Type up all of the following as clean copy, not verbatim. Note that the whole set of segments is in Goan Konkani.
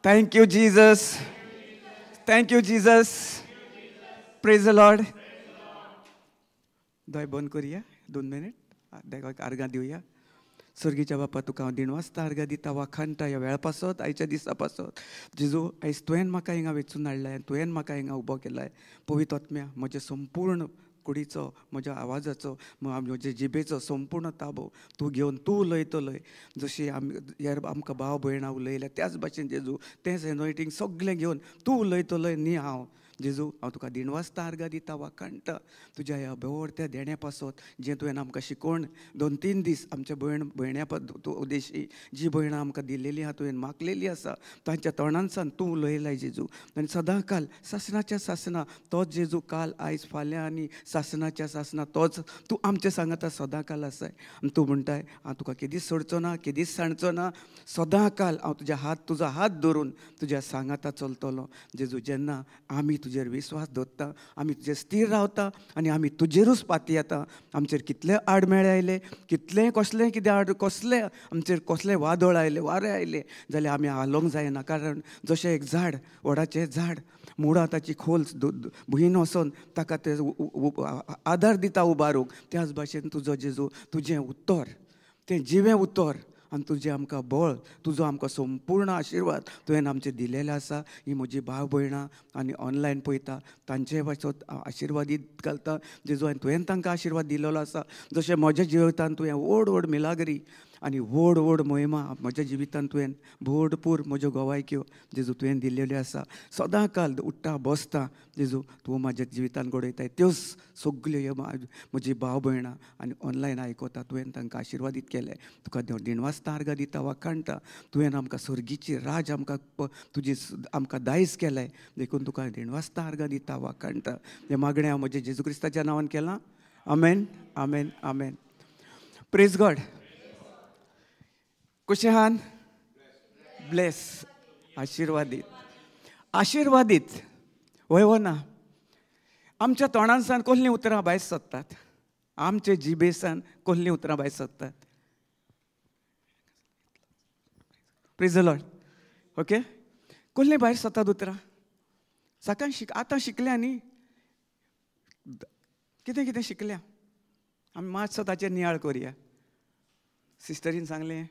Thank you Jesus, thank you Jesus, praise the Lord. दोय बंद करुया 2 मिनीट, देवाक आर्गां दिवया. सर्गीच्या बापा तुका हांव दिणवासता आर्गां दिता, वाखाणटा ह्या वेळा पासत, आयच्या दिसा पासत. जेजू आयज तुवें म्हाका हिंगा वेंचून हाडलाय, तुवें म्हाका हिंगा उबो केलाय. पवित्र आत्म्या म्हज्या संपूर्ण कुडीचो, म्हज्या आवाजाचो, म्हज्या जिबेचो संपूर्ण ताबो तूं घेवन तूं उलयतलोय. जशी आमी आमकां भाव भयणां उलयल्या त्याच भाशेन जेजू तेंच एनोयटींग सगळें घेवन तूं उलयतलोय न्ही हांव. जेजू हांव तुका दिणवासता आर्गां दिता, वाखाणटा तुज्या ह्या भोंवरत्या देण्या पासत जें तुवें आमकां शिकोवन 2-3 दीस आमच्या भयण्या उदेशी जी भयणां आमकां दिलेली आहा, तुवें मागलेली आसा, तांच्या तोंडांसान तूं उलयलाय जेजू. आनी सदां काल सासणाच्या सासणां तोच जेजू, काल आयज फाल्यां आनी सासणाच्या सासणां तोच तूं आमच्या सांगाता सदां काल आसाय. आनी तूं म्हणटाय हांव तुका केदीच सोडचो ना, केदीच सांडचो ना, सदां काल हांव तुज्या हात तुजो हात धरून तुज्या सांगाता चलतलो. जेजू जेन्ना आमी तुजेर विस्वास दवरता, आमी तुजेर स्थीर रावता आनी आमी तुजेरूच पातयेता, आमचेर कितले आडमेळे आयले, कितलें कसलें कितें आड कसलें आमचेर कसलें वादळ आयलें, वारें आयलें जाल्यार आमी हालोवंक जायना. कारण जशें एक झाड, वडाचें झाड मुळां ताची खोल भुंयेन वचोन ताका ते आदार दिता उबारूंक, त्याच भाशेन तुजो जेजू तुजें उतर तें जिवें उतर आनी तुजें आमकां बळ, तुजो आमकां संपूर्ण आशिर्वाद तुवें आमचें दिलेलें आसा. ही म्हजी भाव भयणां आनी ऑनलायन पळयता तांचे पासत आशिर्वादीत घालता जेजू. आनी तुवें तांकां आशिर्वाद दिलेलो आसा. जशें म्हज्या जिवितान तुवें व्हड व्हड मिलाग्री आनी व्हड व्हड मोहिमा म्हज्या जिवितान तुवें भरपूर म्हज्यो गोवायक्यो जेजू तुवें दिलेल्यो आसा. सदां काल उठ्ठा बसता जेजू तूं म्हज्या जिवितान घडयताय त्योच सगल्यो ह्यो म्हजी भाव भयणां आनी ऑनलायन आयकता तुवें तांकां आशिर्वादीत केलें. तुका दिणवासता आर्गां दिता, वाखाणटा. तुवें आमकां सर्गीची राज आमकां तुजी आमकां दायज केलें, देखून तुका दिणवासता आर्गां दिता, वाखाणटा. हें मागणें हांव म्हज्या जेजू क्रिस्ताच्या नांवान केलां. आमेन, आमेन, आमेन. Praise God. कशें ब्लेस, आशिर्वादीत, आशिर्वादीत. वय वो ना, आमच्या तोंडांसान कसलीं उतरां भायर सोदतात, आमचे जिबेसान कसलीं उतरां भायर सोदतात. Praise the Lord. Okay, कसलीं भायर सोदतात उतरां? सकाळीं आतां शिकल्या न्ही, कितें कितें शिकल्या आमी. मातसो ताचेर नियाळ करुया. सिस्टरीन सांगलें,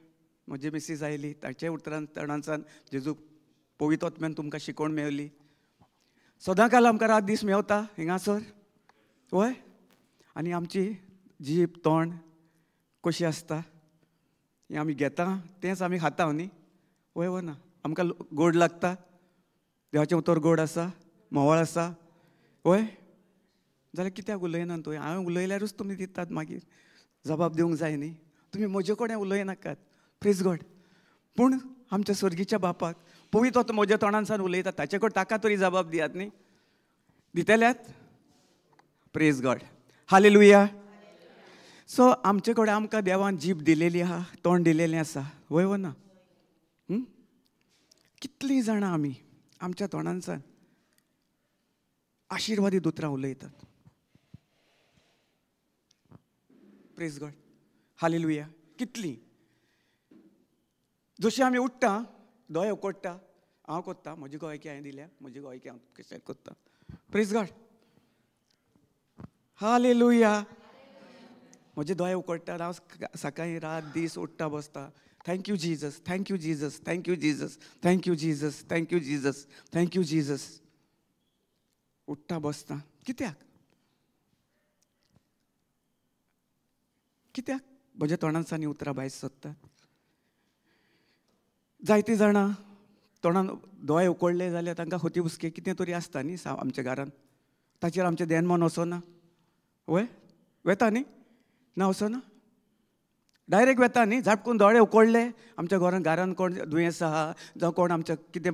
म्हजी मिसीस आयली, ताचे उतरान तोंडांसान जेजू पवित्र आत्म्यान तुमकां शिकोवण मेवली. सदां काल आमकां रात दीस मेवता हिंगासर. वय, आनी आमची जीब तोंड कशी आसता हें आमी घेता तेंच आमी खाता न्ही. वय वो ना, आमकां गोड लागता, देवाचें उतर गोड आसा, म्होंवाळ आसा. वय जाल्यार कित्याक उलयना तुवें? हांवें उलयल्यारूच तुमी दितात, मागीर जबाब दिवंक जाय न्ही. तुमी म्हजे कडेन उलयनाकात. Praise God. पूण आमच्या स्वर्गीच्या बापाक पवित्र आत्मो म्हज्या तोंडांसान उलयता, ताचे कडेन ताका तरी जबाब दियात न्ही. दितल्यात? Praise God, hallelujah. सो आमचे कडेन आमकां देवान जीब दिलेली आहा, तोंड दिलेलें आसा. वय वो ना? कितलीं जाणां आमी आमच्या तोंडांसान आशिर्वादीत उतरां उलयतात. Praise God, hallelujah. कितलीं जशी आमी उठ्ठा, दोळे उकडटा, हांव कोत्ता, म्हजी गोंयकी हांवें दिल्या, म्हजी गोंयकी हांव कशें कोत्ता. Praise God, hallelujah. म्हजे दोळे उकडटा, हांव सकाळीं रात दीस उठ्ठा बसता. Thank you Jesus, thank you Jesus, thank you Jesus, thank you Jesus, thank you Jesus, thank you Jesus. उठ्ठा बसता कित्याक? कित्याक म्हज्या तोंडांसान उतरां भायर सोदतात? जायतीं जाणां तोंडान दोळे उकडले जाल्यार तांकां होती हुस्के कितें तरी आसता न्ही आमच्या घरान, ताचेर आमचें ध्यान मन वचना. वय वेता न्ही? ना वचना, डायरेक्ट वेता न्ही. झापकून दोळे उकडले आमच्या घरान, घरान कोण दुयेंस आहा जावं कोण आमच्या कितें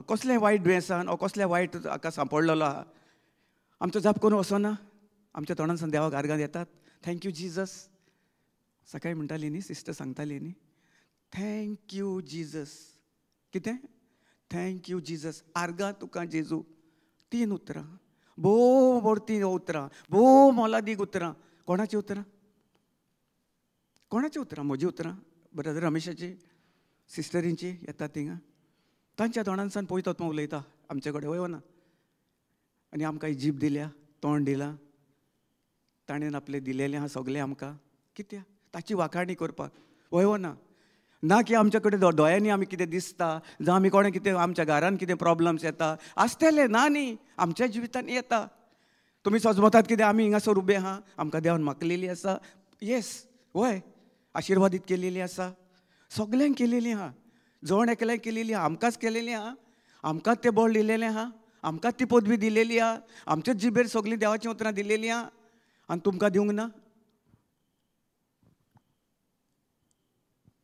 कसलें वायट दुयेंसान ओ कसलें वायट हाका सांपडलेलो आहा, आमचो झापकून वचना. आमच्या तोंडांसान देवाक आर्गां येतात. Thank you Jesus. सकाळीं म्हणटाली न्ही सिस्टर, सांगताली न्ही, thank you Jesus. कितें? Thank you Jesus. आर्गां तुका जेजू. 3 उतरां, भोव व्हडतीं उतरां, भोव मोलादीक उतरां. कोणाचीं उतरां? कोणाचीं उतरां? म्हजीं उतरां? ब्रदर रमेशाची? सिस्टरींची येता थिंगा, तांच्या तोंडांसान पयतात उलयता आमचे कडेन, वय ना? आनी आमकां जीब दिल्या, तोंड दिलां, ताणें आपलें दिलेलें आहा सगळें आमकां, कित्याक? ताची वाखाणी करपाक, वय ना? ना की आमच्या कडेन दोळ्यांनी आमी कितें दिसता, जावं आमी कोणें कितें आमच्या घरान कितें प्रॉब्लम्स येता आसतले, ना न्ही, आमच्या जिवितान येता. तुमी सजमतात कितें आमी हिंगासर उबे आहा, आमकां देवान मागलेली आसा, येस, वय, आशिर्वादीत केलेली आसा, सगल्यांक केलेली आहा, जण एकल्यांक केलेली आहा, आमकांच केलेली आहा, आमकांच तें बळ दिलेलें आहा, आमकांच ती पदवी दिलेली आहा, आमच्याच जिबेर सगळीं देवाचीं उतरां दिलेलीं आहा, आनी तुमकां दिवंक ना?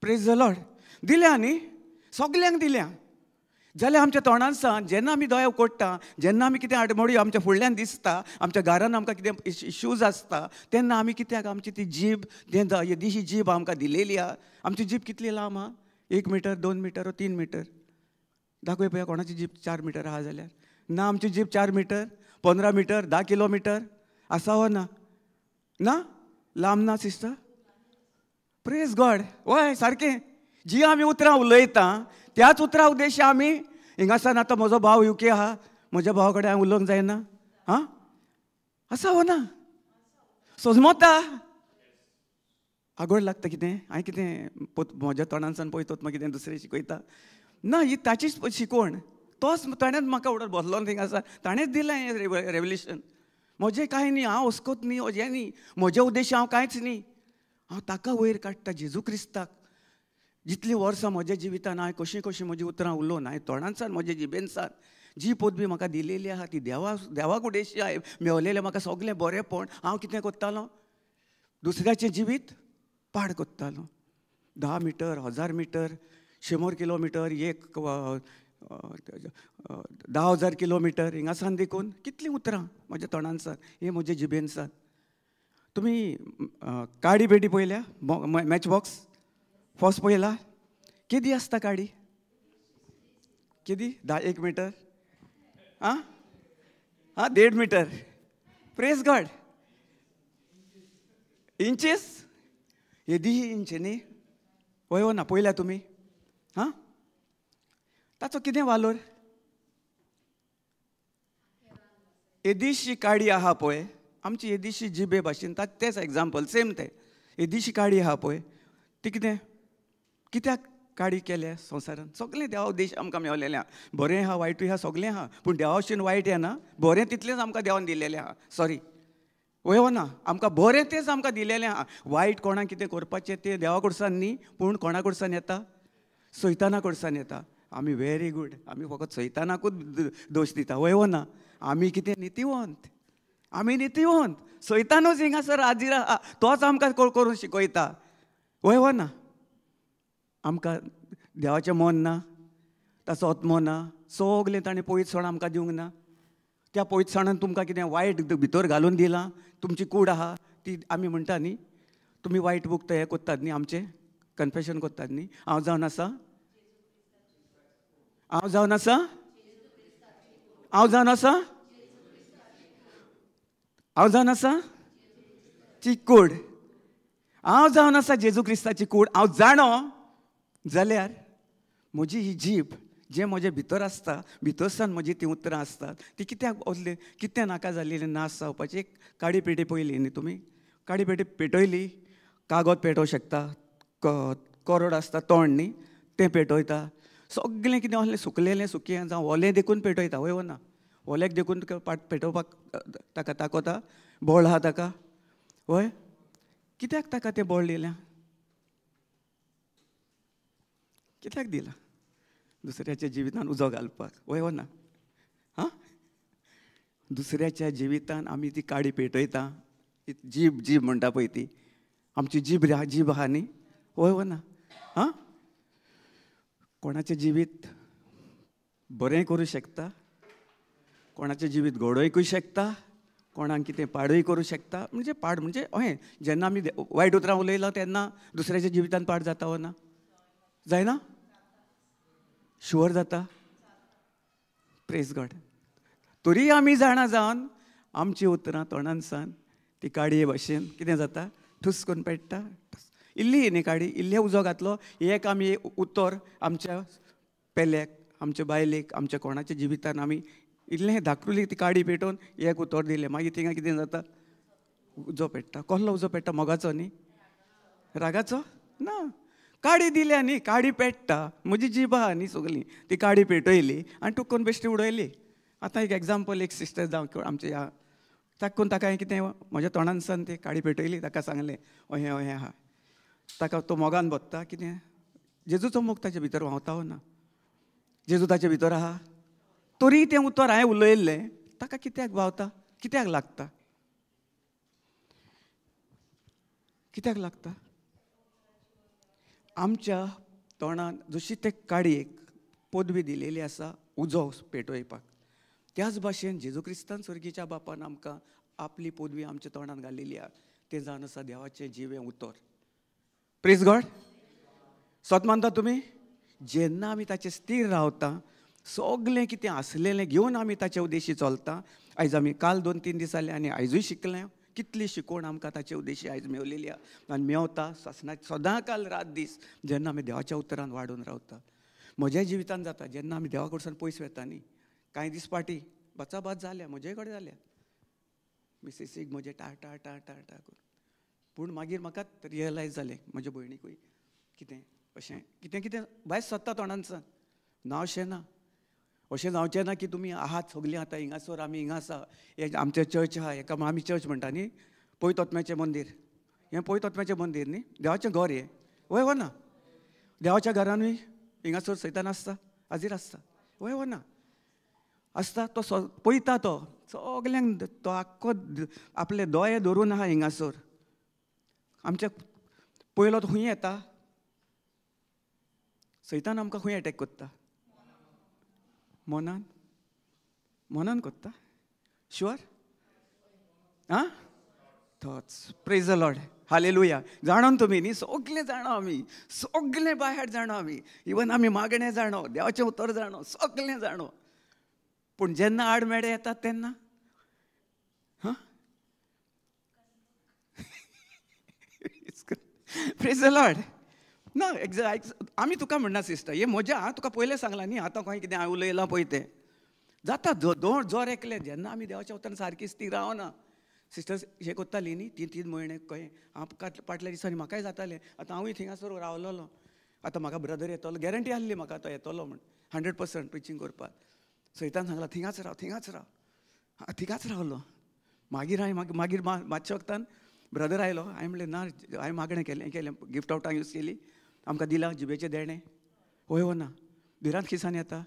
प्रेज the Lord. दिल्या न्ही, सगल्यांक दिल्या. जाल्यार आमच्या तोंडांसान जेन्ना आमी दोळे उगडटा, जेन्ना आमी कितें आडमोडी आमच्या फुडल्यान दिसता, आमच्या घरान आमकां कितें इश्यूज आसता, तेन्ना आमी कित्याक आमची ती जीब, येदीशी जीब आमकां दिलेली आहा. आमची जीब कितली लांब आहा? 1 मिटर, 2 मिटर, 3 मिटर. दाखय पळया कोणाची जीब 4 मिटर आहा जाल्यार. ना, आमची जीब 4 मिटर, 15 मिटर, 10 किलोमिटर आसा हो ना? ना, लांब ना सिस्टर? प्रेज गॉड. वय, सारकें. जी आमी उतरां उलयता त्याच उतरां उद्देश आमी हिंगासान आतां म्हजो भाव युके आहा, म्हज्या भावा कडेन हांवें उलोवंक जायना, आं, आसा हो ना? सोजमोता आगोड लागता कितें? हांवें कितें म्हज्या तोंडांसान पळयतात मागीर कितें दुसरें शिकयता ना, ही ताचीच शिकवण. तोच ताणेंच म्हाका उडत बसलो थिंग आसा, ताणेंच दिलें हें रेवल्युशन. म्हजें कांय न्ही, हांव अस्कोत न्ही, हें न्ही, म्हजें उद्देश हांव कांयच न्ही, हांव ताका वयर काडटा, जेजू क्रिस्ताक. जितलीं वर्सां म्हज्या जिवितान हांवें कशीं कशीं म्हजीं उतरां उलोवन, हांवें तोंडांसान म्हज्या जिबेनसान जी पदवी म्हाका दिलेली आहा ती देवा देवाक उद्देश हांवें मेवलेलें म्हाका सगळें बरेंपण. हांव कितें करतालो? दुसऱ्याचें जिवीत पाड करतालो. 10 metre, 1000 metre, 100 kilometre, 10,000 kilometre हिंगासान देखून कितलीं उतरां म्हज्या तोंडांसान, हें म्हज्या जिबेनसान. तुमी काडी पेटी पळयल्या? मॅच बॉक्स फर्स्ट पळयला? केदी आसता काडी? केदी? 1 मिटर, आं आं 1.5 मिटर. Praise God. Inches, येदी इंच न्ही, वय हो ना? पळयल्या तुमी? हां, ताचो कितें वालोर? येदीशी काडी आहा पळय, आमची येदीशी जिबे भाशेन, तेच एग्जाम्पल सेम तें. येदीशी काडी आहा पळय, ती कितें कित्याक काडी केल्या संवसारान? सगळें देवा उद्देश आमकां मेवलेलें आहा, बरें आहा वायटूय आहा, सगळें आहा, पूण देवा भशेन वायट येना, बरें तितलेंच आमकां देवान दिलेलें आहा. सॉरी, वय हो ना? आमकां बरें तेंच आमकां दिलेलें आहा. वायट कोणाक कितें करपाचें तें देवा कडसान न्ही, पूण कोणा कडसान येता? सैताना कडसान येता. आमी व्हेरी गूड, आमी फकत सैतानाकूच दोश दिता, वय हो ना? आमी कितें नितीवंत, आमी नितीवंत. सैतानूच हिंगासर हाजीर आहा, तोच आमकां करून शिकयता, वय हो ना? आमकां देवाचें मन ना, ताचो आत्मो ना, सगळें ताणें पयसण आमकां दिवंक ना. त्या पयसणान तुमकां कितें वायट भितर घालून दिलां, तुमची कूड आहा ती आमी म्हणटा न्ही, तुमी वायट बूक हें करतात न्ही, आमचें कन्फेशन करतात न्ही. हांव जावन आसा, हांव जावन आसा, हांव जावन आसा, हांव जावन आसा ची कूड, हांव जावन आसा जेजू क्रिस्ताची कूड. हांव जाणो जाल्यार म्हजी ही जीब जें म्हजे भितर आसता, भितरसान म्हजी तीं उतरां आसतात, ती कित्याक वचली, कितें नाका जाल्ली नाश जावपाची. एक काडी पेटी पळयली न्ही तुमी? काडी पेटी पेटयली, कागद पेटोवंक शकता, कोरड आसता तोंड न्ही, तें पेटयता, सगळें कितें आहलें सुकलेलें सुकें जावं ओलें देखून पेटयता, वय ना? ओल्याक देखून पेटोवपाक ताका ताकवता, बळ आहा ताका, वय? कित्याक ताका तें बळ दिलें? कित्याक दिलां? दुसऱ्याच्या जिवितान उजो घालपाक, वय हो ना? हां, दुसऱ्याच्या जिवितान आमी ती काडी पेटयता, जीब जीब म्हणटा पळय ती आमची जीब जीब आहा न्ही, वय हो ना? हां, कोणाचें जिवीत बरें करूं शकता, कोणाचें जिवीत घडोवंकूय शकता, कोणाक कितें पाडूय करूं शकता. म्हणजे पाड म्हणजे हय, जेन्ना आमी वायट उतरां उलयला तेन्ना दुसऱ्याच्या जिवितान पाड जाता वो ना? जायना? शुअर जाता? Praise God. तरी आमी जाणा जावन आमची उतरां तोंडानसान ती काडये भाशेन कितें जाता, ठूस करून पेट्टा. इल्ली न्ही काडी, इल्लें उजो घातलो, एक आमी उतर आमच्या पेल्याक, आमच्या बायलेक, आमच्या कोणाच्या जिवितान आमी इल्लें धाकटुली ती काडी पेटोवन एक उतर दिलें, मागीर थिंगा कितें जाता? उजो पेट्टा. कसलो उजो पेट्टा? मोगाचो न्ही, रागाचो ना. काडी दिल्या न्ही, काडी पेट्टा. म्हजी जीब आहा न्ही सगळी, ती काडी पेटयली आनी टुकून बेश्टी उडयली. आतां एक एग्जाम्पल, एक सिस्टर जावं आमच्या ह्या, ताका ताका हांवें कितें म्हज्या तोंडानसान ती काडी पेटयली, ताका सांगलें अहें अहें आहा. ताका तो मोगान बदता, कितें जेजूचो मोग ताचे भितर व्हांवता ना, जेजू ताचे भितर आहा, तरी तें उतर हांवें उलयल्लें ताका कित्याक भावता, कित्याक लागता, कित्याक लागता? आमच्या तोंडान जशी ते काडयेक पदवी दिलेली आसा उजो पेटोवपाक, त्याच भाशेन जेजू क्रिस्तान स्वर्गीच्या बापान आमकां आपली पदवी आमच्या तोंडान घालिल्ली आसा, तें जावन आसा देवाचें जिवें उतर. प्रेज गॉड. सत मानता तुमी? जेन्ना आमी ताचेर स्थीर रावता, सगलें कितें आसलेलें घेवन आमी ताचे उद्देशी चलता. आयज आमी काल 2-3 दीस जाले आनी आयजूय शिकलें, कितली शिकवण आमकां ताचे उद्देशी आयज मेवलेली आसा आनी मेवता सासणा सदां काल रात दीस जेन्ना आमी देवाच्या उतरान वाडून रावता. म्हज्या जिवितान जाता जेन्ना आमी देवा कडसून पयस वेता न्ही, कांय दीस फाटीं बाचाबाच जाल्या, म्हजे कडेन जाल्या, मिसेसीक म्हजें टा टा टा टा टा करून. पूण मागीर म्हाका रियलायज जालें म्हजे भयणीकूय कितें अशें कितें कितें भायर सोदता तोंडानसान ना, अशें ना, अशें जावचें ना की तुमी आहात सगळीं आतां हिंगासर, आमी हिंगा आसा, हें आमचें चर्च आहा, हेका आमी चर्च म्हणटा न्ही, पवित्र मंदीर, हें पवित्र मंदीर न्ही, देवाचें घर हें, वय हो ना? देवाच्या घरानूय हिंगासर सैतान आसता, हाजीर आसता, वय हो ना? आसता तो, पळयता तो सगल्यांक, तो आख्खो आपले दोळे धरून आहा हिंगासर. आमच्या पयलो तो खंय येता? सैतान आमकां खंय एटॅक करता? मनान, मनान करता. शुअर? आं, थोच. Praise the Lord, hallelujah. जाणोन तुमी न्ही, सगलें जाणो आमी, सगलें बाय जाणो आमी, इवन आमी मागणें जाणो, देवाचें उतर जाणो, सगलें जाणो. पूण जेन्ना आडमेळे येतात तेन्ना हां, प्रेज the Lord. ना एग्जॅक्ट आमी तुका म्हणना सिस्टर, हें म्हज्या हांव तुका पयलें सांगलां न्ही, आतां खंय कितें हांवें उलयलां पळय तें जाता. जोर एकलें जेन्ना आमी देवाच्या उतरान सारकी स्थिर रावना. सिस्टर हें करताली न्ही 3-3 म्हयने कहें, हांव फाटल्या दिसांनी म्हाकाय जातालें. आतां हांवूय थिंगासर रावलोलो, आतां म्हाका ब्रदर येतलो, गॅरंटी आहली म्हाका तो येतलो म्हण, 100% प्रिचींग करपाक. सैतान सांगलां थिंगाच राव, थिंगाच राव, थिंगाच रावलो. मागीर हांवें मागीर मातशे वखतान ब्रदर आयलो, हांवें म्हणलें ना, हांवें मागणें केलें केलें, गिफ्ट आवटांक यूज केली, आमकां दिलां जिबेचें देणें. हय हो ना? भिरांत खिसान येता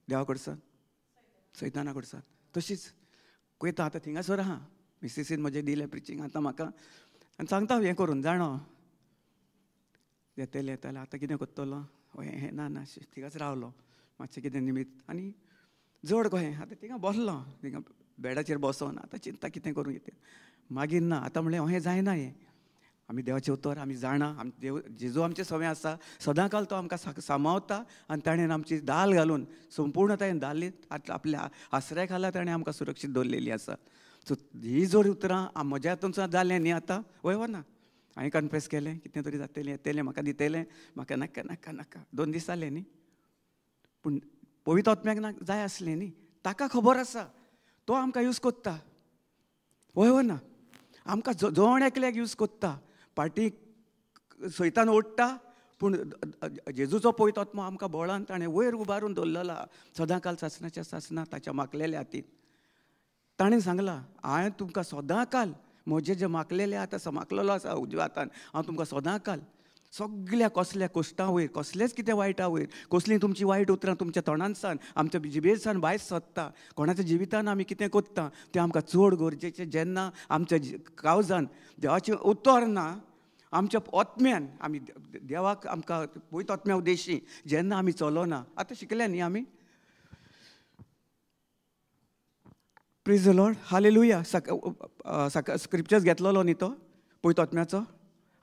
देवा कडसान, सैताना कडसान. तशीच पळयता आतां थिंगासर आहा, मिसेसीन म्हजें दिलें प्रिचींग आतां म्हाका, आनी सांगता हें करून जाणो येतलें येतलें, आतां कितें करतलो, हय हें ना ना, थिंगाच रावलो मातशें कितें निमित्त आनी जड कहें. आतां थिंगा बसलो, थिंगा बेडाचेर बसोन आतां चिंता कितें करूं कितें. मागीर ना, आतां म्हणलें अहें जायना हें, आमी देवाचें उतर आमी जाणा, आम देव जेजू आमचें सवें आसा, सदां काल तो आमकां सांबाळता आनी ताणें आमची दाल घालून संपूर्णतायेन दाली आपल्या आसऱ्या खाला ताणें आमकां सुरक्षीत दवरलेली आसा. सो ही जर उतरां म्हज्या हातून सुद्दां जालें न्ही आतां, वय हो ना? हांवें कन्फेस केलें, कितें तरी जातलें येतलें, म्हाका दितलें, म्हाका नाका नाका नाका. 2 दीस जाले न्ही, पूण पवित्र आत्म्याक ना जाय आसलें न्ही, ताका खबर आसा, तो आमकां यूज करता, वय हो ना? आमकां जण एकल्याक यूज करता, पाटी सैतान ओडटा, पूण जेजूचो पवित्र आत्मो आमकां बळान ताणें वयर उबारून दवरलेला सदां काल सासणाच्या सासणा ताच्या माकलेल्या हातीन. ताणें सांगलां, हांवें तुमकां सदां काल म्हजें जें माकलेलें आतां माकलेलो आसा उजव्या हातान, हांव तुमकां सदां काल सगल्या कसल्या कश्टां वयर, कसलेंच कितें वायटा वयर, कसलीं तुमची वायट उतरां तुमच्या तोंडानसान आमच्या जिबेसान भायर सोदता, कोणाच्या जिवितान आमी कितें करता तें आमकां चड गरजेचें. जेन्ना आमच्या कावजान देवाचें उतर ना, आमच्या आत्म्यान आमी देवाक आमकां पवित्र आत्म्या उद्देशी जेन्ना आमी चलोना. आतां शिकल्या न्ही आमी. प्रेज the Lord, hallelujah. Scriptures घेतलेलो न्ही तो पवित्र आत्म्याचो,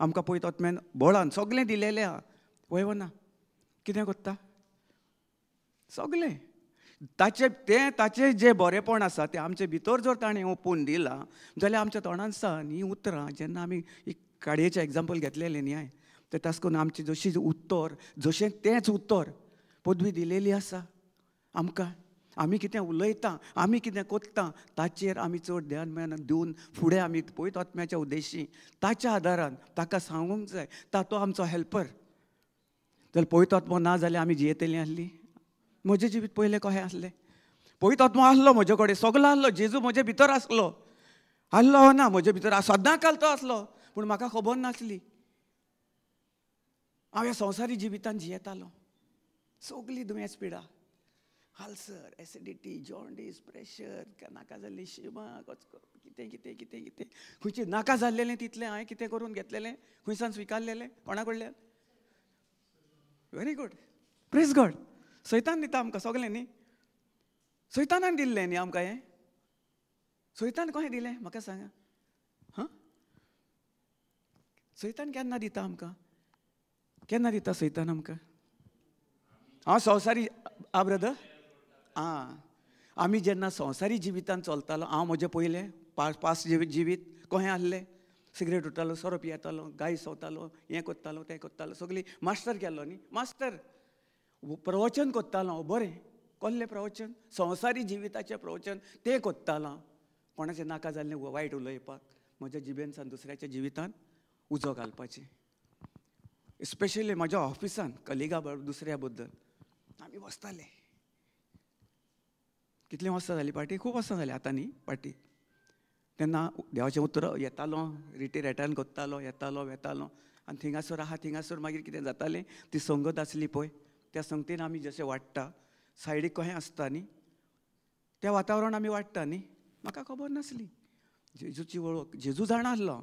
आमकां पवित्र आत्म्यान बळान सगळें दिलेलें आहा, वय वो ना? कितें करता सगळें ताचें तें ताचें जें बरेंपण आसा तें आमचे भितर जर ताणें ओपून दिलां जाल्यार आमच्या तोंडान सान हीं उतरां जेन्ना आमी एक काडयेचें एग्जाम्पल घेतलेलें न्ही हांवें, ते तास करून आमची जशी उत्तर जशें तेंच उत्तर पदवी दिलेली आसा आमकां. आमी कितें उलयता, आमी कितें कोत्ता ताचेर आमी चड ध्यान म्यान दिवन फुडें आमी पवित्र आत्म्याच्या उद्देशी ताच्या आदारान ताका सांगूंक जाय. तो आमचो हेल्पर. जाल्यार पवित्र आत्मो ना जाल्यार आमी जियेतलीं आसली. म्हजें जिवीत पयलें कशें आसलें? पवित्र आत्मो आसलो म्हजे कडेन, सगलो आसलो, जेजू म्हजे भितर आसलो, आसलो ना म्हजे भितर सदां काल तो आसलो, पूण म्हाका खबर नासली. हांव ह्या संवसारी जिवितान जियेतालो. सगली दुयेंस पिडा, अल्सर, एसिडिटी, जॉन्डीस, प्रेशर, नाका जाल्ली शिमा, कितें कितें कितें कितें खंयचें नाका जाल्लेलें तितलें हांवें कितें करून घेतलेलें, खंयसान स्विकारलेलें, कोणा कडल्यान. Very good, praise God. सैतान दिता आमकां सगलें न्ही, सैतानान दिल्लें न्ही आमकां हें. सैतान कशें दिलें म्हाका सांगा? हां, सैतान केन्ना दिता आमकां? केन्ना दिता सैतान आमकां? हांव संवसारी आ ब्रदर, आं, आमी जेन्ना संवसारी जिवितान चलतालो, हांव म्हजें पयलें पास जिवीत कशें आसलें? सिगरेट उडटालो, सोरो पियेतालो, गाय सोवतालो, हें करतालो तें करतालो, सगळीं मास्टर केल्लो न्ही, मास्टर प्रवचन करतालो हांव. बरें कसलें प्रवचन? संवसारी जिविताचें प्रवचन तें करतालो हांव. कोणाचें नाका जाल्लें वायट उलोवपाक, म्हज्या जिबेनसान दुसऱ्याच्या जिवितान उजो घालपाचें. स्पेशली म्हज्या ऑफिसान कलिगा दुसऱ्या बद्दल आमी बसताले. कितलीं वर्सां जालीं पार्टी? खूब वर्सां जालीं आतां न्ही पार्टी. तेन्ना देवाचें उतर येतालो, रिटीर एटॅन्ड करतालो, येतालो वेतालो आनी थिंगासर आहा थिंगासर मागीर कितें जातालें, ती संगत आसली पळय, त्या संगतीन आमी जशें वाडटा, सायडीक कशें आसता न्ही, त्या वातावरण आमी वाडटा न्ही. म्हाका खबर नासली जेजूची वळख. जेजू जाणा आसलो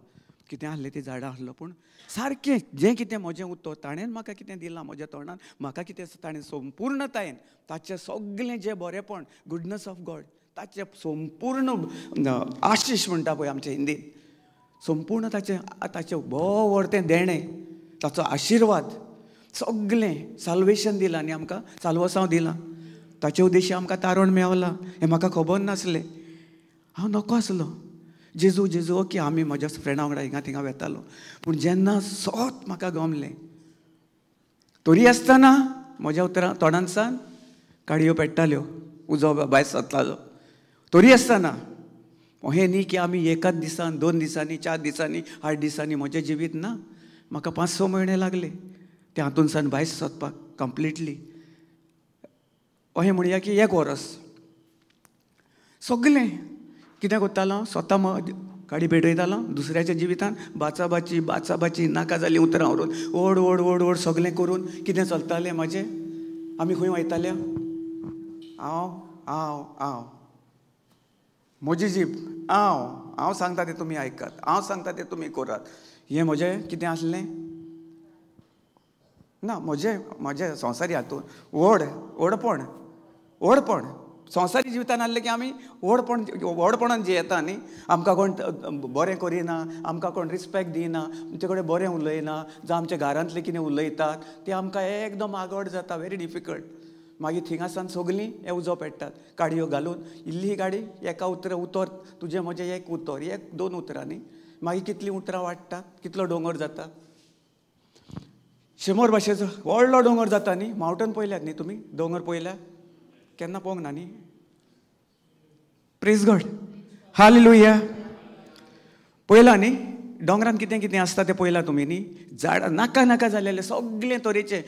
कितें आसलें तें झाडां आसलो, पूण सारकें जें कितें म्हजें उतर ताणें म्हाका कितें दिलां, म्हज्या तोंडान म्हाका कितें ताणें संपूर्णतायेन ताचें सगलें जें बरेंपण, गुडनस ऑफ गॉड, ताचें संपूर्ण आशिश म्हणटा पळय आमचे हिंदीन, संपूर्ण ताचें ताचें भोव व्हड तें देणें, ताचो आशिर्वाद सगलें साल्वेशन दिलां आनी आमकां साल्वसांव दिलां. ताचे उद्देशी आमकां तारण मेवलां हें म्हाका खबर नासलें. हांव नको आसलो जेजू जेजू ओके, आमी म्हज्या फ्रेंडा वांगडा हिंगा थिंगा वेतालो. पूण जेन्ना सोत म्हाका गमलें, तरी आसतना म्हज्या उतरां तोंडानसान काडयो पेट्टाल्यो, उजो भायर सरतालो. तरी आसतना हें न्ही की आमी एकाच दिसान, 2 दिसांनी, 4 दिसांनी, 8 दिसांनी म्हजें जिवीत ना. म्हाका 5-6 म्हयने लागले ते हातूंतल्यान भायर सरपाक कंप्लिटली. अशें म्हणया की 1 वरस सगलें कितें करतालो, स्वता गाडी पेटयतालो, दुसऱ्याच्या जिवितान बाचाबाची बाचाबाची नाका जालीं उतरां व्हरून ओड ओड ओड ओड सगलें करून कितें चलतालें म्हाजें. आमी खंय वयताले? हांव हांव हांव म्हजी जीब, हांव हांव सांगता तें तुमी आयकात, हांव सांगता तें तुमी करात, हें म्हजें कितें आसलें ना. म्हजें म्हजें संवसारी हातून व्हड व्हडपण व्हडपण संवसारी जिवितान आसलें की आमी व्हडपण व्हडपणान जियेता न्ही. आमकां कोण बरें करिना, आमकां कोण रिस्पेक्ट दिना, आमचे कडेन बरें उलयना, जावं आमच्या घरांतलें कितें उलयतात तें आमकां एकदम आगड जाता, व्हेरी डिफिकल्ट. मागीर थिंगासान सगलीं हे उजो पेट्टात गाडयो घालून, इल्ली गाडी एका उतर उतर तुजें म्हजें एक उतर, 1-2 उतरां न्ही. मागीर कितलीं उतरां वाडटात, कितलो दोंगर जाता, 100 भाशेचो व्हडलो दोंगर जाता न्ही. मावटन पळयल्यात न्ही तुमी? दोंगर पळयल्यात केन्ना पळोवंक ना न्ही? Praise God, hallelujah. पळयला न्ही दोंगरान कितें कितें आसता तें पळयलां तुमी न्ही? झाडां नाका नाका जालेले सगळे तरेचे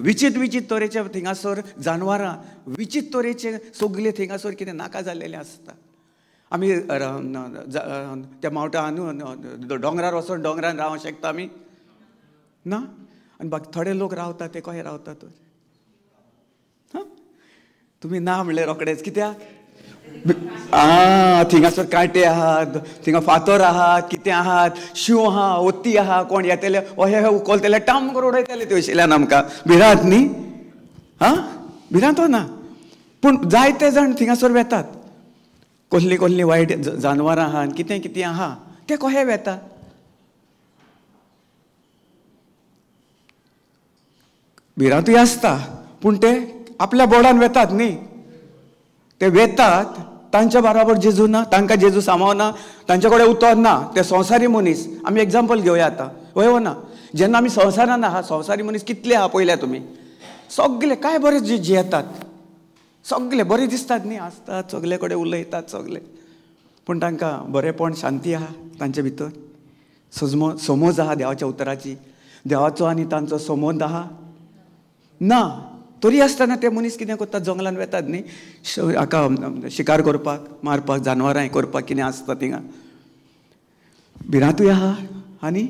विचित विचित तरेचे थिंगासर जानवरां, विचित तरेचे सगळे थिंगासर कितें नाका जाल्लेलें आसता. आमी त्या मावटा दोंगरार वचून दोंगरान रावंक शकता आमी ना. आनी बाकी थोडे लोक रावतात ते कशे रावतात तर? हां, तुमी ना म्हणलें रोखडेच कित्याक? आं, थिंगासर कांटे आहात, थिंगा फातर आहात, कितें आहात, शींव आहा, ओती आहा, कोण येतले अहे हे उखलतले टाम करून उडयतले ते वशिल्यान आमकां भिरांत न्ही. हां, भिरांत ना, पूण जायते जाण थिंगासर वेतात. कसलीं कसलीं वायट जानवरां आहा, कितें कितें आहा, ते कशे वेतात? भिरांतूय आसता, पूण ते आपल्या बोडान वेतात न्ही. ते वेतात तांच्या बराबर जेजू ना, तांकां जेजू सामावना, तांचे कडेन उतर ना. ते संवसारी मनीस. आमी एग्जाम्पल घेवया आतां, हय वो ना? जेन्ना आमी संवसारान आहा, संवसारी मनीस कितले आहा पळयल्या तुमी, सगळे काय बरे जियेतात, सगळे बरे दिसतात न्ही, आसतात सगळे कडेन उलयतात सगळे, पूण तांकां बरेंपण शांती आहा तांचे भितर, सजमो समज आहा देवाच्या उतराची, देवाचो आनी तांचो संबंद आहा ना. तरी आसतना ते मनीस कितें करतात, जंगलान वेतात न्ही हाका शिकार करपाक, मारपाक, जानवरां करपाक कितें आसता थिंगा, भिरांतूय आहा आनी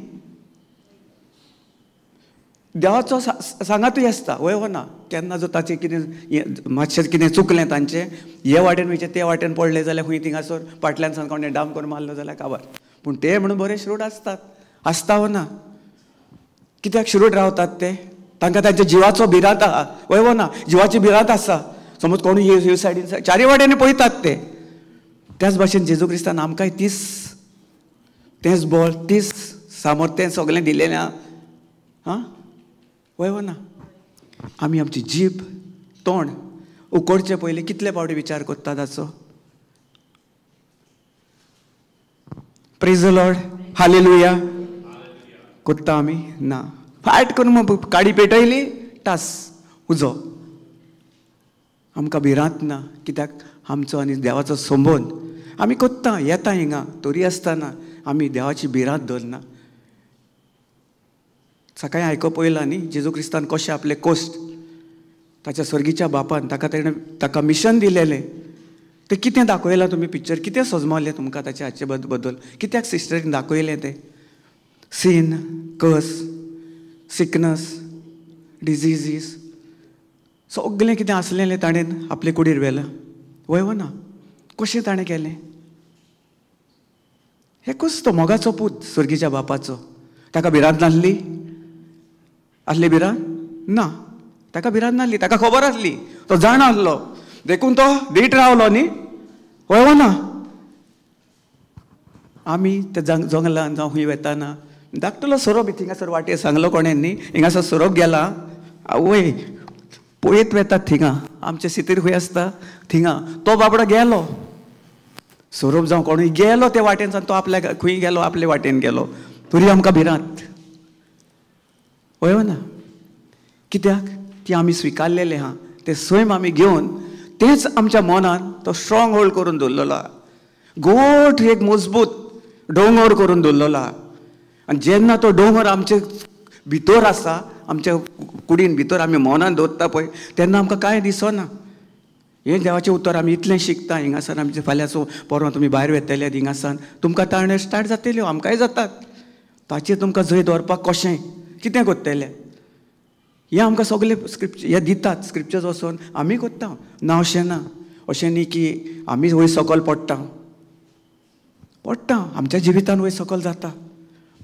देवाचो सांगातूय आसता. वय हो ना, केन्ना जो ताचें कितें मातशें कितें चुकलें तांचें, हे वाटेन वयचें ते वाटेन पडलें जाल्यार खंय थिंगासर फाटल्यान सावन कोणें डाम करून मारलो जाल्यार काबार. पूण ते म्हणून बरे श्रूड आसतात, आसता हो ना. कित्याक श्रूड रावतात ते? तांकां तांच्या जिवाचो भिरांत आहा. वय हो ना, जिवाची भिरांत आसा. समज कोणूय हे सायडीन चारी वाटेन पळयतात ते. त्याच भाशेन जेजू क्रिस्तान आमकांय तीस तेंच बळ, तीस सामर्थ्य सगळें दिलेलें आहा. आं वय हो ना, आमी आमची जीब तोंड उकडचे पयलीं कितले फावटी विचार करता ताचो. Praise the Lord, hallelujah. करता आमी ना, फाट करून मग काडी पेटयली, टास उजो. आमकां भिरांत ना, कित्याक आमचो आनी देवाचो संबंद. आमी करता येता हिंगा, तरी आसतना आमी देवाची भिरांत धरना. सकाळीं आयको पळयला न्ही जेजू क्रिस्तान कशें आपले कोश्ट ताच्या स्वर्गीच्या बापान ताका तेणें ताका मिशन दिलेलें, तें कितें दाखयलां तुमी पिक्चर, कितें सजमलें तुमकां ताचे हाचे बद्दल, कित्याक सिस्टरीन दाखयलें तें? सीन, कस, सिकनस, डिजीजीस सगळें कितें आसलेलें ताणें आपले कुडीर व्हेलां. वय वो ना, कशें ताणें केलें? एकूच तो मोगाचो पूत स्वर्गीच्या बापाचो. ताका भिरांत नासली? आसली भिरांत? ना, ताका भिरांत नासली. ताका खबर आसली, तो जाणा आसलो, देखून तो धीट रावलो न्ही. वय वो ना, आमी त्या जंगलान जावं खंय वेताना धाकटुलो सोरोप थिंगासर वाटेर सांगलो कोणें न्ही, हिंगासर सोरोप गेला, आवय पळयत वेतात थिंगा, आमचे सितीर खंय आसता थिंगा, तो बाबडो गेलो, सोरोप जावं कोणूय गेलो ते वाटेन सावन, तो आपल्या खंय गेलो, आपले वाटेन गेलो, तरी आमकां भिरांत. वय ना, कित्याक ती आमी स्विकारलेलें आहा, तें सैम आमी घेवन तेंच आमच्या मनान तो स्ट्रॉंग होल्ड करून दवरलेलो आहा, गोठ एक मजबूत दोंगर करून दवरलेलो आहा. आनी जेन्ना तो दोंगर आमचे भितर आसा, आमच्या कुडीन भितर आमी मनान दवरता पळय, तेन्ना आमकां कांय दिसना. हें देवाचें उतर आमी इतलें शिकता हिंगासान, आमचे फाल्यांचो परवां तुमी भायर वेतले हिंगासान, तुमकां ताळणे स्टार्ट जातल्यो, आमकांय जातात. ताचेर तुमकां जंय दवरपाक कशें कितें करतले हें आमकां सगळे स्क्रिप्चर हे दितात. स्क्रिप्चर्स वचोन आमी करता ना, अशें ना, अशें न्ही की आमी वयर सकयल पडटा, पडटा आमच्या जिवितान वयर सकयल जाता,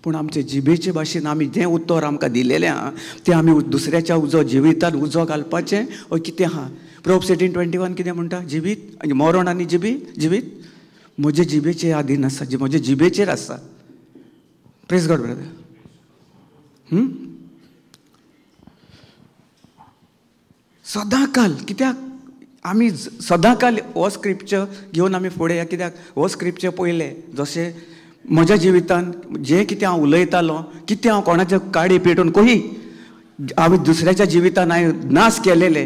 पूण आमचे जिबेचे भाशेन आमी जें उतर आमकां दिलेलें आहा तें आमी दुसऱ्याच्या उजो जिवितान उजो घालपाचें ओ कितें आहा. प्रोब्स 18:21 कितें म्हणटा? जिवीत मरण आनी जिबीत, जिवीत म्हजे जिबेचे आदीन आसा, म्हजे जिबेचेर आसा. Praise God brother. सदांकाल कित्याक आमी सदांकाल हो स्क्रिप्चर घेवन आमी फुडें या, कित्याक हो स्क्रिप्चर पयलें जशें म्हज्या जिवितान जें कितें हांव उलयतालो, कितें हांव कोणाच्या काडी पेटून कोही हांवें दुसऱ्याच्या जिवितान हांवें नाश केलेले,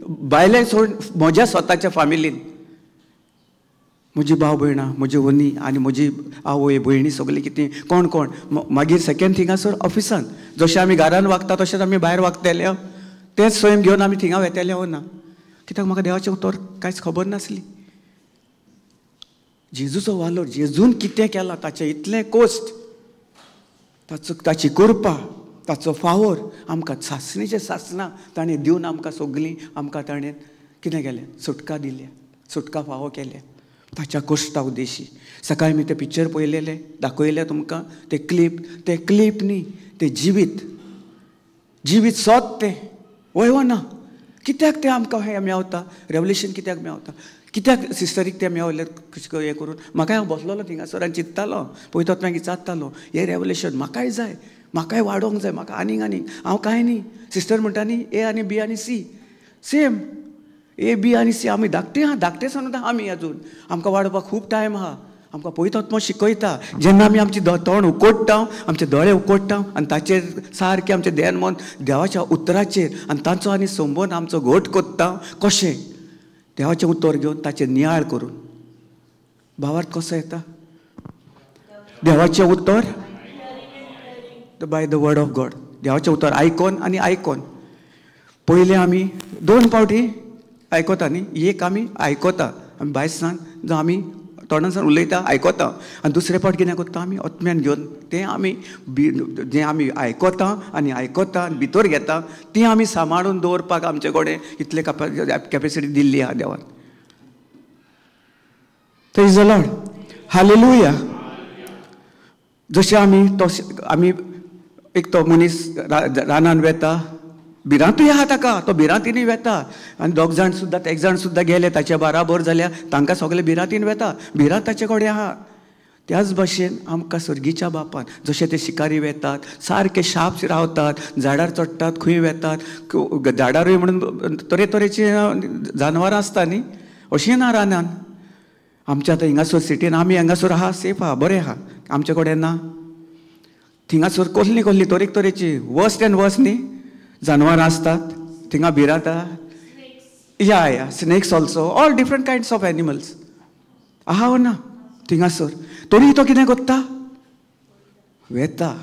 बायले सोड म्हज्या स्वताच्या फामिलीन, म्हजी भाव भयणां, म्हजी व्हनी आनी म्हजी आवय भयणी सगळीं कितें कोण कोण. मागीर सेकेंड थिंगासर ऑफिसान जशें आमी घरान वागता तशेंच आमी भायर वागतले, तेंच स्वयं घेवन आमी थिंगा वेतले हो ना. कित्याक म्हाका देवाचें उतर कांयच खबर नासली. जेजूचो वालोर, जेजून कितें केलां ताचें इतलें कोश्ट, ताचो ताची कृपा, ताचो फावोर आमकां सासणेचें सासणां ताणें दिवन आमकां सगळीं आमकां ताणें कितें केलें, सुटका दिल्या, सुटका फावो केल्या ताच्या कोश्टा उद्देशी. सकाळी मी तें पिक्चर पळयलेलें, दाखयलें तुमकां तें क्लिप, तें क्लिप न्ही, तें जिवीत, जिवीत सोद तें. वय वो ना, कित्याक तें आमकां हें मेवता, रेवल्युशन कित्याक मेवता, कित्याक सिस्टरीक तें मेवलें हें करून. म्हाकाय हांव बसलोलो थिंगासर आनी चिंत्तालो, पळयतात मागीर विचारतालो, हें रेवल्युशन म्हाकाय जाय, म्हाकाय वाडोवंक जाय, म्हाका आनीक आनीक. हांव कांय न्ही, सिस्टर म्हणटा न्ही ए आनी बी आनी सी, सेम ए बी आनी सी. आमी धाकटे आहा, धाकटे सांगता आमी, अजून आमकां वाडोवपाक खूब टायम आहा, आमकां पवित्र आत्मो शिकयता. जेन्ना आमी आमची तोंड उकोडटा, आमचे दोळे उकोडटा आनी ताचेर सारकें आमचें ध्यान मन देवाच्या उतराचेर आनी तांचो आनी संबंद आमचो घट कोत्ता. कशें? देवाचें उतर घेवन ताचेर नियाळ करून. भावार्थ कसो येता? देवाचें उतर by the word of God. देवाचें उतर आयकोन आनी आयकोन. पयलें आमी 2 फावटी आयकता न्ही, एक आमी आयकता आमी भायर सान जावं आमी तोंडान उलयता आयकता, आनी दुसरे फावट कितें करता आमी आत्म्यान घेवन तें आमी जें आमी आयकता आनी आयकता आनी भितर घेता तें आमी सांबाळून दवरपाक आमचे कडेन इतले कॅपेसिटी दिल्ली आहा देवान. Praise the Lord, hallelujah. जशें आमी तो आमी एक तो मनीस रानान वेता, भिरांतूय आहा ताका, तो भिरांतीनूय वेता आनी दोग जाण सुद्दां एक जाण सुद्दां गेले ताचे बराबर जाल्यार तांकां सगळे भिरांतीन वेता, भिरांत ताचे कडेन आहा. त्याच भाशेन आमकां सर्गीच्या बापान जशे ते शिकारी वेतात सारके शार्प रावतात, झाडार चडटात, खंय वेतात, झाडारूय म्हणून तरेतरेची जानवरां आसता न्ही, अशीं ना रानान. आमच्या आतां हिंगासर सिटीन आमी हांगासर आहा सेफ आहा, बरें आहा, आमचे कडेन ना. थिंगासर कसली कसली तरेक तरेची वर्स्ट एंड वर्स्ट न्ही जानवरां आसतात थिंगा, भिरांत आहा. या या snakes also, all different kinds of animals आहा वो ना थिंगासर. तरी तो कितें करता? वेता.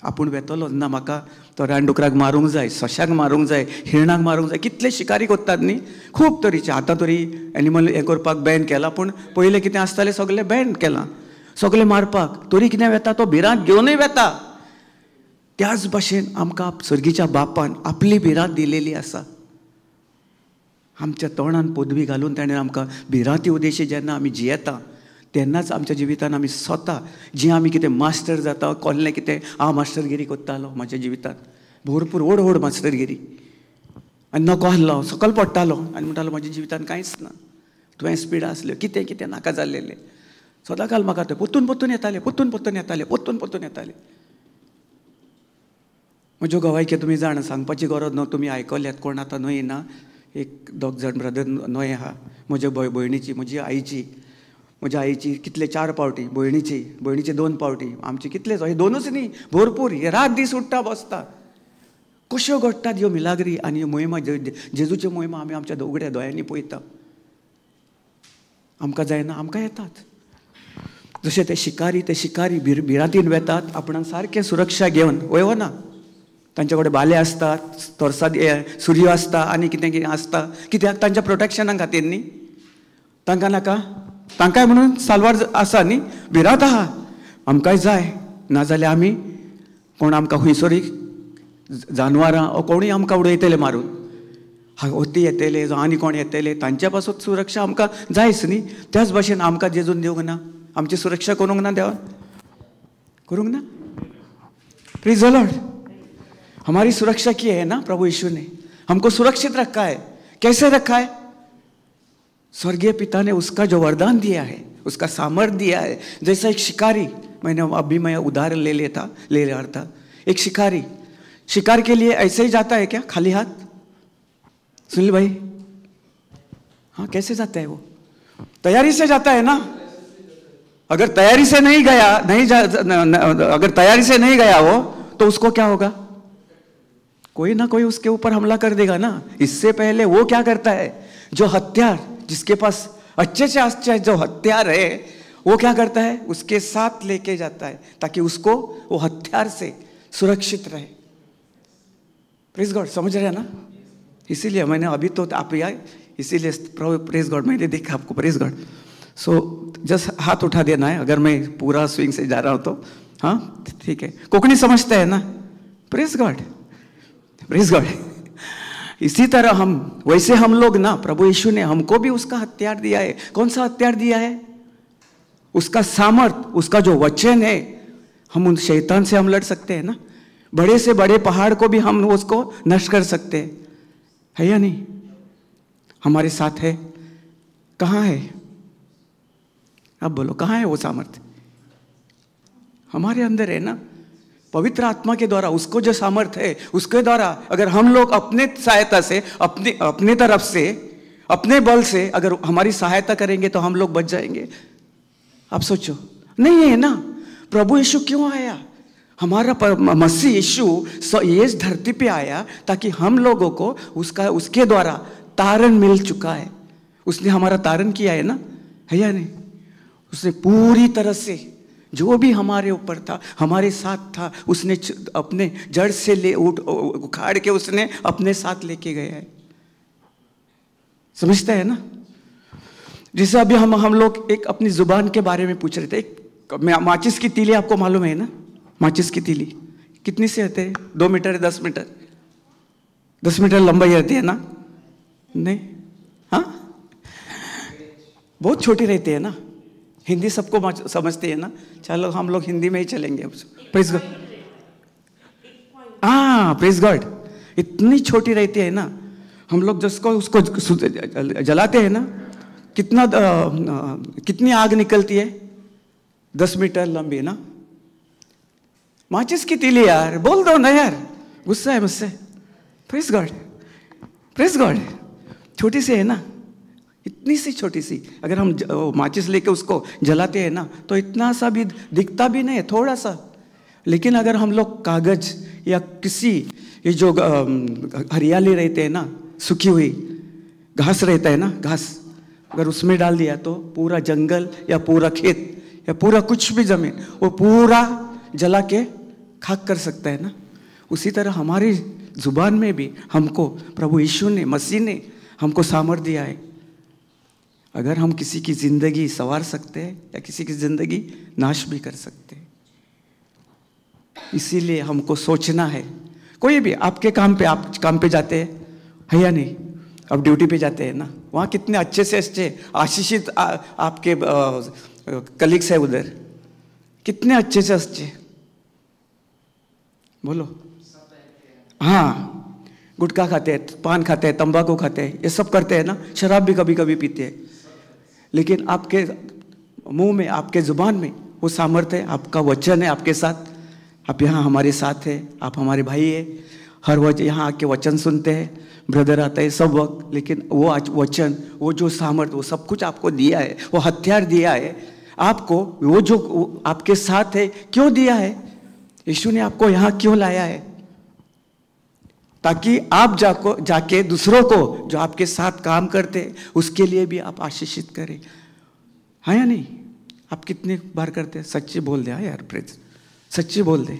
आपूण वेतलो ना, म्हाका तो रानडुकराक मारूंक जाय, सोंशाक मारूंक जाय, हिरणाक मारूंक जाय. कितले शिकारी करतात न्ही, खूब तरेचे. आतां तरी एनिमल हें करपाक बॅन केलां, पूण पयलें कितें आसतालें सगळें बॅन केलां, सगळें मारपाक. तरी कितें वेता तो भिरांत घेवनूय वेता. त्याच भाशेन आमकां सर्गीच्या बापान आपली भिरांत दिलेली आसा. आमच्या तोंडान पदवी घालून ताणें आमकां भिरांती उदेशी जेन्ना आमी जियेता तेन्नाच आमच्या जिवितान आमी स्वता जी आमी कितें मास्टर जाता, कोल्लें कितें हांव मास्टरगिरी करतालो म्हाज्या जिवितांत, भरपूर व्हड व्हड मास्टरगिरी. आनी नको आसलो हांव, सकयल पडटालो आनी म्हणटालो म्हाज्या जिवितान कांयच ना, तुवें स्पिड आसल्यो कितें कितें नाका जाल्लेलें. सदां काल म्हाका तें परतून परतून येतालें, परतून परतून येतालें, परतून परतून येतालें. म्हज्यो गवायक्यो तुमी जाणा, सांगपाची गरज ना, तुमी आयकल्यात. कोण आतां न्हय ना, एक दोग जाण ब्रदर न्हय आहा. म्हज्या भयणीची, म्हजी आईची, म्हज्या आईची कितले 4 फावटी, भयणीची, भयणीची 2 फावटी, आमची कितले हे दोनूच न्ही भरपूर. हे रात दीस उठ्ठा बसता. कश्यो घडटात ह्यो मिलाग्री आनी ह्यो मोहिमा, जेजूच्यो मोहिमा आमी आमच्या उगड्या दोळ्यांनी पळयता. आमकां जायना, आमकां येतात. जशे ते शिकारी, ते शिकारी भिरांतीन वेतात आपणाक सारकें सुरक्षा घेवन, वय वो ना? तांचे कडेन बाले आसतात, तरसाद सुरयो आसता आनी कितें कितें आसता, कित्याक? तांच्या प्रोटेक्शना खातीर न्ही. तांकां नाका, तांकांय म्हणून सालवार आसा न्ही, भिरांत आहा, आमकांय जाय. नाजाल्यार आमी कोण आमकां खंयसरूय जानवरां ओ कोणूय आमकां उडयतले मारून, हती येतले जावं आनी कोण येतले, तांच्या पासून सुरक्षा आमकां जायच न्ही. त्याच भाशेन आमकां जेजून दिवंक ना, आमची सुरक्षा करूंक ना देवान, करूंक ना. Praise the Lord. हमारी सुरक्षा की है ना प्रभु यीशु ने, हमको सुरक्षित रखा है. कैसे रखा है? स्वर्गीय पिता ने उसका जो वरदान दिया है, उसका सामर्थ्य दिया है. जैसा एक शिकारी, मैंने अभी मैं उदाहरण ले लेता ले रहा था, एक शिकारी शिकार के लिए ऐसे ही जाता है क्या खाली हाथ? सुनील भाई, हाँ, कैसे जाता है वो? तैयारी से जाता है ना. अगर तैयारी से नहीं गया, नहीं जा, न, न, अगर तैयारी से नहीं गया वो, तो उसको क्या होगा? कोई ना कोई उसके ऊपर हमला कर देगा ना. इससे पहले वो क्या करता है, जो हथियार जिसके पास अच्छे से अच्छे जो हथियार है, वो क्या करता है, उसके साथ लेके जाता है ताकि उसको वो हथियार से सुरक्षित रहे. प्रेज गॉड, समझ रहे हैं ना? इसीलिए मैंने अभी तो आप आए, इसीलिए प्रेज गॉड मैंने देखा आपको. प्रेज गॉड. सो जस्ट हाथ उठा देना है अगर मैं पूरा स्विंग से जा रहा हूँ तो. हाँ ठीक है, कोकणी समझते हैं ना? Praise God, praise God. इसी तरह हम, वैसे हम लोग ना, प्रभु यीशु ने हमको भी उसका हथियार दिया है. कौन सा हथियार दिया है? उसका सामर्थ, उसका जो वचन है. हम उन शैतान से हम लड़ सकते हैं ना, बड़े से बड़े पहाड़ को भी हम उसको नष्ट कर सकते हैं, है या नहीं? हमारे साथ है. कहाँ है? अब बोलो, कहाँ है वो सामर्थ्य? हमारे अंदर है ना. पवित्र आत्मा के द्वारा उसको जो सामर्थ्य है, उसके द्वारा अगर हम लोग अपने सहायता से, अपने अपने तरफ से, अपने बल से अगर हमारी सहायता करेंगे तो हम लोग बच जाएंगे. आप सोचो, नहीं है ना। प्रभु यीशु क्यों आया? हमारा मसीह यीशु ये धरती पे आया ताकि हम लोगों को उसका उसके द्वारा तारण मिल चुका है। उसने हमारा तारण किया है ना, है या नहीं? उसने पूरी तरह से जो भी हमारे ऊपर था, हमारे साथ था, उसने अपने जड़ से ले उठ उखाड़ के उसने अपने साथ लेके गया है। समझते हैं ना? जैसे अभी हम लोग एक अपनी जुबान के बारे में पूछ रहे थे। एक माचिस की तीली आपको मालूम है ना? माचिस की तीली कितनी से आते हैं? 2 मीटर, 10 मीटर, 10 मीटर लंबाई रहती है ना? नहीं, हाँ, बहुत छोटी रहती है ना। हिंदी सबको समझते हैं ना? चलो हम लोग हिंदी में ही चलेंगे। प्रेज गॉड, हाँ प्रेज गॉड। इतनी छोटी रहती है ना, हम लोग जिसको उसको जलाते हैं ना, कितना कितनी आग निकलती है? 10 मीटर लंबी ना। माचिस की तीली यार, बोल दो ना यार, गुस्सा है मुझसे। प्रेज गॉड, प्रेज गॉड। छोटी सी है ना, इतनी सी छोटी सी, अगर हम माचिस लेके उसको जलाते हैं ना तो इतना सा भी दिखता भी नहीं है, थोड़ा सा। लेकिन अगर हम लोग कागज या किसी ये जो हरियाली रहते हैं ना, सूखी हुई घास रहता है ना, घास अगर उसमें डाल दिया तो पूरा जंगल या पूरा खेत या पूरा कुछ भी जमीन वो पूरा जला के खाक कर सकता है ना। उसी तरह हमारी जुबान में भी हमको प्रभु यीशु ने, मसीह ने हमको सामर्थ दिया है। अगर हम किसी की ज़िंदगी संवार सकते हैं या किसी की ज़िंदगी नाश भी कर सकते हैं। इसीलिए हमको सोचना है। कोई भी आपके काम पे, आप काम पे जाते हैं है या नहीं? आप ड्यूटी पे जाते हैं ना, वहाँ कितने अच्छे से अच्छे आशीषित आपके कलीग्स है उधर, कितने अच्छे से अच्छे, बोलो। हाँ, गुटखा खाते हैं, पान खाते हैं, तंबाकू खाते हैं, ये सब करते हैं ना, शराब भी कभी कभी पीते हैं। लेकिन आपके मुंह में, आपके ज़ुबान में वो सामर्थ्य है, आपका वचन है आपके साथ। आप यहाँ हमारे साथ हैं, आप हमारे भाई हैं, हर वक्त यहाँ आके वचन सुनते हैं, ब्रदर आता है सब वक्त। लेकिन वो आज वचन, वो जो सामर्थ्य, वो सब कुछ आपको दिया है, वो हथियार दिया है आपको, वो जो आपके साथ है, क्यों दिया है? यीशु ने आपको यहाँ क्यों लाया है? ताकि आप जाके दूसरों को जो आपके साथ काम करते हैं उसके लिए भी आप आशीषित करें। हाँ या नहीं? आप कितने बार करते हैं? सच्ची बोल दे, हाँ यार प्रेज, सच्ची बोल दे।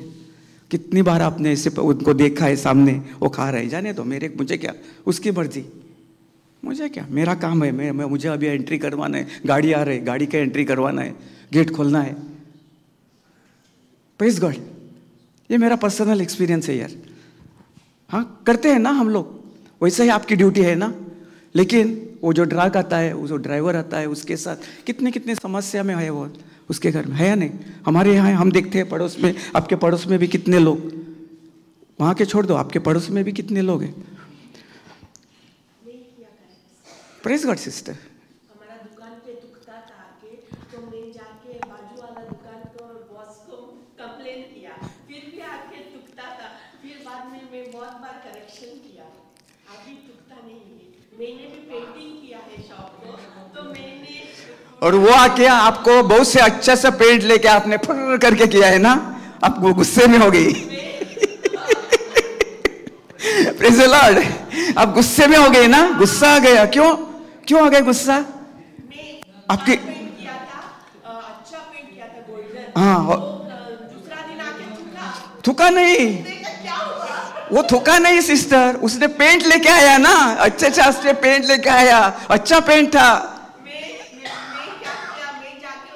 कितनी बार आपने ऐसे उनको देखा है सामने, वो खा रहे, जाने दो, मेरे मुझे क्या, उसकी मर्जी, मुझे क्या, मेरा काम है, मैं मुझे अभी एंट्री करवाना है, गाड़ी आ रही है, गाड़ी का एंट्री करवाना है, गेट खोलना है। प्रेज गॉड, ये मेरा पर्सनल एक्सपीरियंस है यार। हाँ, करते हैं ना हम लोग, वैसे ही आपकी ड्यूटी है ना। लेकिन वो जो ट्रक आता है, वो जो ड्राइवर आता है, उसके साथ कितने कितने समस्या में है वो, उसके घर में है या नहीं? हमारे यहाँ हम देखते हैं पड़ोस में, आपके पड़ोस में भी कितने लोग, वहाँ के छोड़ दो, आपके पड़ोस में भी कितने लोग हैं। प्रेज गॉड सिस्टर। हमारा दुकान पे दुखता था आके, तो मैं जाके बाजू वाला दुकान को बॉस को कंप्लेन किया, फिर भी आके दुखता था। फिर बाद में मैं बहुत बार करेक्शन किया, अभी दुखता नहीं है। मैंने भी पेंटिंग किया है शॉप को, तो मैंने, और वो आके आपको बहुत से अच्छा सा पेंट लेके आपने फुर करके किया है ना, आप वो गुस्से में हो गई। प्रेज the Lord, आप गुस्से में हो गए ना, गुस्सा आ गया। क्यों क्यों आ गया गुस्सा? आपके पेंट किया था, अच्छा पेंट किया था गोल्डन। हाँ, तो दूसरा दिन आके थूका। थूका नहीं, क्या हुआ? वो थूका नहीं सिस्टर, उसने पेंट लेके आया ना, अच्छे अच्छे पेंट लेके आया, अच्छा पेंट था। मैं क्या किया, मैं जाके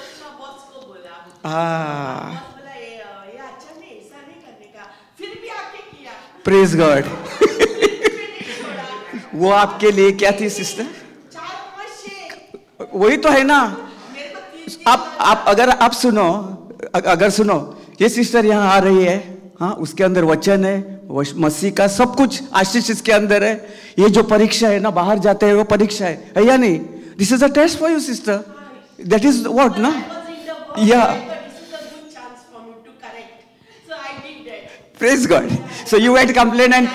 उसका बॉस को बोला। हाँ, बॉस बोला ये अच्छा नहीं, ऐसा नहीं करने का, फिर भी आके किया। प्रेज गॉड। वो आपके लिए क्या थी सिस्टर? 4-5 वही तो है ना। आप अगर आप सुनो, अगर सुनो, ये सिस्टर यहाँ आ रही है, हाँ, उसके अंदर वचन है, मसीह का सब कुछ आशीष इसके अंदर है। ये जो परीक्षा है ना, बाहर जाते हैं वो परीक्षा है या नहीं? This is a test for you sister, that is what ना। या praise God. So you went complain and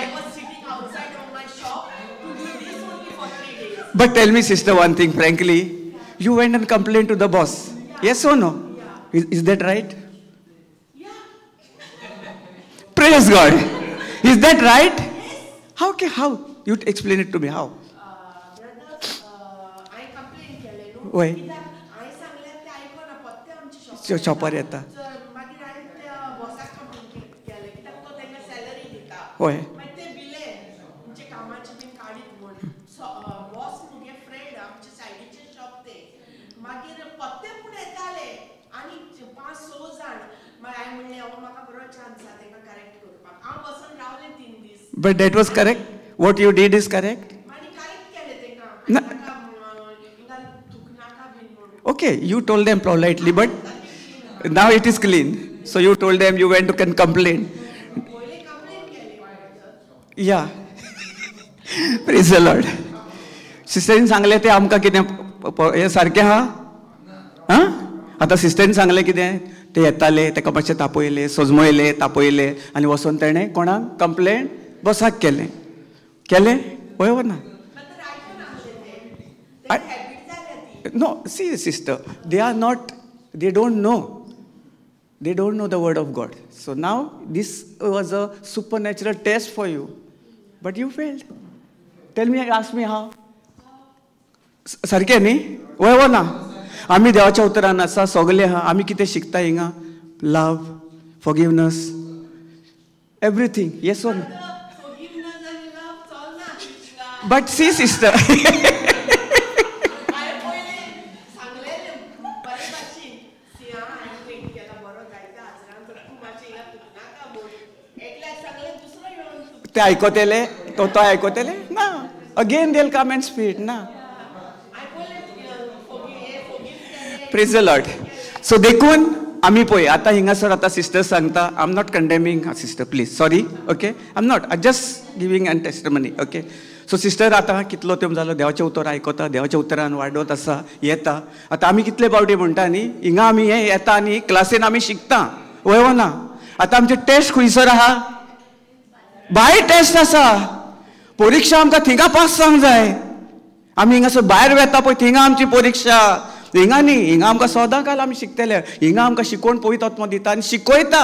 But tell me, sister, one thing, frankly, you went and complained to the boss. Yes or no? Is that right? Praise God. Is that right? How? How? You explain it to me. How? Brother, हांवें कंप्लेन केलें न्हू. वय. कित्याक हांवें सांगल्यार ते आयकना, पत्ते आमचे शॉपार येता. मागीर हांवें त्या बॉसाक कंप्लेन केलें, कित्याक तो तांकां सॅलरी दिता. वय. मागीर ते भिले आमचे कामाचे बीन काडीत म्हूण. बॉस मुगे फ्रेंड, आमचे सायडीचे शॉप ते. मागीर पत्ते पूण येताले आनी 5-6 जाण. मागीर हांवें म्हणलें, हो म्हाका बरो चान्स आसा तांकां करेक्ट करपाक. हांव बसून रावलें 3 दीस. But that was correct? What you did is correct? मागीर करेक्ट केलें तांकां. ना. थुकनाका बीन म्हणून. Okay, you told them politely, but now it is clean. So you told them, you went to complain. पयलें कंप्लेन केलें. Yeah. Praise the Lord. सिस्टरीन सांगलें तें आमकां कितें हें सारकें आहा? आं? आतां सिस्टरीन सांगलें कितें, ते येताले, ताका मातशें तापयलें, सजमयलें, तापयलें आनी वचोन तेणें कोणाक कंप्लेन बॉसाक केलें. केलें? हय वो ना? मागीर आयकनासलें ते. तेंकां हॅबीट जाल्या ती. No, see sister, they are not, they don't know. They don't know the word of God. So now this was a supernatural test for you. But you failed. Tell me, ask me how. सारकें न्ही? वय वो ना? आमी देवाच्या उतरान आसा, सगळे आहा. आमी कितें शिकता हिंगा? Love, forgiveness, everything. Yes or no? Forgiveness आनी लव चलना हिंगा. But see sister, हांवें पयलें सांगलेलें बरे भाशेन, सी आं, हांवें पेंट केला बरो जायते हाजरान, तूं मातशें हिंगा थुकनाका म्हूण. एकल्याक सांगलें, दुसरो येवन थुकता. ते आयकतले? तो आयकतले ना. Again they'll come and spit ना. हांवें पयलें forgive हें forgive केलें. Praise the Lord. So देखून आमी पळय आतां हिंगासर आतां सिस्टर सांगता, I am not condemning sister, please, sorry, okay, I am not, I just giving an testimony, okay. So sister आतां कितलो तेंप जालो देवाचें उतर आयकता, देवाच्या उतरान वाडत आसा, येता. आतां आमी कितले पावटी म्हणटा न्ही, हिंगा आमी हें येता आनी क्लासीन आमी शिकता, वय वो ना? आतां आमचे टेस्ट खंयसर आहा? भायर टेस्ट आसा. परिक्षा आमकां थिंगा पास जावंक जाय. आमी हिंगासर भायर वेता पळय, थिंगा आमची परिक्षा. हिंगा न्ही, हिंगा आमकां सदां काल आमी शिकतले. हिंगा आमकां शिकोवन पवित्र आत्मो दिता आनी शिकयता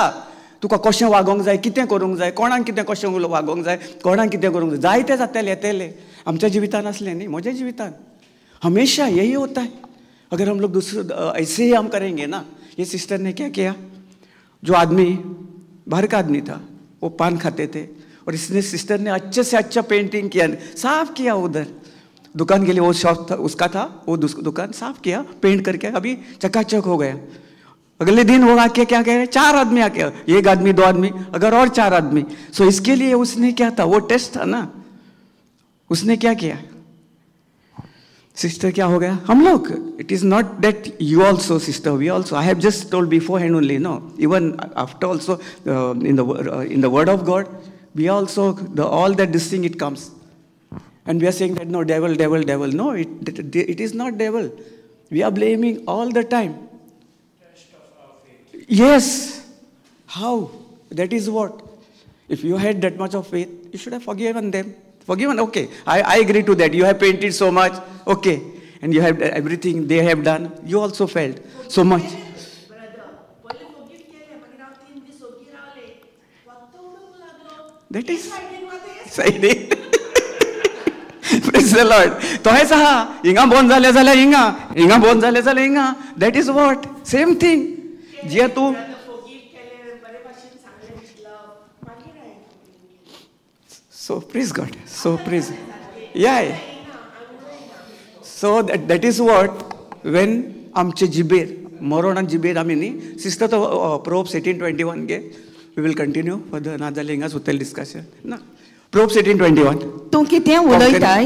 तुका कशें वागोवंक जाय, कितें करूंक जाय, कोणाक कितें कशें वागोवंक जाय, कोणाक कितें करूंक जाय. जायते जातले येतले. आमच्या जिवितान आसलें न्ही, म्हज्या जिवितान हमेशा यही होता है. अगर हम लोग दूसरे ऐसे ही हम करेंगे ना. ये सिस्टर ने क्या किया, जो आदमी बाहर का आदमी था वो पान खाते थे, और इसने सिस्टर ने अच्छे से अच्छा पेंटिंग किया, साफ किया उधर दुकान के लिए, वो शॉप था उसका था, वो दुकान साफ किया, पेंट करके अभी चकाचक हो गया. अगले दिन वो आके क्या कह रहे, 4 आदमी आके, 1 आदमी 2 आदमी, अगर और 4 आदमी. सो इसके लिए उसने क्या था, वो टेस्ट था ना. उसने क्या किया सिस्टर, क्या हो गया हम लोग, it is not that you also sister, we also, I have just told beforehand only, no, even after also in the word of God we also, the all that this thing it comes, and we are saying that no, devil, devil, devil. No, it is not devil. We are blaming all the time. Test of our faith. Yes. How? That is what. If you had that much of faith, you should have forgiven them. Forgiven, okay. I agree to that. You have painted so much, okay. And you have everything they have done. You also felt so much. Brother, पयलें forgive केलें, मागीर हांव 3 दीस ओगी रावलें. वत्तो उडोवंक लागलो. That is सायडीन मात सायडीन. Praise the Lord. तोहेच आहा, हिंगा बोन जालें जाल्यार हिंगा, हिंगा बोन जालें जाल्यार हिंगा. That is what, same thing. जे तूं forgive केलें, बरे भाशेन सांगलें with love. मागीर हांवें forgive केलें. So praise God. So praise. Yeah. So that is what, when आमचे जिबेर मरण आनी जिबेर आमी न्ही सिस्टर, तो प्रोब्स 18:21 गे, we will continue further, ना जाल्यार हिंगाच उरतलें डिस्कशन ना. प्रोब्स 18:21. तूं कितें उलयताय?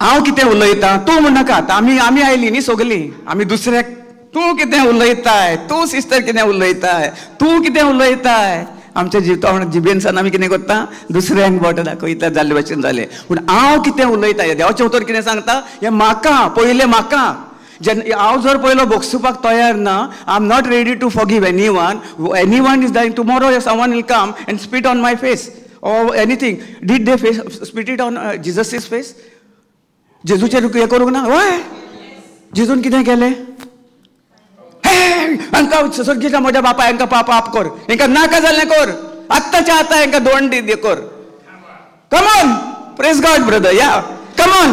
हांव कितें उलयतां तूं म्हणनाका. आतां आमी आयलीं न्ही सगलीं, आमी दुसऱ्याक तूं कितें उलयताय, तूं सिस्टर कितें उलयताय, तूं कितें उलयताय. आमच्या जिविता जिबेनसान आमी कितें करता, दुसऱ्यांक बोट दाखयता जाल्ले भशेन जालें. पूण हांव कितें उलयता, देवाचें उतर कितें सांगता, हें म्हाका पयलें, म्हाका जेन्ना हांव जर पयलो भोगसुपाक तयार ना, I am not ready to forgive anyone, anyone is dying tomorrow, someone will come and spit on my face or anything. Did they face spit it on Jesus' face? जेजूचेर हें करूंक ना? हय. जेजून कितें केलें? हांकां सर्गीच्या म्हज्या बापा हांकां पाप कर, हांकां नाका जाल्लें कर, आत्ताच्या आतां हांकां दोंड दी कर. Come on, praise God brother, yeah come on.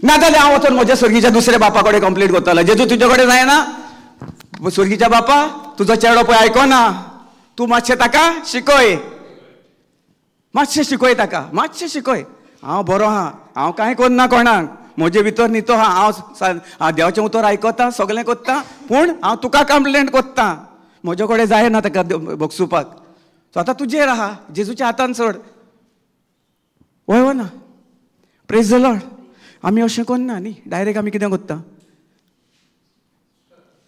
नाजाल्यार हांव वचोन म्हज्या सर्गीच्या दुसऱ्या बापा कडेन कंप्लेंट करतलो. जेजू तुजे कडेन जायना, सर्गीच्या बापा तुजो चेडो पळय आयकोना, तूं मातशें ताका शिकय, मातशें शिकय ताका, मातशें शिकय. हांव बरो आहा, हांव कांय करना कोणाक, म्हजे भितर न्हितो आहा, हांव देवाचें उतर आयकता, सगळें करता, पूण हांव तुका कंप्लेंट करता, म्हजे कडेन जायना ताका बगसुपाक. सो आतां तुजेर आहा, जेजूच्या हातान सोड. वय वो ना? Praise the Lord. आमी अशें करना न्ही, डायरेक्ट आमी कितें करता,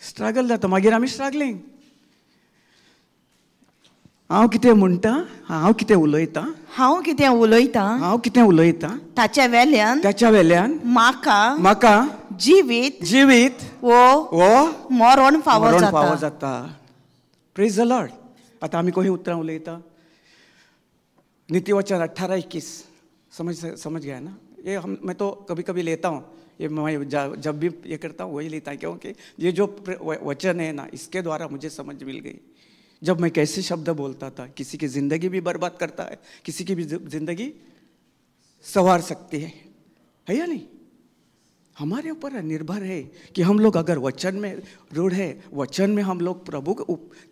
स्ट्रगल जाता, मागीर आमी स्ट्रगलींग. हांव कितें म्हणटा, हांव कितें उलयतां, हांव कितें उलयतां, हांव कितें उलयतां ताच्या वेल्यान, ताच्या वेल्यान म्हाका म्हाका जिवीत जिवीत वो वो मरण फावो फावो जाता. Praise the Lord. आतां आमी खंय उतरां उलयता? नीतिवचन 18:21. समझ गया ना? ये हम मैं तो कभी कभी लेता हूँ, ये मैं जब भी ये करता हूँ वही लेता हूँ, क्योंकि ये जो वचन है ना, इसके द्वारा मुझे समझ मिल गई. जब मैं कैसे शब्द बोलता था, किसी की ज़िंदगी भी बर्बाद करता है, किसी की भी ज़िंदगी संवार सकती है या नहीं? हमारे ऊपर निर्भर है कि हम लोग अगर वचन में रूढ़ है, वचन में हम लोग प्रभु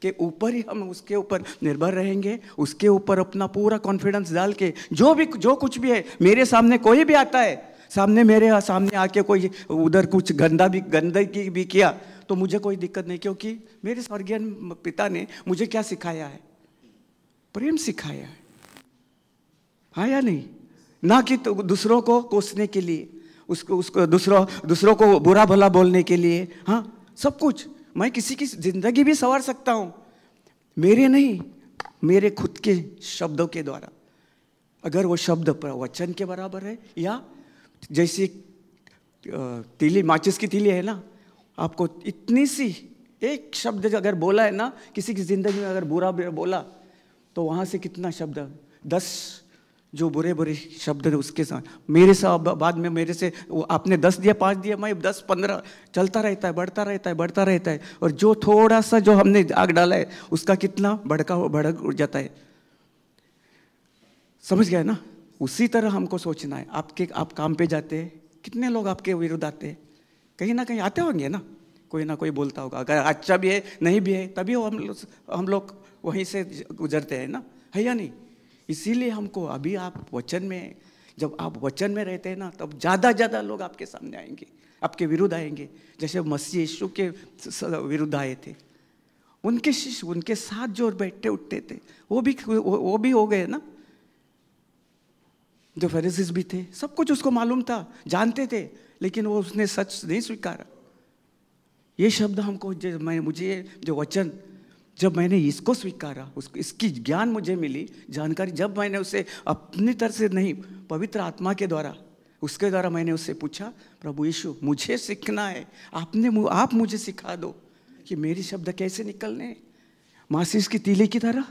के ऊपर ही हम उसके ऊपर निर्भर रहेंगे, उसके ऊपर अपना पूरा कॉन्फिडेंस डाल के जो भी जो कुछ भी है, मेरे सामने कोई भी आता है, सामने मेरे सामने आके कोई उधर कुछ गंदा भी गंदगी भी किया तो मुझे कोई दिक्कत नहीं, क्योंकि मेरे स्वर्गीय पिता ने मुझे क्या सिखाया है? प्रेम सिखाया है, हाँ या नहीं? ना कि तो दूसरों को कोसने के लिए, उसको उसको दूसरों दूसरों को बुरा भला बोलने के लिए. हाँ, सब कुछ मैं किसी की ज़िंदगी भी संवार सकता हूँ, मेरे नहीं, मेरे खुद के शब्दों के द्वारा. अगर वो शब्द वचन के बराबर है, या जैसी तीली, माचिस की तीली है ना, आपको इतनी सी एक शब्द अगर बोला है ना, किसी की ज़िंदगी में अगर बुरा बोला तो वहाँ से कितना शब्द, 10 जो बुरे बुरे शब्द उसके साथ मेरे साथ बाद में मेरे से वो आपने 10 दिया, 5 दिया, मैं 10 15 चलता रहता है, बढ़ता रहता है, बढ़ता रहता है. और जो थोड़ा सा जो हमने आग डाला है उसका कितना भड़का भड़क उड़ जाता है. समझ गया ना? उसी तरह हमको सोचना है. आपके आप काम पे जाते हैं, कितने लोग आपके विरुद्ध आते हैं, कहीं ना कहीं आते होंगे ना, कोई ना कोई बोलता होगा, अगर अच्छा भी है नहीं भी है तभी हम लोग वहीं से गुजरते हैं ना, है या नहीं? इसीलिए हमको अभी आप वचन में, जब आप वचन में रहते हैं ना, तब ज़्यादा ज़्यादा लोग आपके सामने आएंगे, आपके विरुद्ध आएंगे. जैसे मसीह यीशु के विरुद्ध आए थे, उनके शिष्य उनके साथ जो बैठते उठते थे वो भी हो गए ना, जो फरीसीस भी थे, सब कुछ उसको मालूम था, जानते थे, लेकिन वो उसने सच नहीं स्वीकारा. ये शब्द हमको मैं मुझे जो वचन, जब मैंने इसको स्वीकारा, उसको इसकी ज्ञान मुझे मिली, जानकारी, जब मैंने उसे अपनी तरफ से नहीं, पवित्र आत्मा के द्वारा, उसके द्वारा मैंने उससे पूछा, प्रभु यीशु मुझे सीखना है, आपने आप मुझे सिखा दो कि मेरे शब्द कैसे निकलने, माचिस की तीली की तरह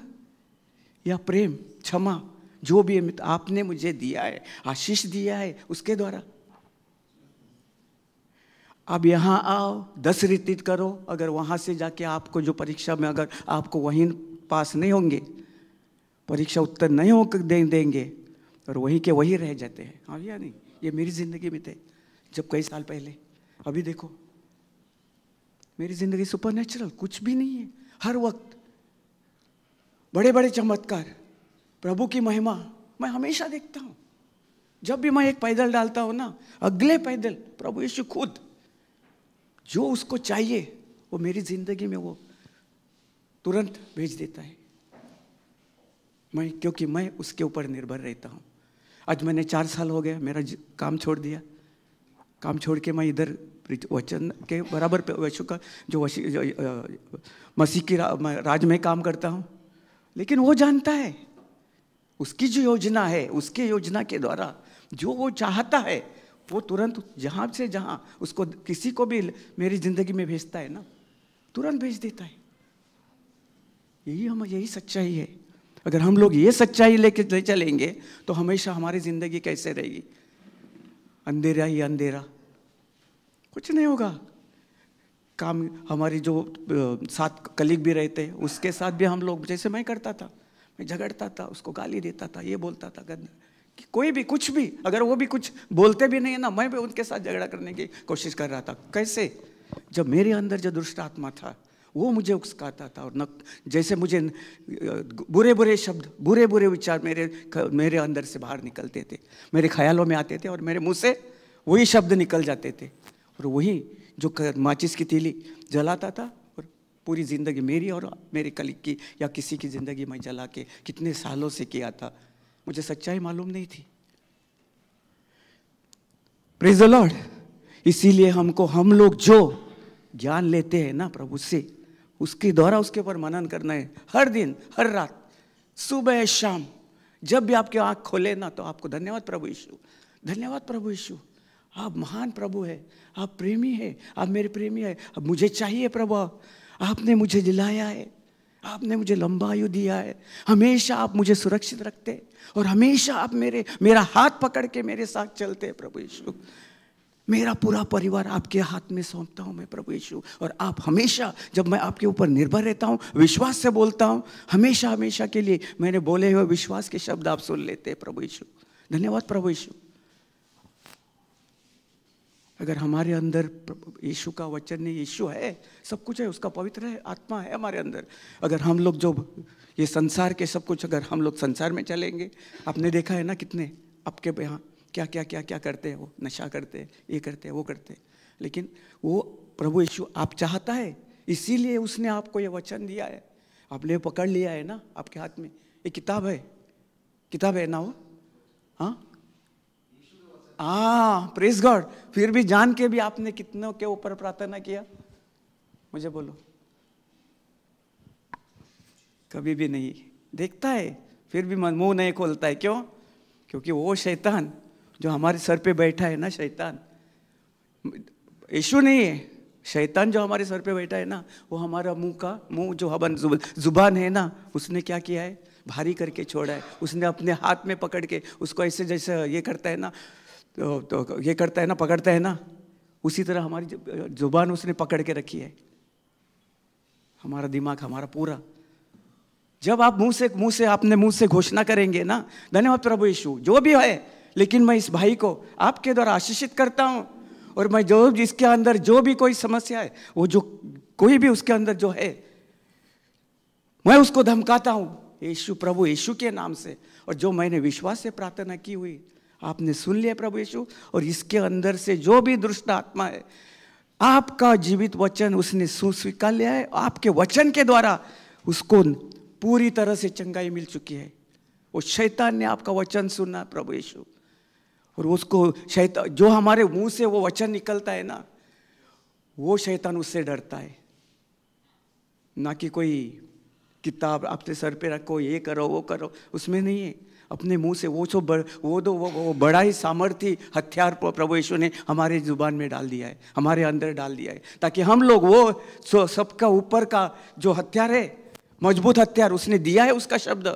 या प्रेम, क्षमा, जो भी आपने मुझे दिया है, आशीष दिया है, उसके द्वारा. अब यहाँ आओ, 10 रितीत करो, अगर वहाँ से जाके आपको जो परीक्षा में अगर आपको वहीं पास नहीं होंगे, परीक्षा उत्तर नहीं हो देंगे और वहीं के वहीं रह जाते हैं. हाँ या नहीं? ये मेरी ज़िंदगी में थे जब कई साल पहले. अभी देखो मेरी ज़िंदगी सुपर नेचुरल कुछ भी नहीं है. हर वक्त बड़े बड़े चमत्कार, प्रभु की महिमा मैं हमेशा देखता हूँ. जब भी मैं एक पैदल डालता हूँ ना, अगले पैदल प्रभु यीशु खुद जो उसको चाहिए वो मेरी ज़िंदगी में वो तुरंत भेज देता है. मैं क्योंकि मैं उसके ऊपर निर्भर रहता हूँ. आज मैंने 4 साल हो गया मेरा काम छोड़ दिया, काम छोड़ के मैं इधर वचन के बराबर यीशु का जो मसीह की राज में काम करता हूँ. लेकिन वो जानता है उसकी जो योजना है, उसके योजना के द्वारा जो वो चाहता है वो तुरंत जहाँ से जहाँ उसको किसी को भी मेरी ज़िंदगी में भेजता है ना, तुरंत भेज देता है. यही सच्चाई है. अगर हम लोग ये सच्चाई लेके ले चलेंगे तो हमेशा हमारी ज़िंदगी कैसे रहेगी? अंधेरा ही अंधेरा, कुछ नहीं होगा। काम, हमारी जो साथ कलीग भी रहते उसके साथ भी हम लोग, जैसे मैं करता था, मैं झगड़ता था, उसको गाली देता था, ये बोलता था गंदा, कि कोई भी कुछ भी, अगर वो भी कुछ बोलते भी नहीं है ना, मैं भी उनके साथ झगड़ा करने की कोशिश कर रहा था। कैसे? जब मेरे अंदर जो दुष्ट आत्मा था वो मुझे उकसाता था, और न जैसे मुझे बुरे बुरे शब्द, बुरे बुरे विचार मेरे मेरे अंदर से बाहर निकलते थे, मेरे ख्यालों में आते थे और मेरे मुंह से वही शब्द निकल जाते थे, और वही जो माचिस की तीली जलाता था, और पूरी ज़िंदगी मेरी और मेरे कलीग की या किसी की ज़िंदगी मैं जला के कितने सालों से किया था, मुझे सच्चाई मालूम नहीं थी। Praise the Lord. इसीलिए हमको, हम लोग जो ज्ञान लेते हैं ना प्रभु से, उसके द्वारा उसके ऊपर मनन करना है हर दिन, हर रात, सुबह शाम। जब भी आपकी आँख खोले ना तो आपको धन्यवाद प्रभु यीशु, धन्यवाद प्रभु यीशु, आप महान प्रभु है, आप प्रेमी है, आप मेरे प्रेमी है, अब मुझे चाहिए प्रभु, आपने मुझे दिलाया है, आपने मुझे लंबा आयु दिया है, हमेशा आप मुझे सुरक्षित रखते और हमेशा आप मेरे मेरा हाथ पकड़ के मेरे साथ चलते हैं प्रभु यीशु। मेरा पूरा परिवार आपके हाथ में सौंपता हूँ मैं प्रभु यीशु, और आप हमेशा, जब मैं आपके ऊपर निर्भर रहता हूँ, विश्वास से बोलता हूँ, हमेशा हमेशा के लिए मैंने बोले हुए विश्वास के शब्द आप सुन लेते हैं प्रभु यीशु। धन्यवाद प्रभु यीशु। अगर हमारे अंदर यीशु का वचन नहीं, यीशु है, सब कुछ है, उसका पवित्र है, आत्मा है हमारे अंदर, अगर हम लोग जो ये संसार के सब कुछ, अगर हम लोग संसार में चलेंगे, आपने देखा है ना कितने आपके यहाँ क्या क्या क्या क्या करते हैं, वो नशा करते हैं, ये करते हैं, वो करते हैं, लेकिन वो प्रभु यीशु आप चाहता है, इसीलिए उसने आपको ये वचन दिया है, आपने पकड़ लिया है ना, आपके हाथ में ये किताब है, किताब है ना वो, हाँ हाँ, प्रेज गॉड। फिर भी जान के भी आपने कितनों के ऊपर प्रार्थना किया, मुझे बोलो? कभी भी नहीं। देखता है फिर भी मुंह नहीं खोलता है, क्यों? क्योंकि वो शैतान जो हमारे सर पे बैठा है ना, शैतान यीशु नहीं है, शैतान जो हमारे सर पे बैठा है ना, वो हमारा मुंह का मुंह जो हवन जुबान है ना, उसने क्या किया है, भारी करके छोड़ा है। उसने अपने हाथ में पकड़ के उसको ऐसे जैसे ये करता है ना, तो ये करता है ना, पकड़ता है ना, उसी तरह हमारी जुबान उसने पकड़ के रखी है, हमारा दिमाग, हमारा पूरा। जब आप मुंह से अपने मुंह से घोषणा करेंगे ना, धन्यवाद प्रभु यीशु, जो भी है, लेकिन मैं इस भाई को आपके द्वारा आशीषित करता हूँ, और मैं जो जिसके अंदर जो भी कोई समस्या है, वो जो कोई भी उसके अंदर जो है, मैं उसको धमकाता हूँ यीशु, प्रभु यीशु के नाम से, और जो मैंने विश्वास से प्रार्थना की हुई आपने सुन लिया प्रभु यीशु, और इसके अंदर से जो भी दुष्ट आत्मा है, आपका जीवित वचन उसने सुस्वीकार लिया है, आपके वचन के द्वारा उसको पूरी तरह से चंगाई मिल चुकी है। वो शैतान ने आपका वचन सुना प्रभु यीशु, और उसको शैतान, जो हमारे मुंह से वो वचन निकलता है ना, वो शैतान उससे डरता है, ना कि कोई किताब आपके सर पे रखो, ये करो वो करो, उसमें नहीं है। अपने मुंह से वो वो दो वो बड़ा ही सामर्थ्य हथियार प्रभु यीशु ने हमारे जुबान में डाल दिया है, हमारे अंदर डाल दिया है, ताकि हम लोग वो सबका ऊपर का जो हथियार है, मजबूत हथियार उसने दिया है, उसका शब्द,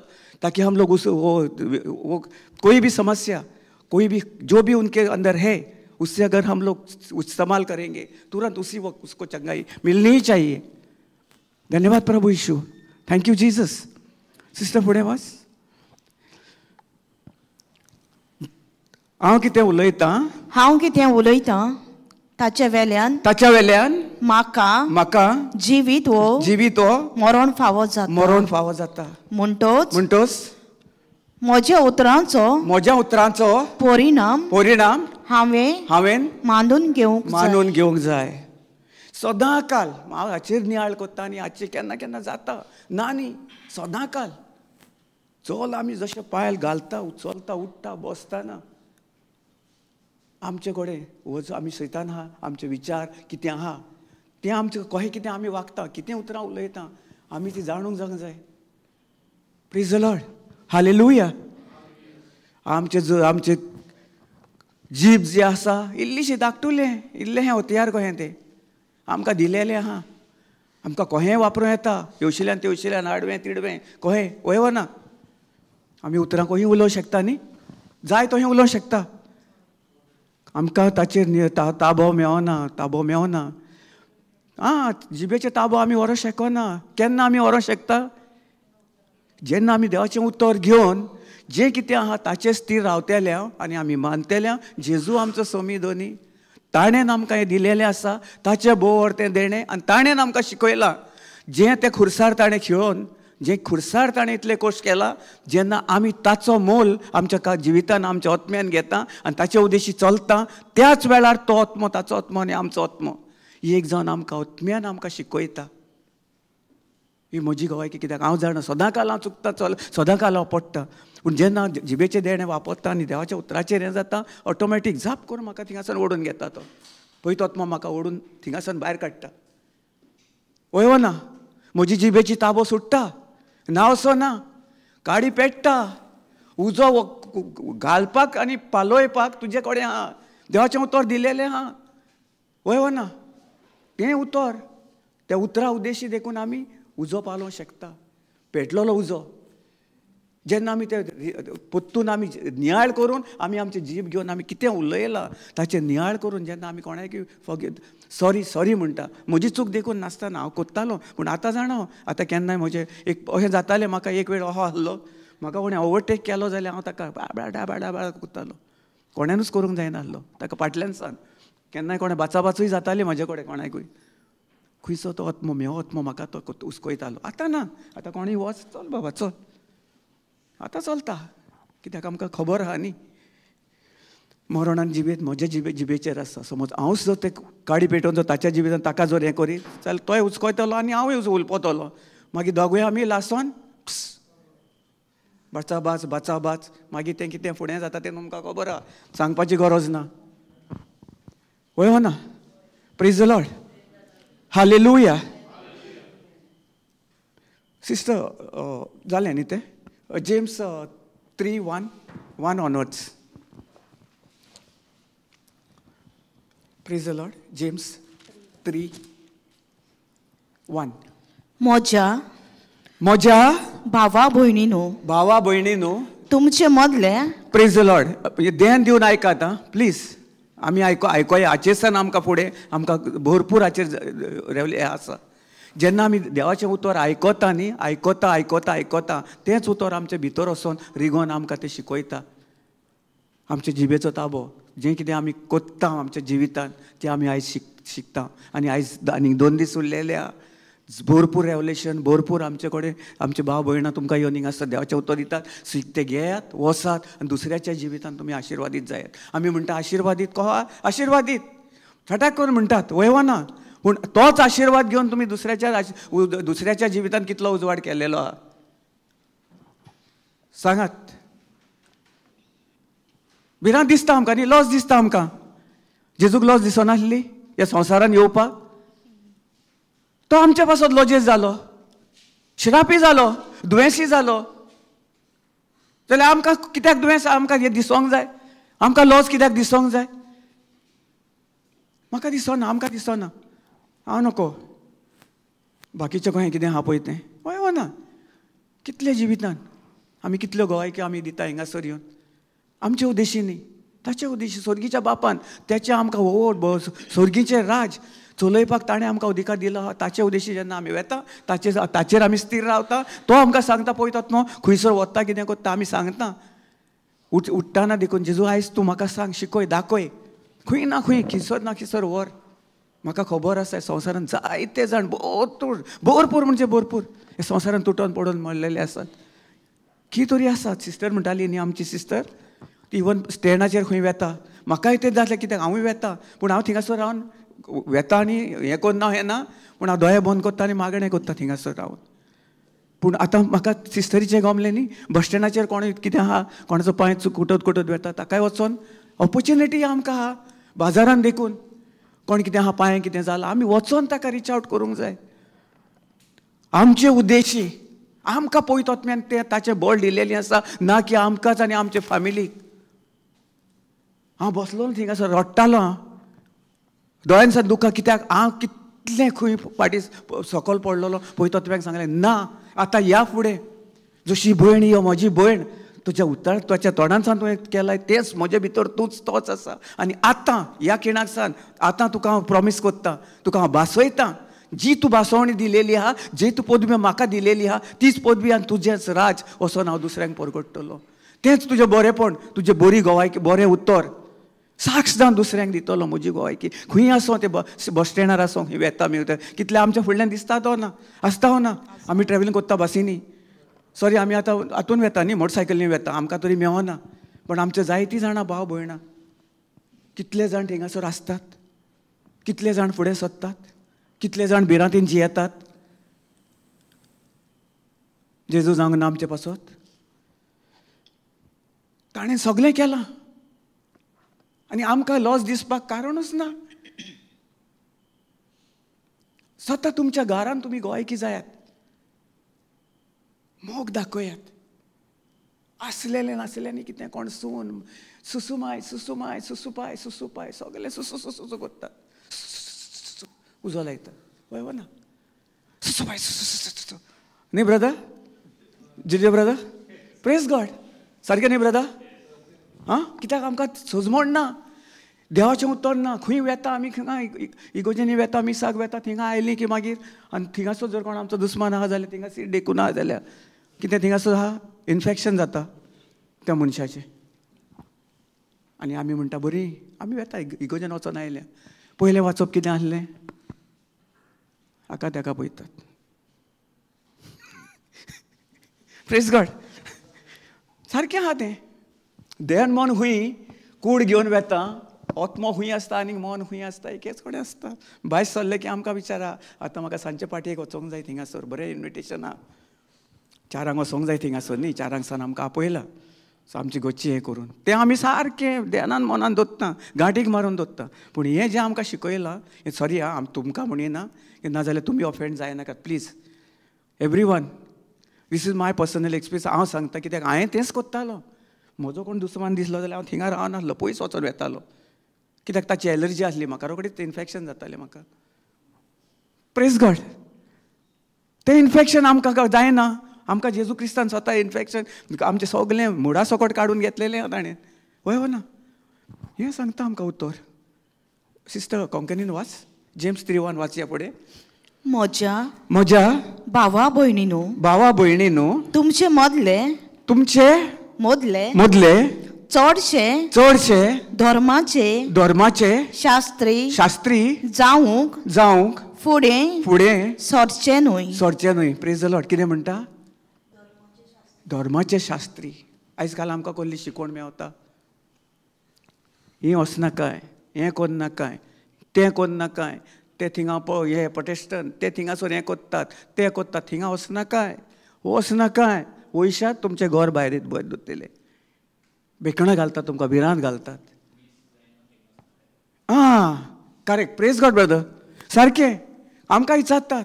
ताकि हम लोग उस वो कोई भी समस्या, कोई भी जो भी उनके अंदर है, उससे अगर हम लोग इस्तेमाल करेंगे, तुरंत उसी वक्त उसको चंगाई मिलनी ही चाहिए। धन्यवाद प्रभु यीशु, thank you Jesus. Sister फुडें वास। हांव कितें उलयतां, हांव कितें उलयतां ताच्या वेल्यान, ताच्या वेल्यान म्हाका, म्हाका जिवीत हो, जिवीत हो मरण फावो जाता, मरण फावो जाता। म्हणटोच, म्हणटोच म्हज्या उतरांचो, म्हज्या उतरांचो परिणाम, परिणाम हांवें, हांवें मानून घेवंक, मानून घेवंक जाय सदां काल. हांव हाचेर नियाळ कोत्ता आनी हाचेर केन्ना केन्ना जाता ना न्ही, सदां काल चल आमी जशें पायल घालता, चलता, उठ्ठा, बसता ना, आमचे कडेन हो जो आमी सैतान आहा, आमचे विचार कितें आहा तें आमचें कशें कितें आमी वागता, कितें उतरां उलयता, आमी ती जाणूंक जावंक जाय. Praise the Lord, hallelujah. आमचे जो आमचे जीब जी आसा इल्लीशी धाकटुलें, इल्लें हत्यार कहें तें आमकां दिलेलें आहा, आमकां कहें वापरूं येता, येवशिल्यान तेवशिल्यान आडवें तिडवें कहें वय ना, आमी उतरां कहीं उलोवंक शकता न्ही, जाय तशें उलोवंक शकता. आमकां ताचेर ताबो मेवना, ताबो मेवना. आं, जिबेचे ताबो आमी व्हरूंक शकना. केन्ना आमी व्हरूंक शकता? जेन्ना आमी देवाचें उतर घेवन जें कितें आहा ताचेर स्थीर रावतले आनी आमी मानतले जेजू आमचो सोमी दोनी, ताणें आमकां हें दिलेलें आसा, ताचें बोवर तें देणें, आनी ताणें आमकां शिकयलां. जें तें खुर्सार ताणें खेळोवन, जें खुर्सार ताणें इतलें कोश केलां, जेन्ना आमी ताचो मोल आमच्या जिवितान आमच्या आत्म्यान घेता आनी ताचे उद्देशी चलता, त्याच वेळार तो आत्मो, ताचो आत्मो आनी आमचो आत्मो एक जावन आमकां आत्म्यान आमकां शिकयता. ही म्हजी गवायकी, कित्याक हांव जाणा सदां काल हांव चुकता, चल सदां काल हांव पडटा, पूण जेन्ना जिबेचें देणें वापरता आनी देवाच्या उतराचेर हें जाता, ऑटोमॅटीक झाप करून म्हाका थिंगासान ओडून घेता तो पळय, तो आत्मो म्हाका ओडून थिंगासान भायर काडटा. वय ना, म्हजी जिबेची ताबो सुट्टा, नांवसो ना, काडी पेट्टा, उजो घालपाक आनी पालोयपाक तुजे कडेन आहा, देवाचें उतर दिलेलें आहा. वय ना, तें उतर, त्या उतरा उद्देशी देखून आमी उजो पालोवंक शकता, पेटलेलो उजो. जेन्ना आमी ते परतून आमी नियाळ करून आमी आमचे जीब घेवन आमी कितें उलयलां ताचें नियाळ करून जेन्ना आमी कोणाक फॉरगीव, सॉरी सॉरी म्हणटा, म्हजी चूक देखून नासतना हांव कोत्तालो, पूण आतां जाणा आतां केन्नाय म्हजें एक अशें जातालें, म्हाका एक वेळ असो आहलो, म्हाका कोणें ओवरटेक केलो जाल्यार हांव ताका बाडा बाडा बाडा कोत्तालो, कोणेनूच करूंक जायना आहलो ताका फाटल्यान सान. केन्नाय कोणें बाचाबाचूय जाताली म्हजे कडेन कोणाकूय, खंयचो तो आत्मो म्हेंव आत्मो म्हाका तो हुस्कयतालो. आतां ना, आतां कोणूय वच, चल बाबा चल, आतां चलता, कित्याक आमकां खबर आहा न्ही. मरणान जिबेत म्हज्या जिबेचेर आसा. समज हांवूच जर ते काडी पेटोवन जर ताच्या जिबेन ताका जर हें करीत जाल्यार तोय हुस्कयतलो आनी हांवूय उलपतलो, मागीर दोगूय आमी लासोन बाचाबाच बाचाबाच, मागीर तें कितें फुडें जाता तें तुमकां खबर आहा, सांगपाची गरज ना. वय ना? Praise the Lord, hallelujah. Sister जालें न्ही तें? James 3:1 onwards. Praise the Lord. James 3:1. म्हज्या म्हज्या भावा भयणीनो, भावा भयणीनो, तुमचे मदले. प्रेज the Lord. ध्यान दिवन आयकात आं प्लीज. आमी आयकोया हाचेर सान आमकां फुडें आमकां भरपूर हाचेर रेवले आसा. जेन्ना आमी देवाचें उतर आयकता न्ही, आयकता आयकता आयकता, तेंच उतर आमचे भितर वचोन रिगोन आमकां तें शिकयता. आमचे जिबेचो ताबो, जें कितें आमी कोत्ता आमच्या जिवितान तें आमी आयज शिकता. आनी आयज आनीक 2 दीस उरलेले आहा, भरपूर रेवलेशन, भरपूर आमचे कडेन आमचे भाव भयणां तुमकां येवन हिंगा आसता देवाचें उतर दितात, ते घेयात वसात आनी दुसऱ्याच्या जिवितान तुमी आशिर्वादीत जायात. आमी म्हणटा आशिर्वादीत कहो, आशिर्वादीत फटाक करून म्हणटात, वयवना, पूण तोच आशिर्वाद घेवन तुमी दुसऱ्याच्या जिवितान कितलो उजवाड केलेलो आहा सांगात. भिरांत दिसता आमकां न्ही, लॉस दिसता आमकां. जेजूक लॉस दिसनासली ह्या संवसारान येवपाक? तो आमचे पासत लजेस जालो, श्रापी जालो, दुयेंसी जालो, जाल्यार आमकां कित्याक दुयेंस आमकां हें दिसोंक जाय? आमकां लॉस कित्याक दिसोंक जाय? म्हाका दिसना, आमकां दिसना, हांव नको बाकीचें खंय कितें आहा पळय तें हय वना. कितले जिवितान आमी कितल्यो गोवायक्यो आमी दिता हिंगासर येवन, आमचे उद्देशी न्ही, ताचे उद्देशी. स्वर्गीच्या बापान तेचें आमकां व्हड स्वर्गीचें राज चलयपाक ताणें आमकां अधिकार दिलो. ताचे उद्देशी जेन्ना आमी वेता, ताचेर आमी स्थीर रावता, तो आमकां सांगता पळयतात न्हू खंयसर वता कितें करता आमी सांगता. उठ्ठाना देखून जेजू आयज तूं म्हाका सांग, शिकय, दाखय, खंय ना खंय, खिसर ना खिसर व्हर. म्हाका खबर आसा संवसारान जायते जाण भरपूर भरपूर म्हणजे भरपूर हे संवसारान तुटोन पडून मरलेले आसात. की तरी आसात. सिस्टर म्हणटाली न्ही आमची सिस्टर, ती इवन स्टँडाचेर खंय वेता, म्हाकाय तें जातलें कित्याक हांवूय वेता, पूण हांव थिंगासर रावन वेता आनी हें करना हें ना, पूण हांव दोळे बंद करता आनी मागणें करता थिंगासर रावन. पूण आतां म्हाका सिस्टरीचें गमलें न्ही, बस स्टँडाचेर कोण कितें आहा, कोणाचो पांय कुटत कुटत वेता, ताकाय वचोन ऑपोर्चुनिटी आमकां आहा. बाजारान देखून कोण कितें आहा, पांय कितें जालां, आमी वचोन ताका रिच आवट करूंक जाय. आमचे उद्देशी आमकां पळयत आत्म्यान तें ताचें बळ दिलेलें आसा, ना की आमकांच आनी आमचे फॅमिलीक. हांव बसलो थिंगासर रडटालो, हांव दोळ्यांसान दुखां, कित्याक हांव कितलें खंय फाटीं सकयल पडलेलो. पळयत आत्म्याक सांगलें ना, आतां ह्या फुडें जशी भयण यो म्हजी भयण, तुज्या उतर ताच्या तोंडान तुवें केलाय तेंच म्हजे भितर तूंच तोच आसा. आनी आतां ह्या खिणाक सान आतां तुका हांव प्रॉमीस करता, तुका हांव भासयतां, जी तूं भासवणी दिलेली आहा, जी तूं पदवी म्हाका दिलेली आहा, तीच पदवी आनी तुजेंच राज वचोन हांव दुसऱ्यांक परगडटलो. तेंच तुजें बरेंपण, तुजें बरी गोवायकी, बरें उत्तर साक्ष जावन दुसऱ्यांक दितलो म्हजी गोवायकी. खंय आसूं तें बस स्टँडार आसूं, खंय वेता आमी, कितले आमच्या फुडल्यान दिसता तो ना, आसता हो ना. आमी ट्रॅव्हलिंग करता बसींनी, सॉरी आमी आतां हातून वेता न्ही, मोटरसायकलीन वेता, आमकां तरी मेवना, पण आमचे जायतीं जाणां भाव भयणां कितले जाण थिंगासर आसतात, कितले जाण फुडें सरतात, कितले जाण भिरांतीन जियेतात. जेजू जावंक ना आमचे पासत? ताणें सगळें केलां आनी आमकां लॉस दिसपाक कारणूच ना. स्वता तुमच्या घरान तुमी गोवायकी जायात, मोग दाखयात. आसलेलें नासलें न्ही कितें, कोण सून सुसुमाय सुसुमाय सुसुपाय सुसुपाय सगळे सुसू सुसू करतात, उजो लायतात. वय वो ना सुसुपाय सुसू न्ही ब्रदर, जिजे ब्रदर, प्रेज गॉड. सारकें न्ही ब्रदर? आं, कित्याक आमकां सोजमण ना, देवाचें उत्तर ना. खंय वेता आमी, थिंगा इगोजेनी वेता, मिसाक वेता, थिंगा आयलीं की मागीर आनी थिंगासर जर कोण आमचो दुस्मान आहा जाल्यार, थिंगा सीट देखून आहा जाल्यार कितें थिंगासर आहा इन्फेक्शन जाता त्या मनशाचें. आनी आमी म्हणटा बरी आमी वेता इगोजेन वचोन आयल्या. पयलें वाचप कितें आसलें? हाका तेका पळयतात. प्रेज गॉड. सारकें आहा तें. देन मन हुंय कूड घेवन वेता, आत्मो हुंय आसता आनी मन हुंय आसता, एकेच कडेन आसता. भायर सरलें की आमकां विचारा, आतां म्हाका सांजचे पाटयेक वचोंक जाय थिंगासर, बरें इन्विटेशन आहा, चारांक वचोंक जाय थिंगासर न्ही, चारांक सान आमकां आपयला, सो आमची गोची हें करून तें आमी सारकें देनान मनान दवरता, गांठीक मारून दवरता. पूण हें जें आमकां शिकयलां, हें सॉरी आं, आम तुमकां म्हणिना, नाजाल्यार तुमी offend जायनाकात please. Every one, this is my personal experience. हांव सांगता कित्याक हांवें तेंच करतालो. म्हजो कोण दुस्मान दिसलो जाल्यार हांव थिंगा रावनासलो, पयस वचोन वेतालो, कित्याक ताची एलर्जी आसली म्हाका, रोखडीच इन्फेक्शन जातालें म्हाका. प्रेज गॉड. तें इन्फेक्शन आमकां जायना. आमकां जेजू क्रिस्तान स्वता इन्फेक्शन आमचें सगळें मुडा सकट काडून घेतलेलें ताणें. वय हो ना? हें सांगता आमकां उत्तर. सिस्टर कोंकणीन वाच, जेम्स 3:1 वाचया फुडें. म्हज्या म्हज्या भावा भयणीनो, भावा भयणीनो, तुमचे मदले, तुमचे मदले मदले चडशे चडशे धर्माचे धर्माचे शास्त्री शास्त्री जावंक जावंक फुडें फुडें सरचें न्हय, सरचें न्हय. प्रेज the Lord. कितें म्हणटा? धर्माचे शास्त्री. आयज काल आमकां कसली शिकवण मेवता, हें वचनाकाय, हें करनाकाय, तें करनाकाय, ते थिंगा पळय हे प्रोटेस्टंट, ते थिंगासर हें करतात तें करतात, थिंगा वचनाकाय वचनाकाय. वयशात तुमचें घर भायर बरें दवरतले, बेकणां घालतात तुमकां, भिरांत घालतात. आं, करेक्ट. प्रेज गॉड ब्रदर. सारकें आमकां विचारतात,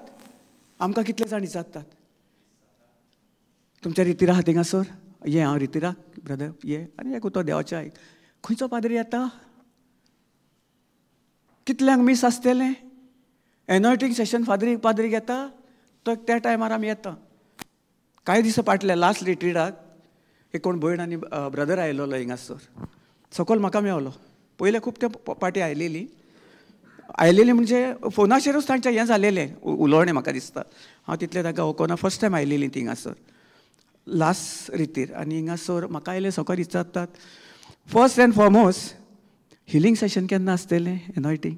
आमकां कितले जाण विचारतात, तुमच्या रितीरा आहा थिंगासर, ये हांव रितीरा ब्रदर ये, आनी एक उतर देवाचें आयक. खंयचो पाद्री येता? कितल्यांक मीस आसतलें? एनॉयटींग सेशन फादरी पाद्रीक येता तो त्या टायमार आमी येता. कांय दिसां फाटल्या लास्ट रिट्रिटाक एक कोण भयण आनी ब्रदर आयलोलो हिंगासर, सकयल म्हाका मेवलो. पयलें खूब ते पाटी आयलेली, आयलेली म्हणजे फोनाचेरूच तांचें हें जालेलें उलोवणें म्हाका दिसता. हांव तितलें तांकां वळखना, फर्स्ट टायम आयलेली थिंगासर लास्ट रितीर. आनी हिंगासर म्हाका आयले सकयल विचारतात, first and foremost healing session केन्ना आसतलें, एनॉयटींग?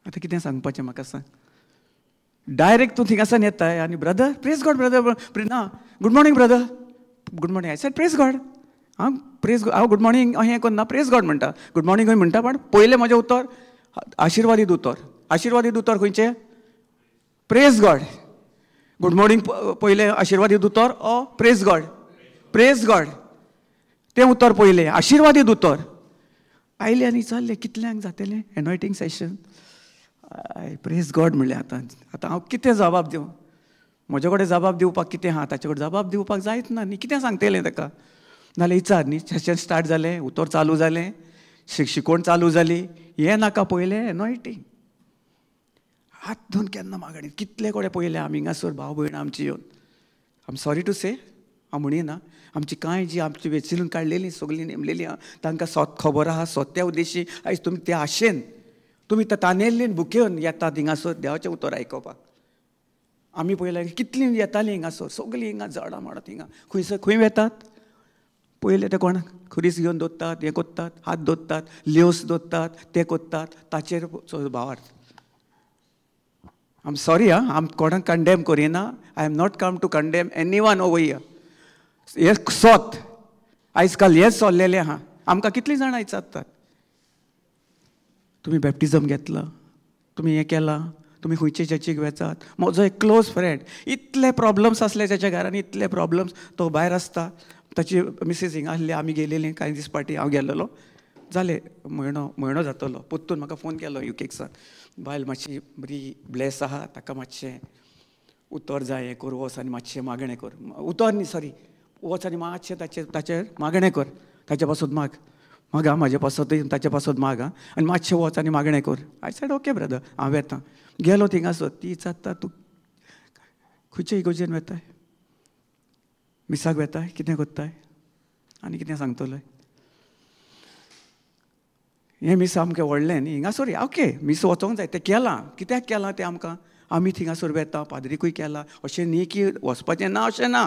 आतां कितें सांगपाचें म्हाका सांग. डायरेक्ट तूं थिंगासान येताय आनी ब्रदर प्रेज गॉड ब्रदर, ना good morning brother, good morning. I said praise God. हांव प्रेज, हांव गुड मॉर्निंग हें करना, प्रेज गॉड म्हणटा, गुड मॉर्निंगूय म्हणटा, पण पयलें म्हजें उतर आशिर्वादीत उतर. आशिर्वादीत उतर खंयचें? प्रेज गॉड. गुड मॉर्निंग पयलें आशिर्वादीत उतर, ओ प्रेज गॉड, प्रेज गॉड तें उतर पयलें आशिर्वादीत उतर. आयलें आनी विचारलें कितल्यांक जातलें एनॉयटींग सेशन? I praise God म्हणलें. आतां आतां हांव कितें जबाब दिवं? म्हजे कडेन जबाब दिवपाक कितें आहा? ताचे कडेन जबाब दिवपाक जायच ना न्ही, कितें सांगतलें ताका? नाल्यार विचार न्ही. सेशन स्टार्ट जालें, उतर चालू जालें, शिकवण चालू जाली, हें नाका पयलें एनॉयटींग. हात धुवन केन्ना मागणी कितले कडेन पयलें आमी हिंगासर भाव भयणां आमची येवन. आम सॉरी टू से, हांव म्हणिना, आमची कांय जी आमची वेंचून काडलेली सगळीं नेमलेली आहा, तांकां सोत खबर आहा, सोत्या उद्देशी आयज तुमी त्या आशेन तुमी तानेल्लीन भुकेवन येतात हिंगासर देवाचें उतर आयकोपाक. आमी पयलें कितलीं येतालीं हिंगासर, सगळीं हिंगा झाडां माडत हिंगा खंयसर खंय वेतात पयलें ते कोणाक खुरीस घेवन दोत्तात, हें कोत्तात, हात दोत्तात, लेवस दोत्तात, ते कोत्तात, ताचेर भावार्थ. आम सॉरी आं, आम कोणाक कंडेम करिना. I am not come to condemn any one over here. हें सोत आयज काल हेंच चल्लेलें आहा. आमकां कितलीं जाणां विचारतात, तुमी बॅप्टिजम घेतलां, तुमी हें केलां, तुमी खंयचे चर्चीक वेचात. म्हजो एक क्लोज फ्रेंड, इतले प्रॉब्लम्स आसले ताच्या घरान, इतले प्रॉब्लम्स, तो भायर आसता, ताची मिसीस हिंगा आसली, आमी गेलेलीं कांय दीस फाटीं, हांव गेल्लो, जालें म्हयनो म्हयनो जातलो, पोत्तून म्हाका फोन केलो युकेक सावन, बायल मातशी बरी ब्लेस आहा, ताका मातशें उतर जाय, हें कर, वच आनी मातशें मागणें कर, उतर न्ही सॉरी, वच आनी मातशें ताचेर ताचेर मागणें कर, ताचे पासत माग, माग आं, म्हाजे पासतूय ताचे पासत माग आं, आनी मातशें वच आनी मागणें कर. I said okay brother, हांव वेता. गेलो थिंगासर, ती विचारता तूं खंयचे इगोजेन वेताय, मिसाक वेताय, कितें कोत्ताय आनी कितें सांगतलोय. हें मीस सामकें व्हडलें न्ही हिंगासर, ओके मीस वचोंक जाय, तें केलां, कित्याक केलां तें आमकां, आमी थिंगासर वेता, पाद्रीकूय केलां, अशें न्ही की वचपाचें ना, अशें ना,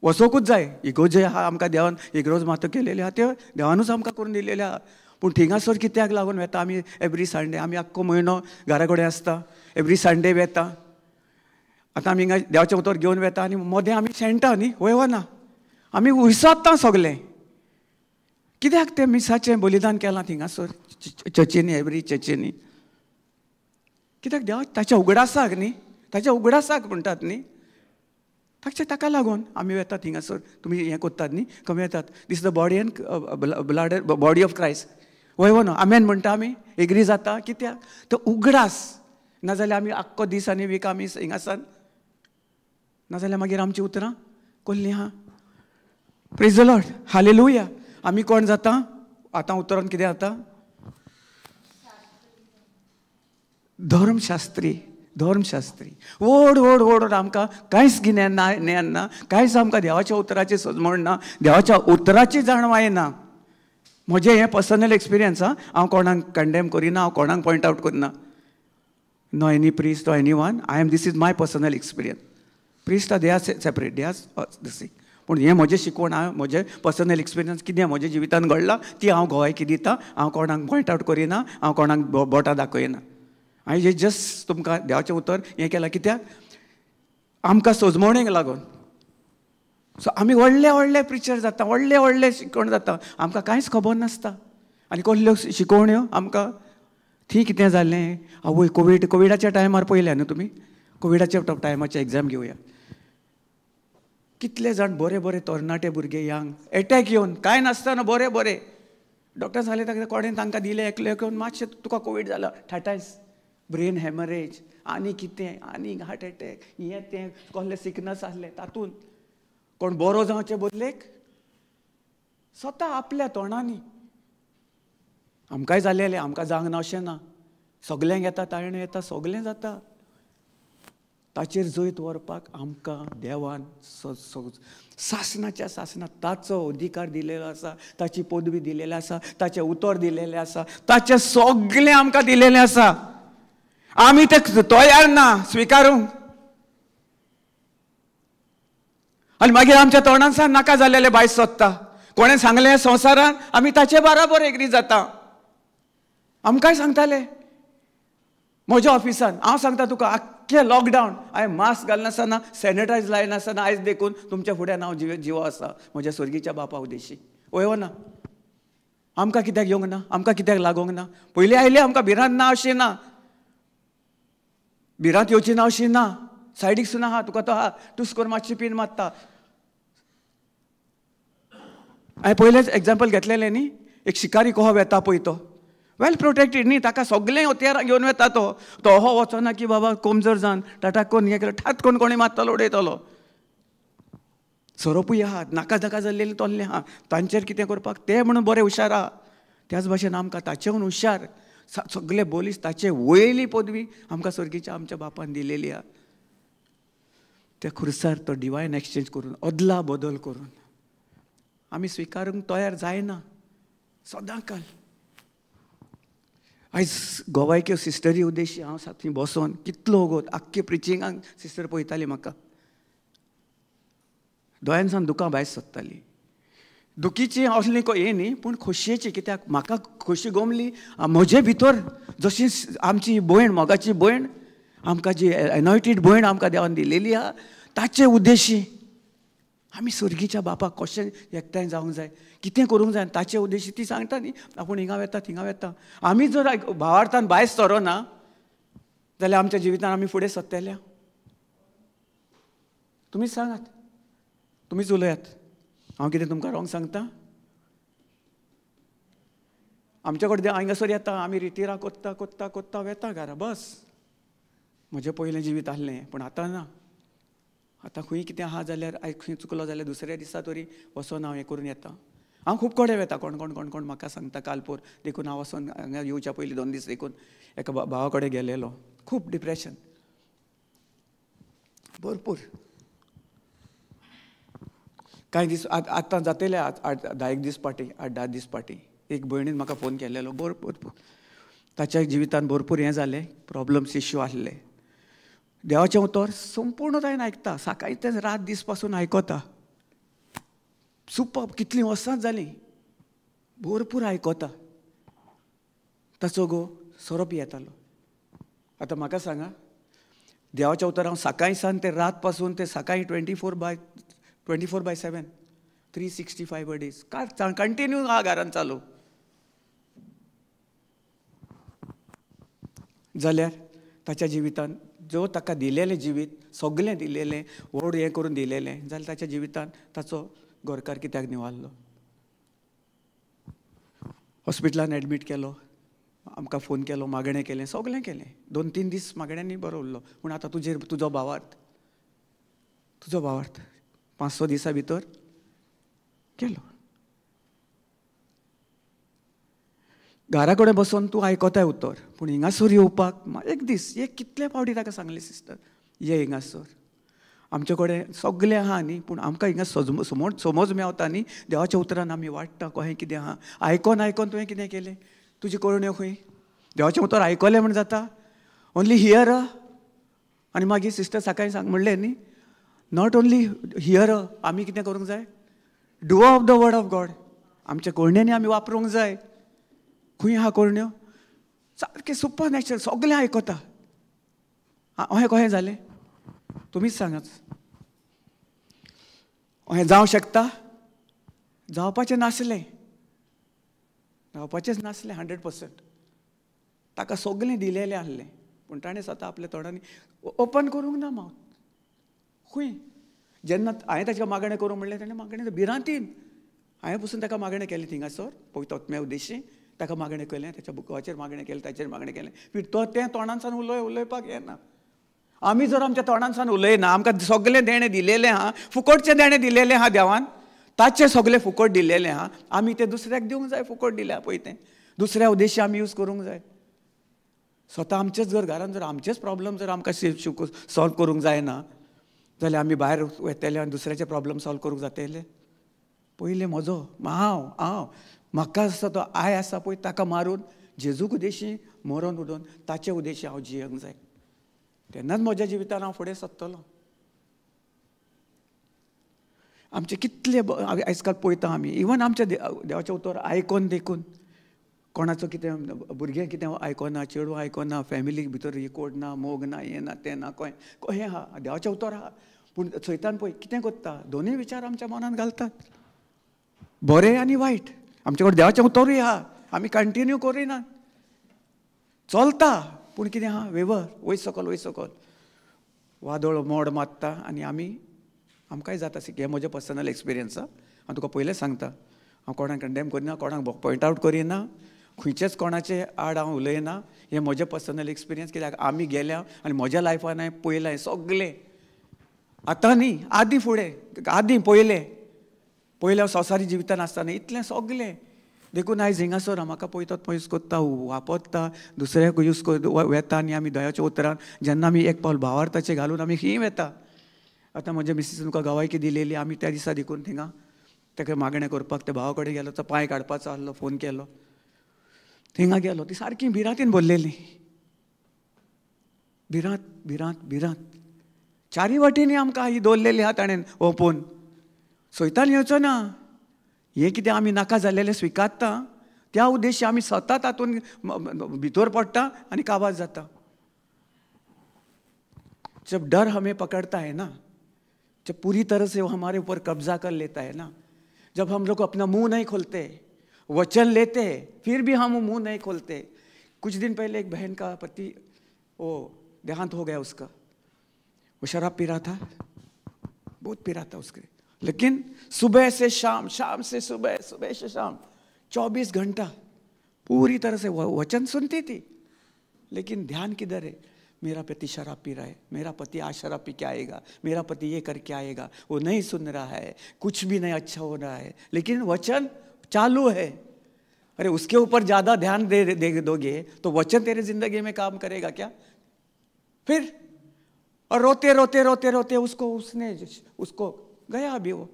वचोंकूच जाय. इगोजे आहा आमकां देवान इगरोज मातो केलेली आहा, त्यो देवानूच आमकां करून दिलेली आहा. पूण थिंगासर कित्याक लागून वेता आमी एवरी संडे, आमी आख्खो म्हयनो घरा कडेन आसता, एवरी संडे वेता. आतां आमी हिंगा देवाचें उतर घेवन वेता आनी मदें आमी शेणटा न्ही, वय वना आमी विसरता सगलें. कित्याक तें मिसाचें बलिदान केलां थिंगासर चर्चींनी, एवरी चर्चींनी, कित्याक देवा ताच्या उगडासाक न्ही, ताच्या उगडासाक म्हणटात न्ही, ताचे ताका लागून आमी वेतात थिंगासर. तुमी हें कोत्तात न्ही, कमी येतात, this the body and blood body of Christ, वय वो न्हू, आमेन म्हणटा आमी, एग्री जाता. कित्याक तो उगडास, नाजाल्यार आमी आख्खो दीस आनी वीक आमी हिंगासान, नाजाल्यार मागीर आमचीं उतरां कोल्लीं आहा. Praise the Lord, hallelujah. आमी कोण जाता आतां उतरान कितें जाता, धर्मशास्त्री, धर्मशास्त्री, व्हड व्हड व्हड, आमकां कांयच गिन्यान ना, ज्ञान ना, कांयच आमकां देवाच्या उतराची सजमण ना, देवाच्या उतराची जाणवाय ना. म्हजें हें पर्सनल एक्सपिरियन्स आं, हांव कोणाक कंडेम करिना, हांव कोणाक पॉयंट आवट करिना, no any priest or any one, I am, this is my personal experience. Priest are they are separate, they are this. पूण हें म्हजें शिकवण, हांव म्हजें पर्सनल एक्सपिरियन्स कितें म्हज्या जिवितान घडलां ती हांव गोवायकी दिता. हांव कोणाक पॉयंट आवट करिना, हांव कोणाक बोटां दाखयना. हांवें हें जस्ट तुमकां देवाचें उतर हें केलां कित्याक आमकां सोजमणेक लागून. सो आमी व्हडले व्हडले प्रिचर जाता, व्हडले व्हडले शिकवण जाता, आमकां कांयच खबर नासता. आनी कसल्यो शिकवण्यो आमकां थी कितें जालें, आवय कोवीड, कोविडाच्या टायमार पळयल्या न्हू तुमी, कोविडाच्या टायमाचें एग्जाम घेवया, कितले जाण बरे बरे तरणाटे भुरगे यंग एटॅक येवन कांय नासतना बरे बरे डॉक्टर सांगले ताका, कोणें तांकां दिलें एकलें येवन मातशें तुका कोवीड जाला, ठाटायस, ब्रेन हॅमरेज आनी कितें आनी हार्ट एटॅक, हें तें कसलें सिकनस आसलें, तातूंत कोण बरो जावचे बदलेक स्वता आपल्या तोंडांनी. आमकांय जालेलें, आमकां जावंक ना अशें ना, सगल्यांक येता, ताळणें येता, सगलें जाता. ताचेर जैत व्हरपाक आमकां देवान सासनाच्या सासनात ताचो अधिकार दिलेलो आसा, ताची पदवी दिलेली आसा, ताचें उतर दिलेलें आसा, ताचें सगलें आमकां दिलेलें आसा. आमी ते तयार ना स्विकारूंक, आनी मागीर आमच्या तोंडान सान नाका जालेलें भायस सोदता. कोणें सांगलें संवसारान आमी ताचे बराबर एग्री जाता. आमकांय सांगताले म्हज्या ऑफिसान, हांव सांगता तुका, आख्खें लॉकडावन हांवें मास्क घालनासतना, सॅनिटायज लायनासतना आयज देखून तुमच्या फुड्यान हांव जिवो आसा म्हज्या स्वर्गीच्या बापा उदेशी. वय ना आमकां कित्याक येवंक ना, आमकां कित्याक लागोंक ना? पयलीं आयलें आमकां भिरांत ना अशी ना, भिरांत येवची ना अशी ना, सायडीक सुद्दां आहा तुका, तो आहा तूं करून मातशी पीन मारता. हांवें पयलेंच एग्जाम्पल घेतलेलें न्ही, एक शिकारी कसो वेता पळय, तो वेल प्रोटेक्टेड न्ही, ताका सगळें हत्यारां घेवन वेता तो, तो हो वचना की बाबा कोमजर जावन टाटा कोन्न हें केलें, ठात कोन्न कोणी मारतलो उडयतलो. सोरोपूय आहा, नाका नाका जाल्लेले तोल्ले आहा, तांचेर कितें करपाक ते म्हणून बरे हुशार आहा. त्याच भाशेन आमकां ताचेहून हुशार सगळे बोलीस, ताचे वयली पदवी आमकां स्वर्गीच्या आमच्या बापान दिलेली आहा. त्या खुर्सार तो डिवायन एक्सचेंज करून, अदला बदल करून आमी स्विकारूंक तयार जायना सदां काल. आयज गोवायक्यो सिस्टरी उद्देशी हांव थंय बसोन कितलो वगत आख्खे प्रिचिंगाक सिस्टर पळयताली म्हाका, दोळ्यांसान दुकां भायर सोदताली. दुखीची असली हें न्ही, पूण खोशयेची, कित्याक म्हाका खोशी गोमली म्हजे भितर. जशी आमची भयण, मोगाची भयण, आमकां जी एनॉयटेड भयण आमकां देवान दिलेली आहा, ताचे उद्देशी आमी सर्गीच्या बापाक कशें एकठांय जावंक जाय, कितें करूंक जाय, ताचे उद्देशी ती सांगता न्ही. आपूण हिंगा वेता थिंगा वेता. आमी जर भावार्थान भायर सरना जाल्यार आमच्या जिवितान आमी फुडें सरतले. तुमीच सांगात, तुमीच उलयात, हांव कितें तुमकां रोंग सांगता? आमच्या कडेन हांगासर येता, आमी रितिरा कोत्ता कोत्ता कोत्ता वेता घरा, बस. म्हजें पयलें जिवीत आहलें, पूण आतां ना. आतां खंय कितें आहा जाल्यार आयज खंय चुकलो जाल्यार दुसऱ्या दिसा तरी वचोन हांव हें करून येता. हांव खूब कडेन वेता, कोण कोण कोण कोण म्हाका सांगता कालपोर, देखून हांव वचोन हांगा येवच्या पयलीं 2 दीस देखून एका भावा कडेन गेलेलो. खूब डिप्रेशन, भरपूर. कांय दीस आतां जातले 8-10 दीस फाटीं, 8-10 दीस फाटीं एक भयणीन म्हाका फोन केलेलो. भरपूर ताच्या जिवितान भरपूर हें जालें, प्रॉब्लम्स इश्यू आसले. देवाचें उतर संपूर्णतायेन आयकता, सकाळीं ते रात दीस पासून आयकता. सुपर, कितलीं वर्सां जालीं भरपूर आयकता. ताचो घोव सोरो पियेतालो. आतां म्हाका सांगा, देवाचें उतर हांव सकाळीं सान ते रात पासून ते सकाळीं 24/7 365 days continue आहा घरान चालू जाल्यार ताच्या जिवितान जो ताका दिलेलें जिवीत सगळें दिलेलें, व्हड हें करून दिलेलें, जाल्यार ताच्या जिवितान ताचो घरकार कित्याक निवारलो? हॉस्पिटलान एडमीट केलो, आमकां फोन केलो, मागणें केलें, सगळें केलें. 2-3 दीस मागण्यांनी बरो उरलो. पूण आतां तुजेर तुजो भावार्थ, तुजो भावार्थ 5-6 दिसां भितर केलो. घरा कडेन बसून तूं आयकताय उतर, पूण हिंगासर येवपाक एक दीस एक कितले फावटी ताका सांगलें, सिस्टर ये हिंगासर, आमचे कडेन सगळें आहा न्ही, पूण आमकां हिंगा समज मेवता न्ही. देवाच्या उतरान आमी वाडटा, कहें कितें आहा आयकोन आयकोन तुवें कितें केलें, तुजी करण्यो खंय? देवाचें उतर आयकलें म्हण जाता? Only here. आनी मागीर सिस्टर सकाळीं सांग म्हणलें न्ही, not only here, आमी कितें करूंक जाय? Do of the word of God. आमच्या करण्यांनी आमी वापरूंक जाय. खंय आहा करण्यो? सारकें सुपर नॅचरल सगळें आयकता. अहें कहें जालें? तुमीच सांगात, अहें जावं शकता? जावपाचें नासलें, जावपाचेंच नासलें 100%. ताका सगळें दिलेलें आहलें, पूण ताणें स्वता आपल्या तोंडांनी ओपन करूंक ना मावत. खंय जेन्ना हांवें ताच्या मागणें करूंक म्हणलें, ताणें मागणें भिरांतीन हांवें पसून ताका मागणें केलें थिंगासर पवित्र आत्म्या उद्देशी ताका मागणें केलें, ताच्या बुकाचेर मागणें केलें, ताचेर मागणें केलें. फिर तो तें तोंडांसान उलोवपाक येना. आमी जर आमच्या तोंडांसान उलयना, आमकां सगळें देणें दिलेलें आहा, फुकटचें देणें दिलेलें आहा देवान, ताचें सगळें फुकट दिलेलें आहा, आमी तें दुसऱ्याक दिवंक जाय. फुकट दिलें पळय तें दुसऱ्या उद्देशी आमी यूज करूंक जाय. स्वता आमचेच जर घरान जर आमचेच प्रॉब्लम जर आमकां सॉल्व करूंक जायना जाल्यार आमी भायर वेतले आनी दुसऱ्याचे प्रॉब्लम सॉल्व करूंक जातले. पयलें म्हजो हांव हांव म्हाका आसा तो I आसा पळय ताका मारून जेजूक उद्देशी मरोन उडोवन ताचे उद्देशी हांव जियेवंक जाय. तेन्नाच म्हज्या जिवितान हांव फुडें सरतलो. आमचे कितले आयज काल पळयता आमी, इवन आमच्या देवाचें उतर आयकोन देखून कोणाचो कितें भुरगें कितें आयकना, चेडूं आयकना, फॅमिलीक भितर रिकोर्ड ना, मोग ना, हें ना, तें ना, कहें कहें आहा, देवाचें उतर आहा, पूण सैतान पळय कितें करता, दोनूय विचार आमच्या मनान घालतात, बरें आनी वायट. आमचे कडेन देवाचें उतरूय आहा, आमी कंटिन्यू करिना, चलता, पूण कितें आहा वेवर वयर सकल वयर सकल वादळ मोड मारता आनी आमी आमकांय जाता. हें म्हजें पर्सनल एक्सपिरियन्स आहा, हांव तुका पयलें सांगता. हांव कोणाक कंडेम करिना, कोणाक पॉयंट आवट करिना, खंयचेच कोणाचे आड हांव उलयना. हें म्हजें पर्सनल एक्सपिरियन्स, कित्याक आमी गेल्या आनी म्हज्या लायफान हांवें पळयलां सगळें. आतां न्ही, आदीं फुडें आदीं पयलें पयलें संवसारी जिवितान आसतना इतलें सगळें. देखून आयज हिंगासर म्हाका पळयतात पळय यूज करता, वापरता, दुसऱ्याक यूज वेता आनी आमी दयाच्या उतरान जेन्ना आमी एक पावल भावार्थाचें घालून आमी खंय वेता. आतां म्हज्या मिसीसान तुका गवायकी दिलेली, आमी त्या दिसा देखून थिंगा ताका मागणें करपाक त्या भावा कडेन गेलो, तो पांय काडपाचो आहलो, फोन केलो. थिंगा गेलो, ती सारकी भिरांतीन भरलेली, भिरांत भिरांत भिरांत. चारी वाटेनी आमकां ही दवरलेली आहा ताणें ओपून. सैतान येवचो ना, हें कितें आमी नाका जाल्लेलें स्विकारता, त्या उद्देश्य आमी स्वता तातूंत भितर पडटा आनी काबार जाता. जब डर हमें पकड़ता है ना, जब पूरी तरह से वो हमारे ऊपर कब्जा कर लेता है ना, जब हम लोग अपना मुंह नहीं खोलते, वचन लेते फिर भी हम मुंह नहीं खोलते. कुछ दिन पहले एक बहन का पति वो देहांत हो गया उसका. वो शराब पी रहा था, बहुत पी रहा था उसके, लेकिन सुबह से शाम, शाम से सुबह, सुबह से शाम, 24 घंटा पूरी तरह से वचन सुनती थी, लेकिन ध्यान किधर है? मेरा पति शराब पी रहा है, मेरा पति आज शराब पी के आएगा, मेरा पति ये करके आएगा, वो नहीं सुन रहा है, कुछ भी नहीं अच्छा हो रहा है, लेकिन वचन चालू है. अरे उसके ऊपर ज़्यादा ध्यान दे दे दोगे तो वचन तेरे ज़िंदगी में काम करेगा क्या? फिर और रोते रोते रोते रोते उसको उसने उसको गया अभी वो.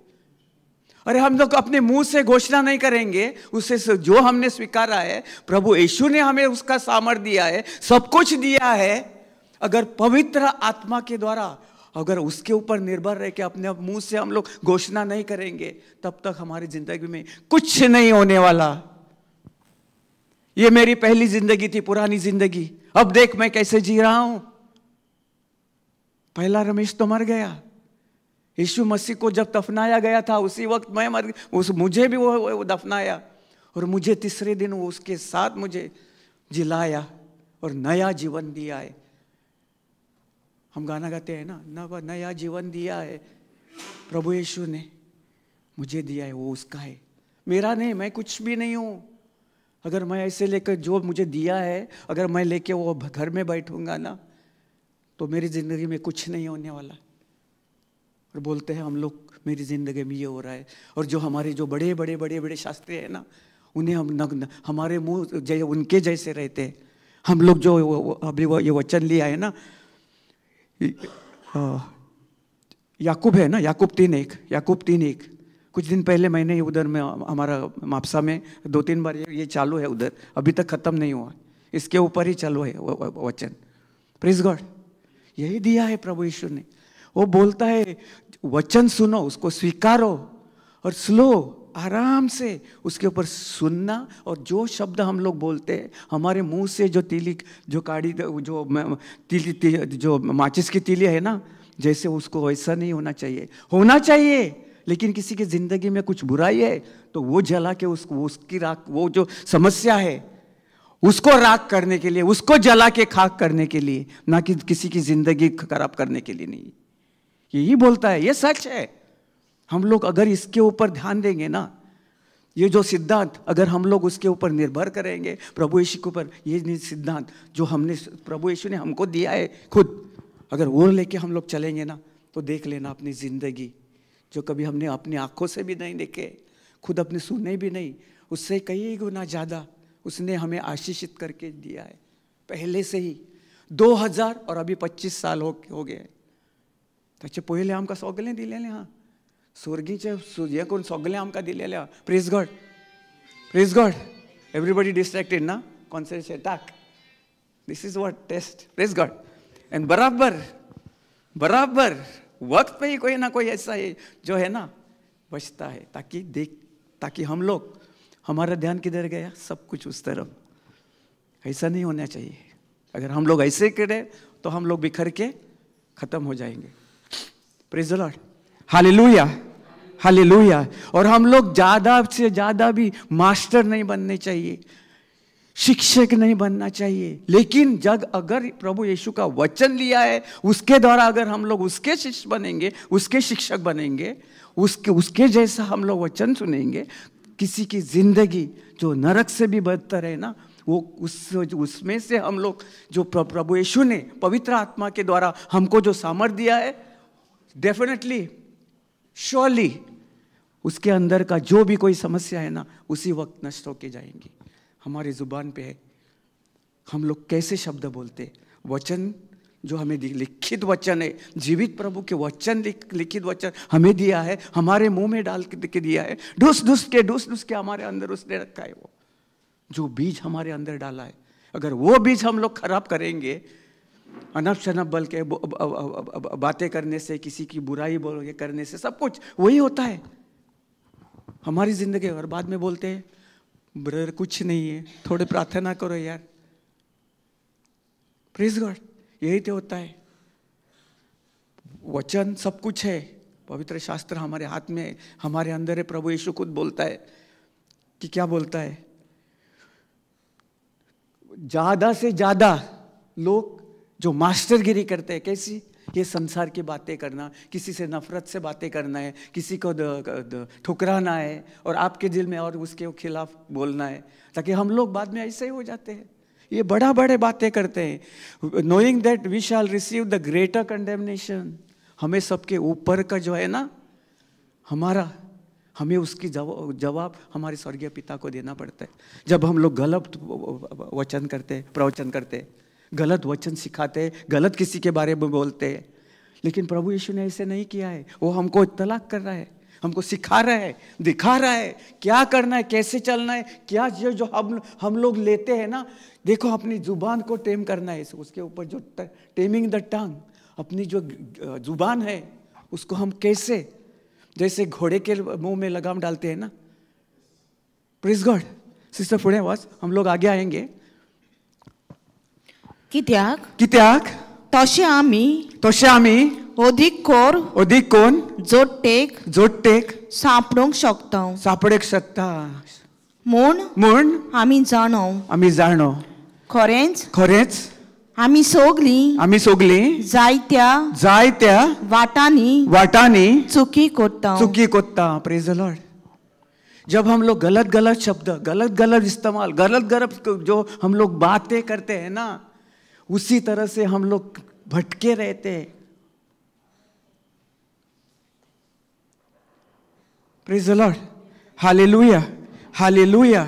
अरे हम लोग अपने मुंह से घोषणा नहीं करेंगे, उसे जो हमने स्वीकारा है, प्रभु यीशु ने हमें उसका सामर्थ्य दिया है, सब कुछ दिया है. अगर पवित्र आत्मा के द्वारा अगर उसके ऊपर निर्भर रह के अपने मुंह से हम लोग घोषणा नहीं करेंगे, तब तक हमारी जिंदगी में कुछ नहीं होने वाला. ये मेरी पहली जिंदगी थी, पुरानी जिंदगी, अब देख मैं कैसे जी रहा हूं. पहला रमेश तो मर गया. यीशु मसीह को जब दफनाया गया था उसी वक्त मैं मर, उस मुझे भी वो दफनाया, और मुझे तीसरे दिन वो उसके साथ मुझे जिलाया और नया जीवन दिया है. हम गाना गाते हैं ना, नव नया जीवन दिया है प्रभु यीशु ने, मुझे दिया है, वो उसका है, मेरा नहीं. मैं कुछ भी नहीं हूँ. अगर मैं ऐसे लेकर जो मुझे दिया है, अगर मैं लेके वो घर में बैठूंगा ना, तो मेरी ज़िंदगी में कुछ नहीं होने वाला. और बोलते हैं हम लोग मेरी ज़िंदगी में ये हो रहा है. और जो हमारे जो बड़े बड़े बड़े बड़े शास्त्री हैं ना, उन्हें हम हमारे मुँह जै उनके जैसे रहते हैं. हम लोग जो अभी वो ये वचन लिया है ना, याकूब है ना, याकूब 3:1, याकूब 3:1. कुछ दिन पहले मैंने उधर में हमारा मापसा में 2-3 बार ये चालू है उधर, अभी तक ख़त्म नहीं हुआ, इसके ऊपर ही चालू है वचन. प्रेज़ गॉड. यही दिया है प्रभु यीशु ने. वो बोलता है वचन सुनो, उसको स्वीकारो और स्लो आराम से उसके ऊपर सुनना. और जो शब्द हम लोग बोलते हैं, हमारे मुंह से जो तीली, जो काड़ी, जो तीली, जो माचिस की तीली है ना, जैसे उसको वैसा नहीं होना चाहिए. होना चाहिए, लेकिन किसी की ज़िंदगी में कुछ बुराई है तो वो जला के उसको, उसकी राख, वो जो समस्या है उसको राख करने के लिए, उसको जला के खाक करने के लिए, ना कि किसी की ज़िंदगी खराब करने के लिए नहीं. यही बोलता है, ये सच है. हम लोग अगर इसके ऊपर ध्यान देंगे ना, ये जो सिद्धांत, अगर हम लोग उसके ऊपर निर्भर करेंगे प्रभु यीशु के ऊपर, ये सिद्धांत जो हमने प्रभु यीशु ने हमको दिया है खुद, अगर वो लेके हम लोग चलेंगे ना, तो देख लेना अपनी ज़िंदगी जो कभी हमने अपनी आँखों से भी नहीं देखे, खुद अपने सुने भी नहीं, उससे कई गुना ज़्यादा उसने हमें आशीषित करके दिया है पहले से ही. 2000 और अभी 25 साल हो गए. ताचे पयलें आमकां सगळें दिलेलें आहा, स्वर्गीचें हें करून सगळें आमकां दिलेलें आहा. Praise God, praise God. Everybody distracted ना, कॉन्सन्ट्रेशन टाक. This is what test. Praise God. And बराबर बराबर वक्त पे ही कोई ना कोई ऐसा है जो है ना बचता है, ताकि देख, ताकि हम लोग, हमारा ध्यान किधर गया, सब कुछ उस तरफ. ऐसा नहीं होना चाहिए. अगर हम लोग ऐसे करें तो हम लोग बिखर के ख़त्म हो जाएंगे. Praise the lord, hallelujah, hallelujah. और हम लोग ज़्यादा से ज़्यादा भी मास्टर नहीं बनने चाहिए, शिक्षक नहीं बनना चाहिए, लेकिन जब अगर प्रभु यीशु का वचन लिया है, उसके द्वारा अगर हम लोग उसके शिष्य बनेंगे, उसके शिक्षक बनेंगे, उसके उसके जैसा हम लोग वचन सुनेंगे, किसी की ज़िंदगी जो नरक से भी बदतर है ना, वो उस उसमें से हम लोग जो प्रभु यीशु ने पवित्र आत्मा के द्वारा हमको जो सामर्थ्य दिया है, डेफिनेटली श्योरली उसके अंदर का जो भी कोई समस्या है ना, उसी वक्त नष्ट होके जाएंगी. हमारी ज़ुबान पे है हम लोग कैसे शब्द बोलते. वचन जो हमें लिखित वचन है, जीवित प्रभु के वचन, लिखित वचन हमें दिया है, हमारे मुंह में डाल के दिया है, ढूस ढूस के हमारे अंदर उसने रखा है वो. जो बीज हमारे अंदर डाला है, अगर वो बीज हम लोग खराब करेंगे अनप शनप बल के बातें करने से, किसी की बुराई बोल करने से, सब कुछ वही होता है हमारी ज़िंदगी। और बाद में बोलते हैं ब्रदर कुछ नहीं है, थोड़े प्रार्थना करो यार। प्रेज गॉड, यही तो होता है। वचन सब कुछ है, पवित्र शास्त्र हमारे हाथ में, हमारे अंदर है। प्रभु यीशु खुद बोलता है कि क्या बोलता है, ज़्यादा से ज़्यादा लोग जो मास्टरगिरी करते हैं, कैसी, ये संसार की बातें करना, किसी से नफरत से बातें करना है, किसी को ठुकराना है और आपके दिल में और उसके खिलाफ बोलना है, ताकि हम लोग बाद में ऐसे ही हो जाते हैं। ये बड़ा बड़े बातें करते हैं, knowing that we shall receive the greater condemnation. हमें सबके ऊपर का जो है ना हमारा, हमें उसकी जवाब हमारे स्वर्गीय पिता को देना पड़ता है। जब हम लोग गलत वचन करते, प्रवचन करते, गलत वचन सिखाते, गलत किसी के बारे में बोलते हैं, लेकिन प्रभु यीशु ने ऐसे नहीं किया है। वो हमको इत्तलाक कर रहा है, हमको सिखा रहा है, दिखा रहा है क्या करना है, कैसे चलना है, क्या जो जो हम लोग लेते हैं ना। देखो अपनी जुबान को टेम करना है, उसके ऊपर जो टेमिंग the टंग, अपनी जो जुबान है उसको हम कैसे, जैसे घोड़े के मुंह में लगाम डालते हैं ना। प्रेज गॉड। सिस्टर फुडें वाच, हम लोग आगे आएंगे। कित्याक कित्याक तशें आमी, तशें आमी अदीक कोर, अदीक कोन जोडटेक, जोडटेक सांपडूंक शकता, सांपडूंक शकता म्हूण, म्हूण आमी जाणो, आमी जाणो खरेंच, खरेंच आमी सगलीं, आमी सगलीं जायत्या, जायत्या वाटांनी, वाटांनी चुकी करता, चुकी करता। Praise the Lord. जब हम लोग गलत गलत शब्द, गलत गलत इस्तेमाल, गलत गलत जो हम लोग बातें करते हैं ना, उसी तरह से हम लोग भटके रहते हैं। Praise the Lord. Hallelujah, hallelujah.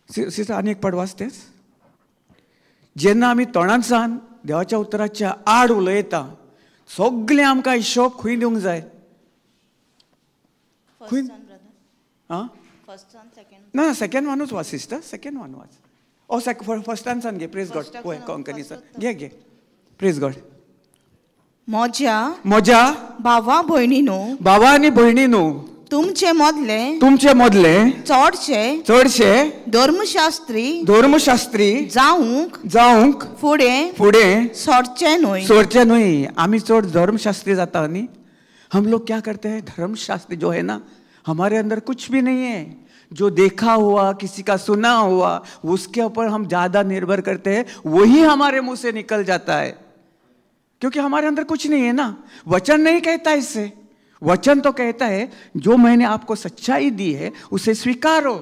Sister आनी एक पड वाचतेच। जेन्ना आमी तोंडांसान देवाच्या उतराच्या आड उलयता, सगळें आमकां हिशोब खंय दिवंक जाय? खंय? आं, ना सेकंड वनूच वाच सिस्टर, सेकंड वन वाच। ओ फर्स्टानसान घे। प्रेज गॉड। पळय कोंकणी सर घे घे। Praise God. म्हज्या, म्हज्या भावा भयणीनो, भावा आनी भयणीनो, तुमचे मदले, तुमचे मदले चडशे, चडशे धर्मशास्त्री, धर्मशास्त्री जावंक, जावंक फुडें, फुडें सरचे न्हय, सरचे न्हय। आमी चड धर्मशास्त्री जाता न्ही। हम लोग क्या करते हैं, धर्मशास्त्री जो है ना, हमारे अंदर कुछ भी नहीं है। जो देखा हुआ, किसी का सुना हुआ, उसके ऊपर हम ज़्यादा निर्भर करते हैं, वही हमारे मुंह से निकल जाता है, क्योंकि हमारे अंदर कुछ नहीं है ना। वचन नहीं कहता इससे, वचन तो कहता है जो मैंने आपको सच्चाई दी है उसे स्वीकारो,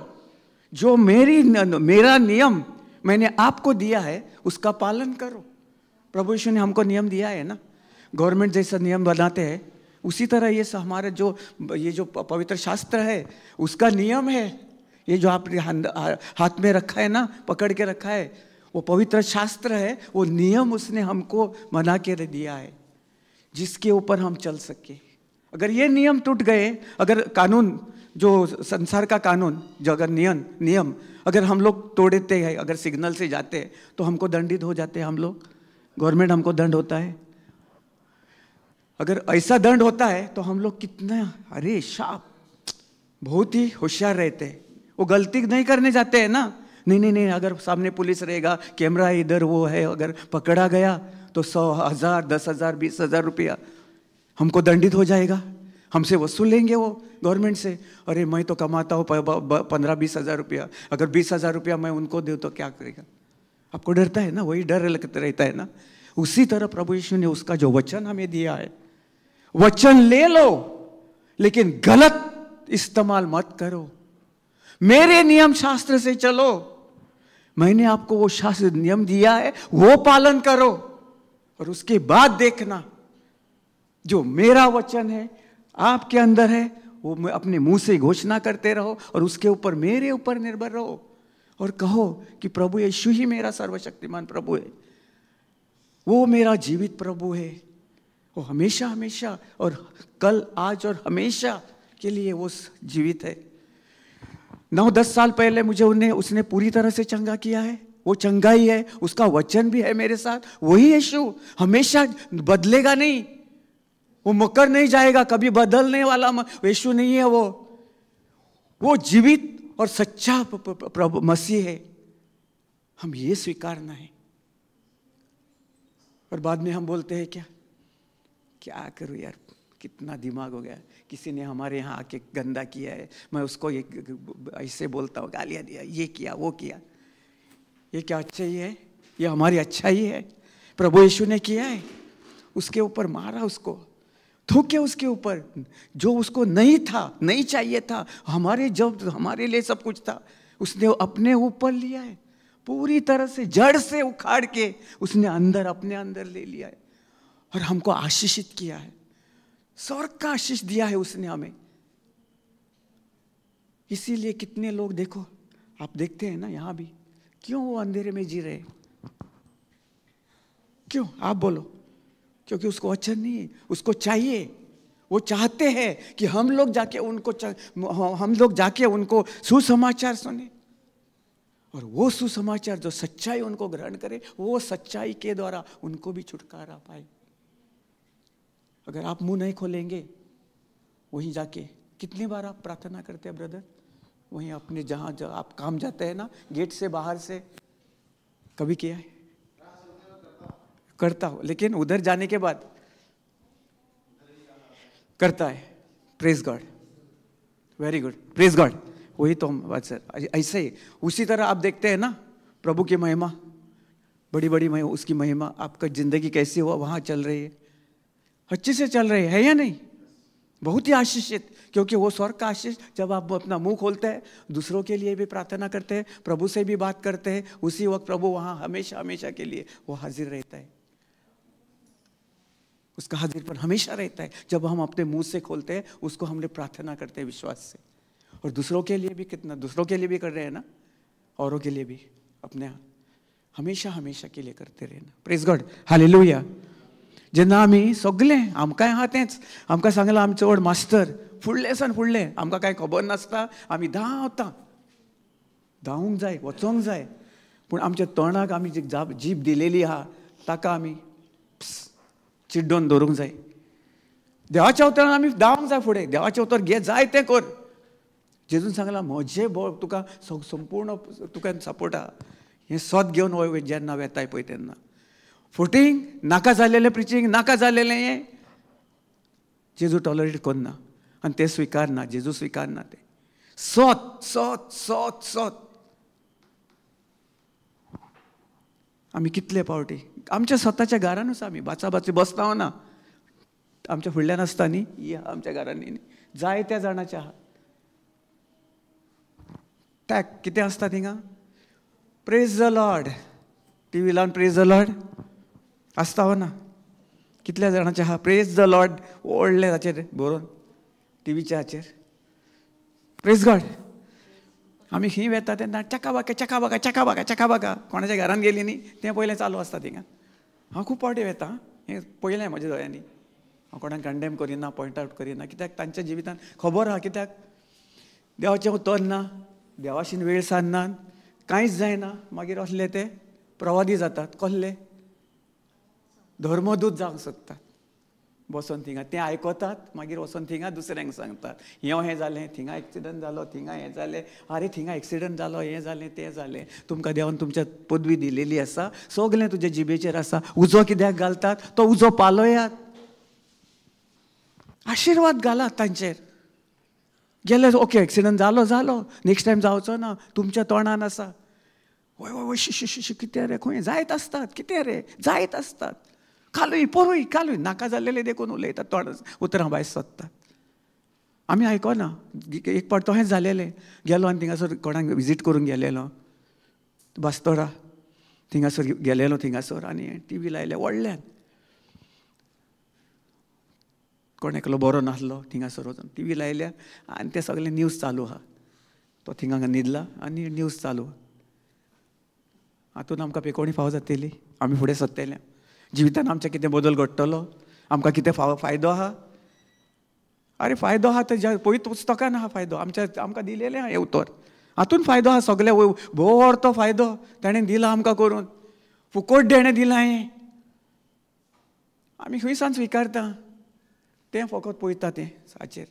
जो मेरी मेरा नियम मैंने आपको दिया है उसका पालन करो। प्रभु यीशु ने हमको नियम दिया है ना, गवर्नमेंट जैसा नियम बनाते हैं, उसी तरह ये हमारे जो ये जो पवित्र शास्त्र है उसका नियम है। ये जो आपने हाथ में रखा है ना, पकड़ के रखा है, वो पवित्र शास्त्र है, वो नियम उसने हमको बना के दिया है जिसके ऊपर हम चल सके। अगर ये नियम टूट गए, अगर कानून जो संसार का कानून जो अगर नियम नियम अगर हम लोग तोड़ते हैं, अगर सिग्नल से जाते हैं तो हमको दंडित हो जाते हैं हम लोग, गवर्नमेंट हमको दंड होता है। अगर ऐसा दंड होता है तो हम लोग कितना, अरे शाप, बहुत ही होशियार रहते हैं, वो गलती नहीं करने जाते हैं ना। नहीं नहीं नहीं, अगर सामने पुलिस रहेगा, कैमरा इधर वो है, अगर पकड़ा गया तो 100, 1000, 10,000, 20,000 रुपया हमको दंडित हो जाएगा, हमसे वसूल लेंगे वो गवर्नमेंट से। अरे मैं तो कमाता हूँ 15-20 हज़ार रुपया, अगर 20,000 रुपया मैं उनको दूँ तो क्या करेगा? आपको डरता है ना, वही डर लगता रहता है ना। उसी तरह प्रभु यीशु ने उसका जो वचन हमें दिया है, वचन ले लो लेकिन गलत इस्तेमाल मत करो। मेरे नियम शास्त्र से चलो, मैंने आपको वो शास्त्र नियम दिया है वो पालन करो, और उसके बाद देखना जो मेरा वचन है आपके अंदर है वो अपने मुंह से घोषणा करते रहो और उसके ऊपर मेरे ऊपर निर्भर रहो और कहो कि प्रभु यीशु ही मेरा सर्वशक्तिमान प्रभु है, वो मेरा जीवित प्रभु है, वो हमेशा हमेशा और कल आज और हमेशा के लिए वो जीवित है। 9-10 साल पहले मुझे उसने पूरी तरह से चंगा किया है। वो चंगा ही है, उसका वचन भी है मेरे साथ। वही यीशु हमेशा बदलेगा नहीं, वो मुकर नहीं जाएगा, कभी बदलने वाला यीशु नहीं है। वो जीवित और सच्चा प्रभु मसीह है। हम ये स्वीकारना है। और बाद में हम बोलते हैं क्या क्या करूँ यार, कितना दिमाग हो गया, किसी ने हमारे यहाँ आके गंदा किया है, मैं उसको ये ऐसे बोलता हूँ, गालियाँ दिया, ये किया वो किया। ये क्या अच्छा ही है? ये हमारी अच्छाई है? प्रभु यीशु ने किया है, उसके ऊपर मारा, उसको थूके उसके ऊपर, जो उसको नहीं था, नहीं चाहिए था। हमारे जब हमारे लिए सब कुछ था, उसने अपने ऊपर लिया है, पूरी तरह से जड़ से उखाड़ के उसने अंदर अपने अंदर ले लिया है और हमको आशीषित किया है। स्वर्ग का आशीष दिया है उसने हमें। इसीलिए कितने लोग देखो, आप देखते हैं ना यहाँ भी, क्यों वो अंधेरे में जी रहे? क्यों? आप बोलो। क्योंकि उसको वचन नहीं है, उसको चाहिए। वो चाहते हैं कि हम लोग जाके उनको सुसमाचार सुने, और वो सुसमाचार जो सच्चाई उनको ग्रहण करे, वो सच्चाई के द्वारा उनको भी छुटकारा पाए। अगर आप मुंह नहीं खोलेंगे, वहीं जाके कितनी बार आप प्रार्थना करते हैं ब्रदर, वहीं अपने जहाँ जहाँ आप काम जाते हैं ना, गेट से बाहर से कभी किया है? करता हो, लेकिन उधर जाने के बाद करता है। Praise God, very good, praise God. वही तो हम बात सर, ऐसे ही उसी तरह आप देखते हैं ना प्रभु की महिमा, बड़ी बड़ी महिमा, उसकी महिमा आपका जिंदगी कैसी हुआ वहाँ चल रही है, अच्छे से चल रही है या नहीं? बहुत ही आशीषित, क्योंकि वो स्वर्ग का आशीष जब आप अपना मुंह खोलते हैं, दूसरों के लिए भी प्रार्थना करते हैं, प्रभु से भी बात करते हैं, उसी वक्त प्रभु वहाँ हमेशा हमेशा के लिए वो हाजिर रहता है। उसका हाजिरपन हमेशा रहता है। जब हम अपने मुंह से खोलते हैं, उसको हमने प्रार्थना करते हैं विश्वास से, और दूसरों के लिए भी, कितना दूसरों के लिए भी कर रहे हैं ना, औरों के लिए भी, अपने हमेशा हमेशा के लिए करते रहना। Praise God, hallelujah. जेन्ना आमी सगळें आमकांय आहा तेंच, आमकां सांगलां आमचो व्हड मास्तर फुडलें सान फुडलें, आमकां कांय खबर नासता, आमी धांवता, धांवूंक जाय, वचोंक जाय, पूण आमच्या तोंडाक आमी जी जीब दिलेली आहा ताका आमी चिड्डोन दवरूंक जाय। देवाच्या उतरान आमी धांवंक जाय फुडें, देवाचें उतर घे, जाय तें कर। जेजून सांगलां म्हजें तुका संपूर्ण तुका सपोर्ट आहा, हें सत घेवन वय जेन्ना वेताय पळय तेन्ना फुटींग नाका जालेलें प्रिचींग नाका जालेलें हें जेजू टॉलरेट करना आनी तें स्विकारना, जेजू स्विकारना तें सत सत सत सत। आमी कितले पावटी आमच्या स्वताच्या घरानूच आमी बाचाबाची बसता ना, आमच्या फुडल्यान आसता न्ही, ही आमच्या घरांनी जायत्या जाणाच्या आहा टॅक कितें आसता थिंगा, प्रेज the Lord, TV लावन प्रेज the Lord आसता हो ना, कितल्या जाणाचे आहा प्रेज the Lord व्हडलें ताचेर बरोवन टिवीच्या हाचेर प्रेज गॉड। आमी खंय वेता तेन्ना चका बाका चका बाका चका बाका चका बाका, कोणाच्या घरान गेली न्ही तें पयलें चालू आसता थिंगा। हांव खूब फावटी वेता, हें पयलें म्हज्या दोळ्यांनी, हांव कोणाक कंडेम करिना, पॉयंट आवट करिना, कित्याक तांच्या जिवितान खबर आहा, कित्याक देवाचें उतर ना, देवाशीन वेळ सारना, कांयच जायना, मागीर असले ते प्रवादी जातात, कसले धर्मदूत जावंक सोदतात, बसोन थिंगा तें आयकतात, मागीर वचोन थिंगा दुसऱ्यांक सांगतात, हें हें जालें, थिंगा एक्सिडंट जालो, थिंगा हें जालें, आरे थिंगा एक्सिडंट जालो, हें जालें, तें जालें। तुमकां देवान तुमच्या पदवी दिलेली आसा, सगळें तुज्या जिबेचेर आसा, उजो कित्याक घालतात तो उजो पालोयात, आशिर्वाद घालात तांचेर। गेले ओके एक्सिडंट जालो जालो, नेक्स्ट टायम जावचो ना, तुमच्या तोंडान आसा, वय वय वय शी शी शी कितें रे, खंय जायत आसतात, कितें रे जायत आसतात, कालूय पोरूय कालूय नाका जाल्लेले देखून उलयतात, तोंड उतरां भायर सोदतात। आमी आयकना। एक पावट तशेंच जालेलें, गेलो आनी थिंगासर कोणाक विजीट करूंक गेलेलो बास्तोरा, थिंगासर गेलेलो, थिंगासर आनी टिवी लायले व्हडल्यान, कोण एकलो बरो नासलो, थिंगासर वचून टिवी लायल्या आनी ते सगळे न्यूज चालू आहा, तो थिंगा न्हिदला आनी न्यूज चालू। हातून आमकां पेकोणी फावो जातली, आमी फुडें सोदतले, जिवितान आमच्या कितें बदल घडटलो, आमकां कितें फायदो आहा? आरे फायदो आहा तर पयत पुस्तकान आहा फायदो, आमच्या आमकां दिलेलें आहा हें उतर, हातून फायदो आहा सगळे, भोव तो फायदो ताणें दिला आमकां करून, फुकोट देणें दिलां हें. आमी खंय सान स्विकारता तें फकत पळयता तें हाचेर.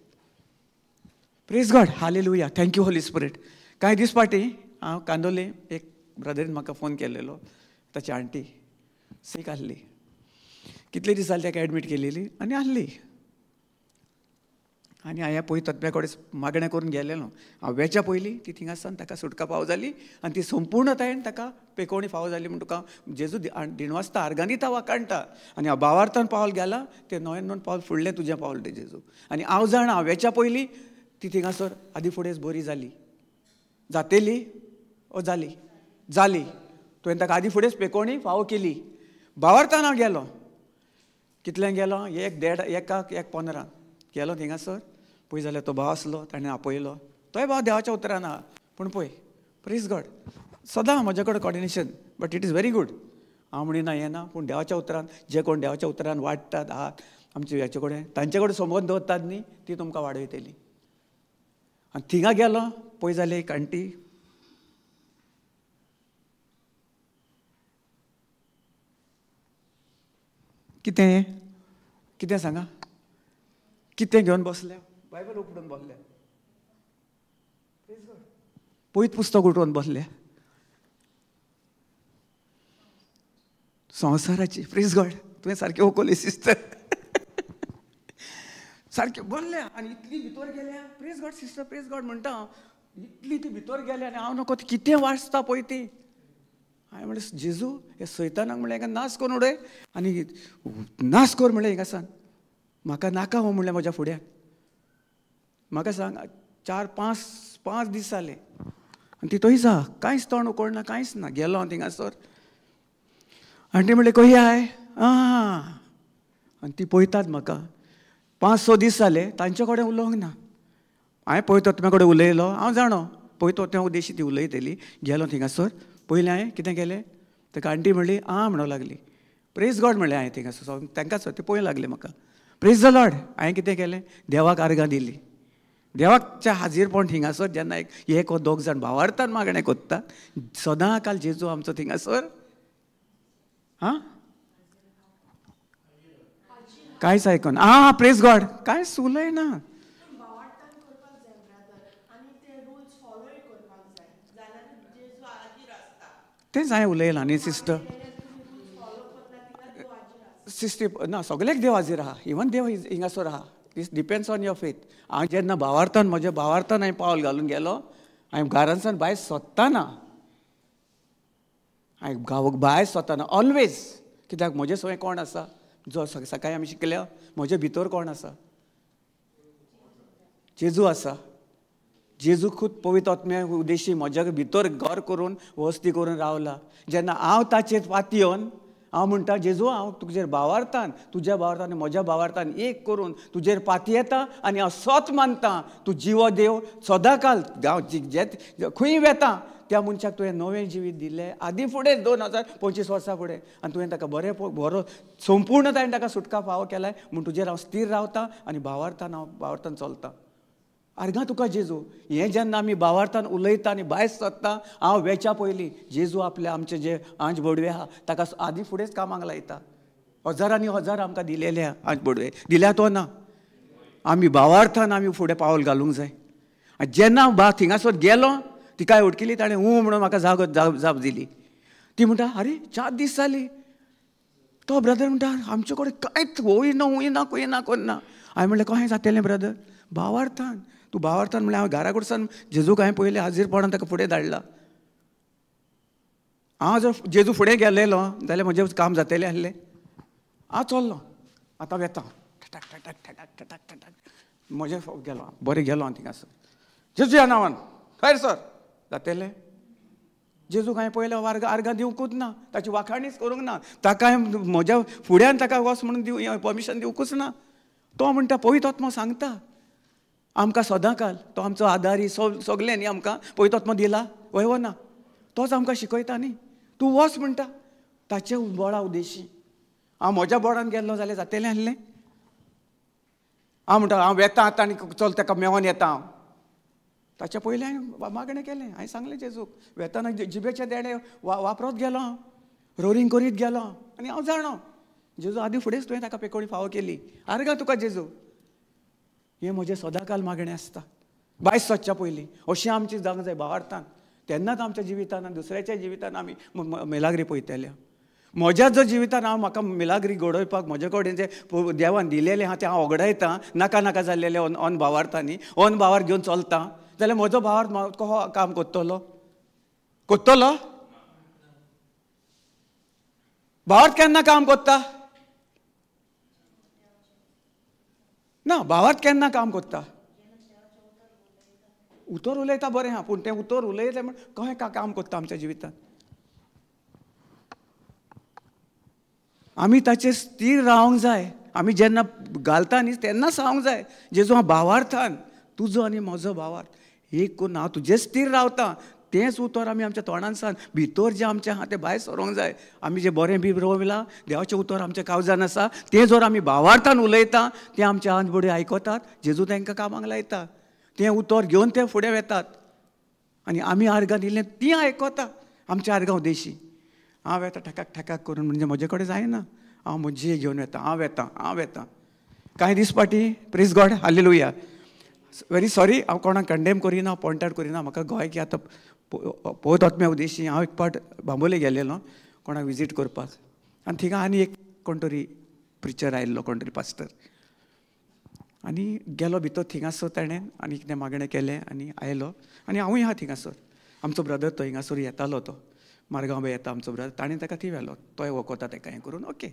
Praise God, hallelujah, thank you Holy Spirit. कांय दीस फाटीं हांव कांदोले एक ब्रदरीन म्हाका फोन केलेलो, ताची आंटी सीक आसली, कितले दीस जाले ताका एडमीट केलेली आनी आसली. आनी हांवें पळय तत्म्या कडेन मागणें करून गेलेलो, हांव वेच्या पयलीं ती थिंगा आसतना ताका सुटका फावो जाली आनी ती संपूर्णतायेन ताका पेकोवणी फावो जाली. म्हूण तुका जेजू दिणवासता आर्गां दिता वाखाणटा आनी हांव बावार्थान पावल गेलां तें नवें नवें पावल फुडलें तुजें पावल तें जेजू. आनी हांव जाणा हांव वेच्या पयलीं ती थिंगासर आदी फुडेंच बरी जाली, जातेली ओ जाली जाली, तुवें ताका आदी फुडेंच पेकोवणी फावो केली. बावार्थान हांव गेलो, कितल्यांक गेलो, 1:30 1:15 1:15 गेलो थिंगासर. पळय जाल्यार तो भाव आसलो, ताणें आपयलो, तोय भाव देवाच्या उतरान आहा. पूण पळय प्रेज गॉड, सदां म्हजे कडेन coordination, but it is very good. हांव म्हणिना हें ना, पूण देवाच्या उतरान जे कोण देवाच्या उतरान वाडटात आहात आमचे हेचे कडेन तांचे कडेन संबंद दवरतात न्ही, ती तुमकां वाडयतली. आनी थिंगा गेलो पळय जाल्यार एक आंटी कितें कितें सांगा, कितें घेवन बसल्या, बायबल उगडून बसल्या, पयत पुस्तक उठोवन बसल्या संवसाराची. प्रेज गॉड, तुवें सारकें ओकोली सिस्टर, सारकें बसल्या आनी इतली भितर गेल्या. Praise God sister, praise God म्हणटा हांव, इतली ती भितर गेल्या आनी हांव नको ती कितें वाचता पळय ती. हांवें म्हणलें जेजू हे सैतानाक म्हणलें हांगा नाश करून उडय आनी नाश कर म्हणलें हिंगासान, म्हाका नाका हो म्हणलें म्हज्या फुड्यान. म्हाका सांग 4-5 दीस जाले आनी ती थंयच आहा, कांयच तोंड उकडना, कांयच ना. गेलो हांव थिंगासर, आनी ती म्हणलें खंय I आं, आनी ती पळयतात म्हाका. 5-6 दीस जाले तांचे कडेन उलोवंक ना. हांवें पळयतो तुज्या कडेन उलयलो, हांव जाणो पळयतो त्या उद्देशी ती उलयतली. गेलो थिंगासर, पयलें हांवें कितें केलें, ताका आंटी म्हणली आं म्हणूंक लागली, प्रेज गॉड म्हणलें हांवें थिंगासर, तांकांच ती पळोवंक लागली म्हाका. प्रेज the Lord. हांवें कितें केलें, देवाक आर्गां दिली. देवाच्या हाजीरपण थिंगासर जेन्ना एक वो दोग जाण भावार्थान मागणें कोत्ता, सदां काल जेजू आमचो थिंगासर आं कांयच आयकना. आं प्रेज गॉड, कांयच उलयना. तेंच हांवें उलयलां न्ही सिस्टर, सिस्टर ना सगळ्याक देव हाजीर आहा, इवन देव हिंगासर आहा. This depends on your faith. हांव जेन्ना भावार्थान म्हज्या भावार्थान हांवें पावल घालून गेलो, हांवें घरांतल्यान भायर सोदताना, हांवें गांवाक भायर सोदताना ऑलवेज, कित्याक म्हजे सवंय कोण आसा, जो सकाळी आमी शिकल्या, म्हजे भितर कोण आसा, जेजू आसा. जेजू खूब पवित्र आत्म्या उद्देशी म्हज्या भितर घर करून वस्ती करून रावला. जेन्ना हांव ताचेर पातयेवन हांव म्हणटा जेजू हांव तुजेर भावार्थान, तुज्या भावार्थान म्हज्या भावार्थान एक करून तुजेर पातयेता आनी हांव सत मानता, तूं जिवो देव सदांकाल हांव जे खंय वेता त्या मनशाक तुवें नवें जिवीत दिलें आदी फुडें 2025 वर्सां फुडें, आनी तुवें ताका बरें बरो संपूर्णतायेन ताका सुटका फावो केलाय, म्हूण तुजेर हांव स्थीर रावता आनी भावार्थान हांव भावार्थान चलता. आर्गां तुका जेजू. हें जेन्ना आमी भावार्थान उलयता आनी भायर सरता, हांव वेच्या पयलीं जेजू आपले आमचे जे आंज बोडवे आहा ताका आदी फुडेंच कामाक लायता. हजारांनी हजार आमकां दिलेले आहा आंज बोडवे, दिल्या तो ना. आमी भावार्थान आमी फुडें पावल घालूंक जाय. आनी जेन्ना हांव थिंगासर गेलो, तिकाय उडकिली, ताणें हूं म्हणून म्हाका जाप दिली. ती म्हणटा आरे 4 दीस जाली. तो ब्रदर म्हणटा आमचे कडेन कांयच होय ना, हूंय ना, खंय ना, कोण ना. हांवें म्हणलें कशें जातलें ब्रदर, भावार्थान तूं भावार्थान म्हणल्यार हांव घरा कडसान जेजूक हांवें पयलें हाजीरपणान ताका फुडें धाडला. हांव जर जेजू फुडें गेलेलो जाल्यार म्हजें काम जातलें आसलें. हांव चल्लो, आतां वेता, ठटाक ठटाक ठटाक ठटाक ठटाक म्हजें गेलो, बरें गेलो हांव थिंगासर, जेजू ह्या नांवान खंय सर जातलें. जेजूक हांवें पयलें आर्गां दिवंकूच ना, ताची वाखाणीच करूंक ना, ताका म्हज्या फुड्यान ताका वच म्हणून दिव परमिशन दिवंकूच ना. तो म्हणटा पवित्र आत्मो सांगता आमकां सदांकाल, तो आमचो आदारी सगळें न्ही आमकां पवित्र आत्मो दिला, वय वो ना, तोच आमकां शिकयता न्ही. तूं वच म्हणटा ताचे बोळा उद्देशी. हांव म्हज्या बोडान गेल्लो जाल्यार जातलें आसलें. हांव म्हणटा हांव वेता आतां आनी चल ताका मेवोन येता हांव. ताच्या पयलें हांवें मागणें केलें, हांवें सांगलें जेजूक, वेताना जिबेचें देणें वापरत गेलो हांव, रोरींग करीत गेलो आनी हांव जाणो जेजू आदी फुडेंच तुवें ताका पेकोळी फावो केली. आर्गां तुका जेजू. हें म्हजें सदांकाल मागणें आसता बायस सोदच्या पयलीं. अशें आमचें जावंक जाय भावार्थान, तेन्नाच आमच्या जिवितान आनी दुसऱ्याच्या जिवितान आमी मिलाग्री पळयतले. म्हज्या जो जिवितान हांव म्हाका मिलाग्री घडोवपाक म्हजे कडेन जें देवान दिलेलें आहा तें हांव ओगडायतां, नाका नाका जाल्लेलें ऑन भावार्थांनी ऑन भावार घेवन चलता जाल्यार म्हजो भावार्थ कसो काम करतलो? करतलो? भावार्थ केन्ना काम करता? ना, भावार्थ केन्ना काम करता? उतर उलयता बरें आहा, पूण तें उतर उलयलें म्हण कशें काम करता आमच्या जिवितांत? आमी ताचेर स्थीर रावंक जाय. आमी जेन्ना घालता न्ही तेन्नाच रावंक जाय. जेजू हांव भावार्थान तुजो आनी म्हजो भावार्थ एक करून हांव तुजें स्थीर रावता, तेंच उतर आमी आमच्या तोंडान सांग, भितर जें आमचें आहा तें भायर सरोंक जाय. आमी जें बरें बी रोवलां, देवाचें उतर आमच्या कावजान आसा, तें जर आमी भावार्थान उलयता तें आमच्या आंत बडी आयकतात, जेजू तांकां कामाक लायता, तें उतर घेवन ते फुडें वेतात आनी आमी आर्गां दिलें तीं आयकता. आमच्या आर्गां उदेशी हांव वेता ठकाक ठकाक करून म्हणजे म्हजे कडेन जायना, हांव म्हजी घेवन वेता, हांव वेता, हांव वेता. कांय दीस फाटीं, praise God, hallelujah, very sorry, हांव कोणाक कंडेम करिना, पॉयंट आवट करिना. म्हाका गोंय की आतां पळयत आत्म्या उदेशी हांव एक पाट बांबोले गेलेलो कोणाक विजीट करपाक, आनी थिंगा आनी एक कोण तरी प्रिचर आयिल्लो, कोण तरी पास्टर, आनी गेलो भितर थिंगासर ताणें आनी कितें मागणें केलें आनी आयलो. आनी हांवूय आहा थिंगासर, आमचो ब्रदर तो हिंगासर येतालो, तो मारगांव बी येता आमचो ब्रदर, ताणें ताका थंय व्हेलो, तोय वखोता ताका हें करून. ओके,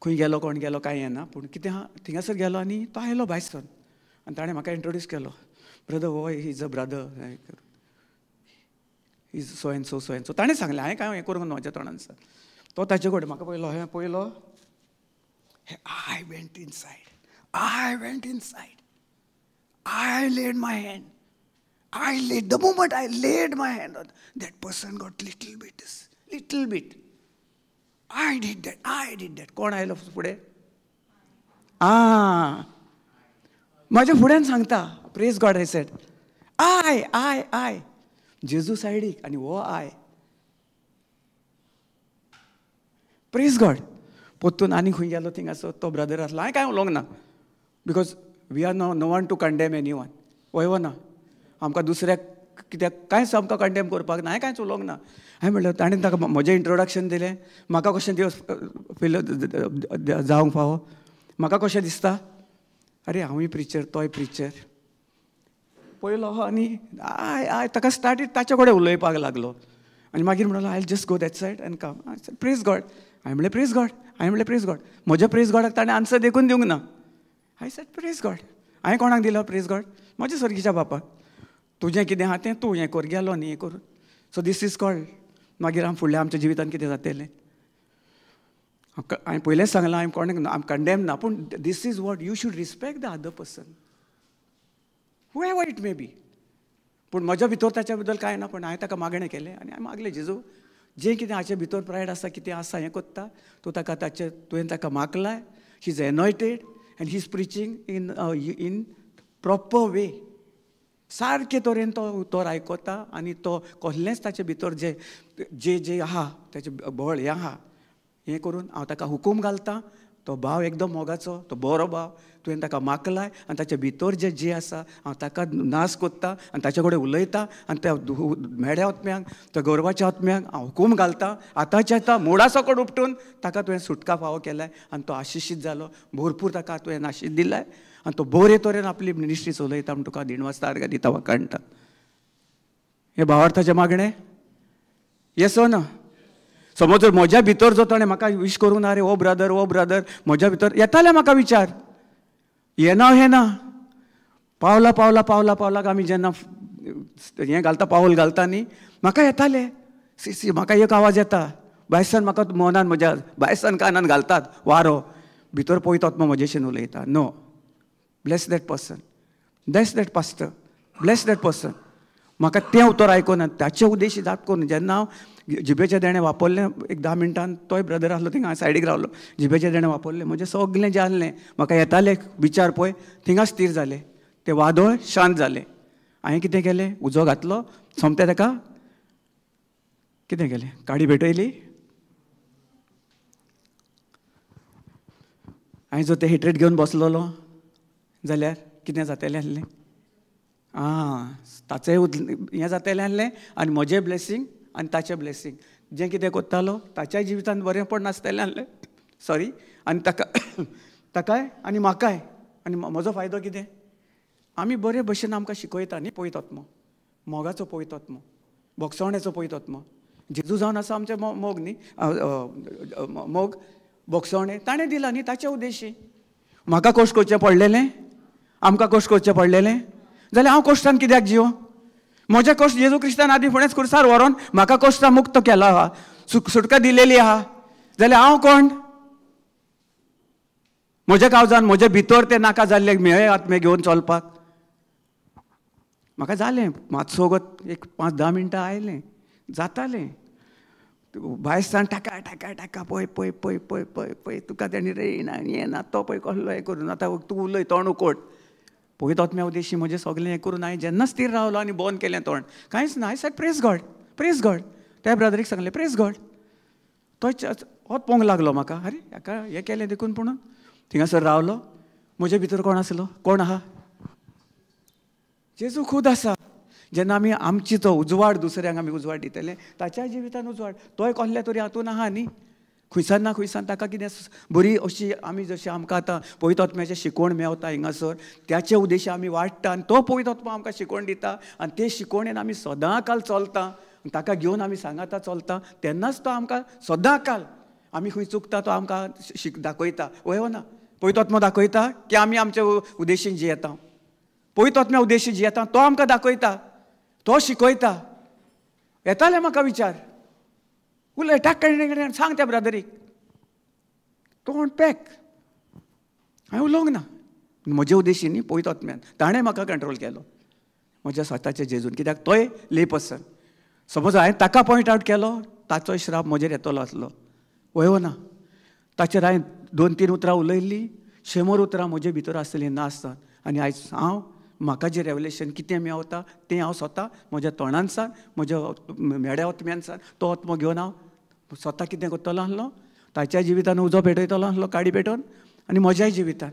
खंय गेलो कोण गेलो कांय येना, पूण कितें आहा थिंगासर गेलो आनी तो आयलो भायर सरून आनी ताणें म्हाका इंट्रोड्यूस केलो, ब्रदर हो is a brother, is so and so so and so. ताणें सांगलें, हांवें कांय हें करूंक ना म्हज्या तोंडान सर. तो ताचे कडेन म्हाका पयलो हें पयलो, I went inside, I went inside, I laid my hand, I laid, the moment I laid my hand on that person got little bit, little bit. I did that, I did that. कोण आयलो फुडें? आं, म्हाज्या फुड्यान सांगता, praise God, I said I I I जेजू सायडीक आनी हो I. Praise God. पोत्तून आनी खंय गेलो थिंगासर तो ब्रदर आसलो, हांवें कांय उलोवंक ना, because we are no one to condemn any one. वय वो ना, आमकां दुसऱ्याक कित्याक कांयच आमकां कंडेम करपाक ना. हांवें कांयच उलोवंक ना. हांवें म्हणलें, ताणें ताका म्हजें इंट्रोडक्शन दिलें, म्हाका कशें दिवस फील जावंक फावो, म्हाका कशें दिसता, अरे हांवूय प्रिचर, तोय प्रिचर. पयलो आनी I I ताका स्टार्ट ताचे कडेन उलोवपाक लागलो आनी मागीर म्हणलो, I just go that side and come. Praise God. हांवें म्हणलें प्रेज गॉड, हांवें म्हणलें प्रेज गॉड. म्हज्या प्रेज गॉडाक ताणें आन्सर देखून दिवंक ना. I said praise God. हांवें कोणाक दिलो प्रेज गॉड? म्हज्या सर्गीच्या बापाक. तुजें कितें आहा तें तूं हें कर, गेलो न्ही हें करून. So these is called. मागीर आम फुडल्या आमच्या जिवितान कितें जातलें, हांवें पयलेंच सांगलां, हांवें कोणाक आम कंडेम ना, पूण this is what you should respect the other person, whoever it may be. पूण म्हज्या भितर ताच्या बद्दल कांय ना, पूण हांवें ताका मागणें केलें आनी हांवें मागलें, जेजू जें कितें हाचे भितर प्रायड आसा, कितें आसा हें कोत्ता, तूं ताका ताचें तुवें ताका मागलाय, he is anointed and he is preaching in in proper way. सारके तरेन तो उतर आयकता आनी तो कसलेंच ताचे भितर जे जे जे आहा ताचें बळ हें आहा हें करून हांव ताका हुकूम घालता. तो भाव एकदम मोगाचो, तो बरो भाव, तुवें ताका मागलाय आनी ताचे भितर जे जे आसा हांव ताका नाश कोत्ता आनी ताचे कडेन उलयता आनी त्या मेड्या आत्म्यांक, त्या गर्वाच्या आत्म्यांक हांव हुकूम घालता. आतांच्या आतां मुळा सकट उपटून ताका तुवें सुटका फावो केलाय आनी तो आशिशीत जालो, भरपूर ताका तुवें आशीश दिलाय आनी तो बरे तरेन आपली मिनिस्ट्री चलयता म्हूण तुका दिणवासता आर्गां दिता वाखाणटा. हें भावार्थाचें मागणें, येस ओ ना? समज जर म्हज्या भितर जो ताणें म्हाका विश करूंक ना, रे ओ ब्रदर, ओ ब्रदर, म्हज्या भितर येतालें म्हाका विचार, येना हें ना. पावला पावला पावला पावलाक आमी जेन्ना हें घालता, पावल घालता न्ही, म्हाका येतालें सी सी, म्हाका एक आवाज येता भायसान, म्हाका मनान म्हज्या भायसान कानान घालतात वारो, भितर पळयता आत्मा म्हजेशीन उलयता, no, bless that person, bless that pastor, bless that person. म्हाका तें उतर आयकून ताचे उद्देश जात करून जेन्ना हांव जिबेचें देणें वापरलें, एक 10 मिनटान तोय ब्रदर आसलो थिंगा सायडीक रावलो, जिबेचें देणें वापरलें, म्हजें सगलें जें आसलें म्हाका येतालें विचार पळय थिंगा स्थीर जालें, तें वादळ शांत जालें. हांवें कितें केलें, उजो घातलो सोमतें ताका कितें केलें, काडी भेटयली. हांवें जर तें हेट्रेट घेवन बसलेलो जाल्यार कितें जातलें आसलें? आं, ताचें हें जातलें आसलें आनी म्हजें ब्लेसींग आनी ताचें ब्लेसींग. जें कितें करतालो ताच्याय जिवितांत बरेंपण नासतलें आसलें, सॉरी, आनी ताका ताकाय आनी म्हाकाय. आनी म्हजो फायदो कितें? आमी बरे भशेन आमकां शिकयता न्ही पवित्र आत्मो, मोगाचो पवित्र आत्मो, भोगसवणेचो पवित्र आत्मो. जेजू जावन आसा आमचें मोग न्ही, मोग भोगसवणें ताणें दिलां न्ही ताच्या उद्देशी. म्हाका कश्ट करचें पडलेलें, आमकां कश्ट करचें पडलेलें जाल्यार हांव कश्टान कित्याक जियो? म्हजें कश्ट जेजू क्रिस्तान आदी फुडेंच खुर्सार व्हरोन म्हाका कश्टां मुक्त केला आहा, सुटका दिलेली आहा, जाल्यार हांव कोण? म्हज्या काळजान म्हजे भितर तें नाका जाल्ले मेळे आत्मे घेवन चलपाक म्हाका जालें. मातसो वगत एक 5-10 मिनटां आयलें, जातालें भायर सान टाका टाका टाका, पळय पळय पळय पळय पळय पळय तुका तेणी रे ना हें ना तो पळय कसलो हें करून आतां तूं उलय तोंड उकोट. पळयत आत्म्या उद्देशी म्हजें सगळें हें करून हांवें जेन्ना स्थिर रावलो आनी बंद केलें तोंड, कांयच ना. I said praise God, praise God. त्या ब्रदरीक सांगलें प्रेज गॉड. तो होच पळोवंक लागलो म्हाका, अरे हाका हें केलें देखून. पूण थिंगासर रावलो, म्हजे भितर कोण आसलो? कोण आहा? जेजू खूद आसा. जेन्ना आमी आमची तो उजवाड दुसऱ्यांक आमी उजवाड दितले, ताच्याय जिवितान उजवाड, तोय कसल्या तरी हातून आहा न्ही, खुंयसान ना खुंयसान ताका कितें बरी अशी आमी जशें आमकां आतां पवित्र आत्म्याचें शिकवण मेवता हिंगासर, त्याचे उद्देशी आमी वाडटा आनी तो पवित्र आत्मा आमकां शिकवण दिता आनी ते शिकवणेन आमी सदां काल चलता, ताका घेवन आमी सांगाता चलता, तेन्नाच तो आमकां सदां काल आमी खंय चुकता तो आमकां दाखयता. वय ना पवित्र आत्मा दाखयता की आमी आमच्या उद्देशीन जियेता, पवित्र आत्म्या उद्देशी जियेता, तो आमकां दाखयता, तो शिकयता. येताले म्हाका विचार, उलय टाक सांग त्या ब्रदरीक, तोंड पॅक. हांवें उलोवंक ना म्हजे उद्देशी न्ही, पवित्र आत्म्यान ताणें म्हाका कंट्रोल केलो म्हज्या स्वताच्या जेजून, कित्याक तोय ले पर्सन. समज हांवें ताका पॉयंट आवट केलो, ताचोय श्राप म्हजेर येतलो आसलो. वय ना ताचेर हांवें 2-3 उतरां उलयल्लीं, 100 उतरां म्हजे भितर आसलीं ना आसतना. आनी आयज हांव म्हाका जें रेवलेशन कितें मेवता तें हांव स्वता म्हज्या तोंडान सान, म्हज्या मेड्या आत्म्यान सान तो आत्मो घेवन हांव स्वता कितें करतलो आसलो, ताच्या जिवितान उजो पेटयतलो आसलो, काडी पेटोवन, आनी म्हज्याय जिवितान.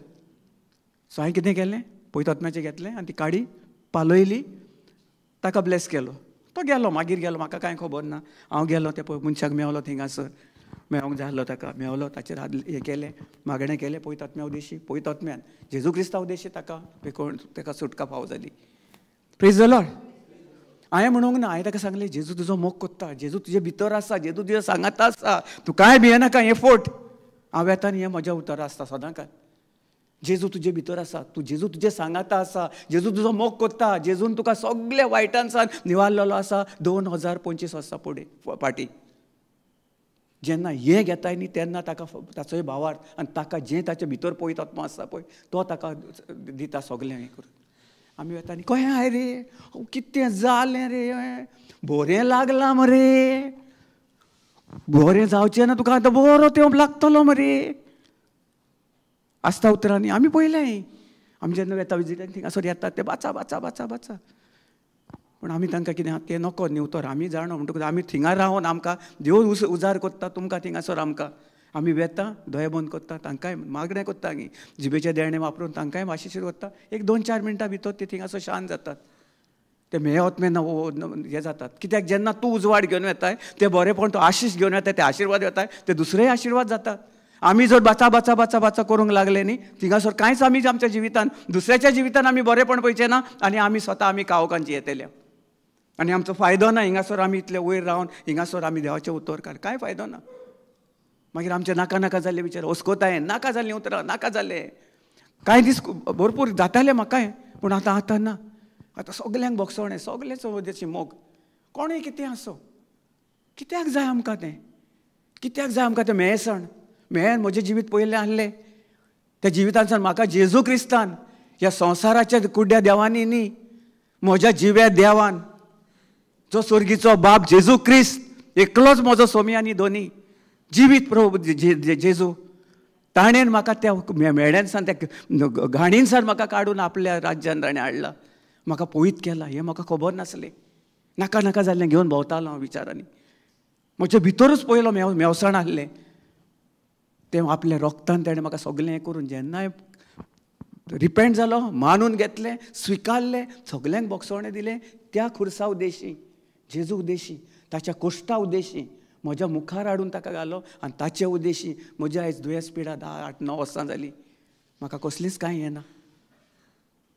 सो हांवें कितें केलें, पवित्र आत्म्याचें घेतलें आनी ती काडी पालयली, ताका ब्लेस केलो. तो गेलो, मागीर गेलो, म्हाका कांय खबर ना. हांव गेलो त्या मनशाक मेवलो थिंगासर, मेवंक जाय आसलो ताका, मेवलो, ताचेर हात हें केलें, मागणें केलें पवित्र आत्म्या उद्देशी. पवित्र आत्म्यान जेजू क्रिस्ता उद्देशी ताका ताका सुटका फावो जाली. Praise the Lord. हांवें म्हणूंक ना, हांवें ताका सांगलें जेजू तुजो मोग कोत्ता, जेजू तुजे भितर आसा, जेजू तुज्या सांगाता आसा, तूं कांय भियेनाका, हें फोट. हांव येता न्ही, हें म्हज्या उतरां आसता सदां काल. जेजू तुजे भितर आसा, तूं जेजू तुजे सांगाता आसा, जेजू तुजो मोग कोत्ता, जेजून तुका सगल्या वायटांसान निवारलेलो आसा 2025 वर्सां फुडें फाटीं. जेन्ना हें घेताय न्ही तेन्ना ताका ताचोय भावार्थ आनी ताका जें ताचे भितर पवित्र आत्मा आसा पळय तो ताका दिता सगलें हें करून. आमी वता न्ही, कहें हाय रे, कितें जालें रे, बरें लागलां मरे, बरें जावचें ना तुका आतां, बरो तें लागतलो मरे, आसता उतरांनी. आमी पळयलें, आमी जेन्ना वेता विजिटाक थिंगासर येतात ते बाचा बाचा बाचा बाचा, पूण आमी तांकां कितें आहा तें नको न्ही उतर, आमी जाणो म्हणटकूच आमी थिंगा रावन आमकां देव उजार कोत्ता तुमकां थिंगासर आमकां. आमी वेता दोळे बंद कोत्ता, तांकांय मागणें कोत्ता न्ही, जिबेचें देणें वापरून तांकांय आशिश कोत्ता. एक 2-4 मिनटां भितर ते थिंगासर शांत जातात, ते मेळ आत्मे हें जातात. कित्याक जेन्ना तूं उजवाड घेवन वेताय ते बरेपण, तो आशिश घेवन वेताय, ते आशिर्वाद वेताय, ते दुसरेय आशिर्वाद जातात. आमी जर बाचा बाचा बाचा बाचा करूंक लागले न्ही थिंगासर कांयच आमी आमच्या जिवितान दुसऱ्याच्या जिवितान आमी बरेपण पळयचें ना आनी आमी स्वता आमी कावकांची येतले आनी आमचो फायदो ना. हिंगासर आमी इतले वयर रावन हिंगासर आमी देवाचें उतर कांय फायदो ना. मागीर आमचे नाका नाका जाल्ले विचार, अस्कोतायेन नाका जाल्लीं उतरां, नाका जाल्ले कांय दीस भरपूर जाताले म्हाकाय, पूण आतां आतां ना. आतां सगल्यांक भोगसणें, सगळेच मोग, कोणूय कितें आसो, कित्याक जाय आमकां तें, कित्याक जाय आमकां तें मेळसण. मेळन म्हजें जिवीत पयलें आहलें, त्या जिवितांतल्यान म्हाका जेजू क्रिस्तान ह्या संवसाराच्या कुड्ड्या देवांनी न्ही, म्हज्या जिव्या देवान जो स्वर्गीचो बाप जेजू क्रिस्त एकलोच म्हजो सोमी आनी दोनी जिवीत प्रभू जेजू, ताणें म्हाका त्या मेळ्यांसान त्या घाणींसान म्हाका काडून आपल्या राज्यान ताणें हाडला. म्हाका पवित्र केला हें म्हाका खबर नासलें. नाका नाका जाल्लें घेवन भोंवतालो हांव विचारांनी. म्हजे भितरूच पयलो मेवसाण आसलें तें आपल्या रोगतान तेणें म्हाका सगळें हें करून जेन्ना रिपेंट जालो, मानून घेतलें, स्विकारलें, सगल्यांक बोगसोणें दिलें. त्या खुर्सा उद्देशी, जेजू उद्देशी, ताच्या कोश्टा उद्देशी म्हज्या मुखार हाडून ताका घालो आनी ताचे उद्देशी म्हज्या आयज दुयेंस पिडा 10, 8, 9 वर्सां जालीं. म्हाका कसलीच कांय येना.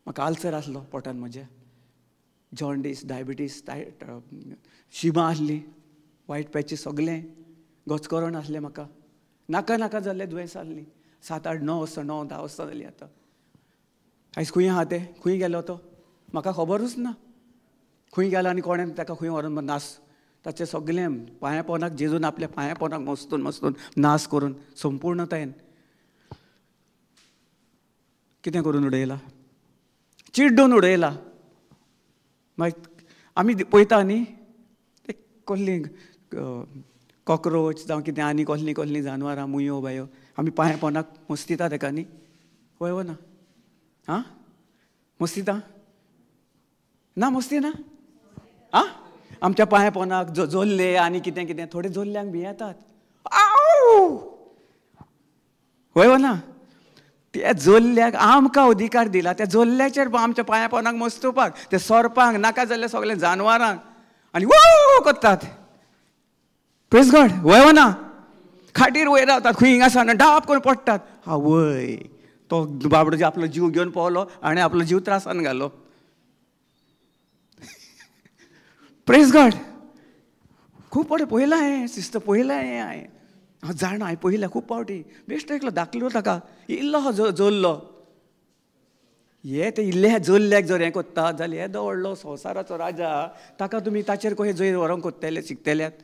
म्हाका आल्सर आसलो पोटान म्हज्या, जॉन्डीस, डायबिटीस, शिमा आसली, वायट पॅचीस सगलें, गचकरण आसलें म्हाका. नाका नाका जाल्लें दुयेंस आसलीं. 7, 8, 9 वर्सां, 9, 10 वर्सां जालीं आतां. आयज खंय आहा तें, खंय गेलो तो म्हाका खबरूच ना. खंय गेलो आनी कोणें ताका खंय व्हरून नास ताचें सगळें पांया पोनाक जेजून आपल्या पांया पोनाक मस्तून मस्तून नास करून संपूर्णतायेन कितें करून उडयला, चिड्डून उडयला. मागीर आमी पळयता न्ही ते कसलीं कॉक्रोच जावं कितें आनी कसलीं कसलीं जानवरां, मुयो बायो आमी पांया पोनाक मस्तिता तेका न्ही, वय वो ना? आं, मस्तिता ना? मस्ती ना? आं, आमच्या पांया पोनाक जोल्ले आनी कितें कितें, थोडे जोल्ल्यांक भियेतात. वय वो ना? त्या जोल्ल्याक आमकां अधिकार दिला, त्या जोल्ल्याचेर आमच्या पांया पोनाक मस्तुपाक, त्या सोरपांक, नाका जाल्ल्या सगळ्या जानवरांक आनी वो करतात. प्रेज गॉड. वय वो ना? खाटीर वयर रावतात, खंय हिंगा आसा डाप करून पडटात. आवय, तो बाबडो जे आपलो जीव घेवन पावलो आनी आपलो जीव त्रासान घालो. Praise God. खूब फावटी पळयलां हें सिस्टर, पळयलां हें हांवें, हांव जाणा, हांवें पळयलां खूब फावटी. बेश्टो एकलो धाकलो ताका इल्लो जोल्लो, हे ते इल्ले जोल्ल्याक जर हें कोत्ता जाल्यार येदो व्हडलो संवसाराचो राजा, ताका तुमी ताचेर कशें जैत व्हरूंक कोत्तले, शिकतल्यात?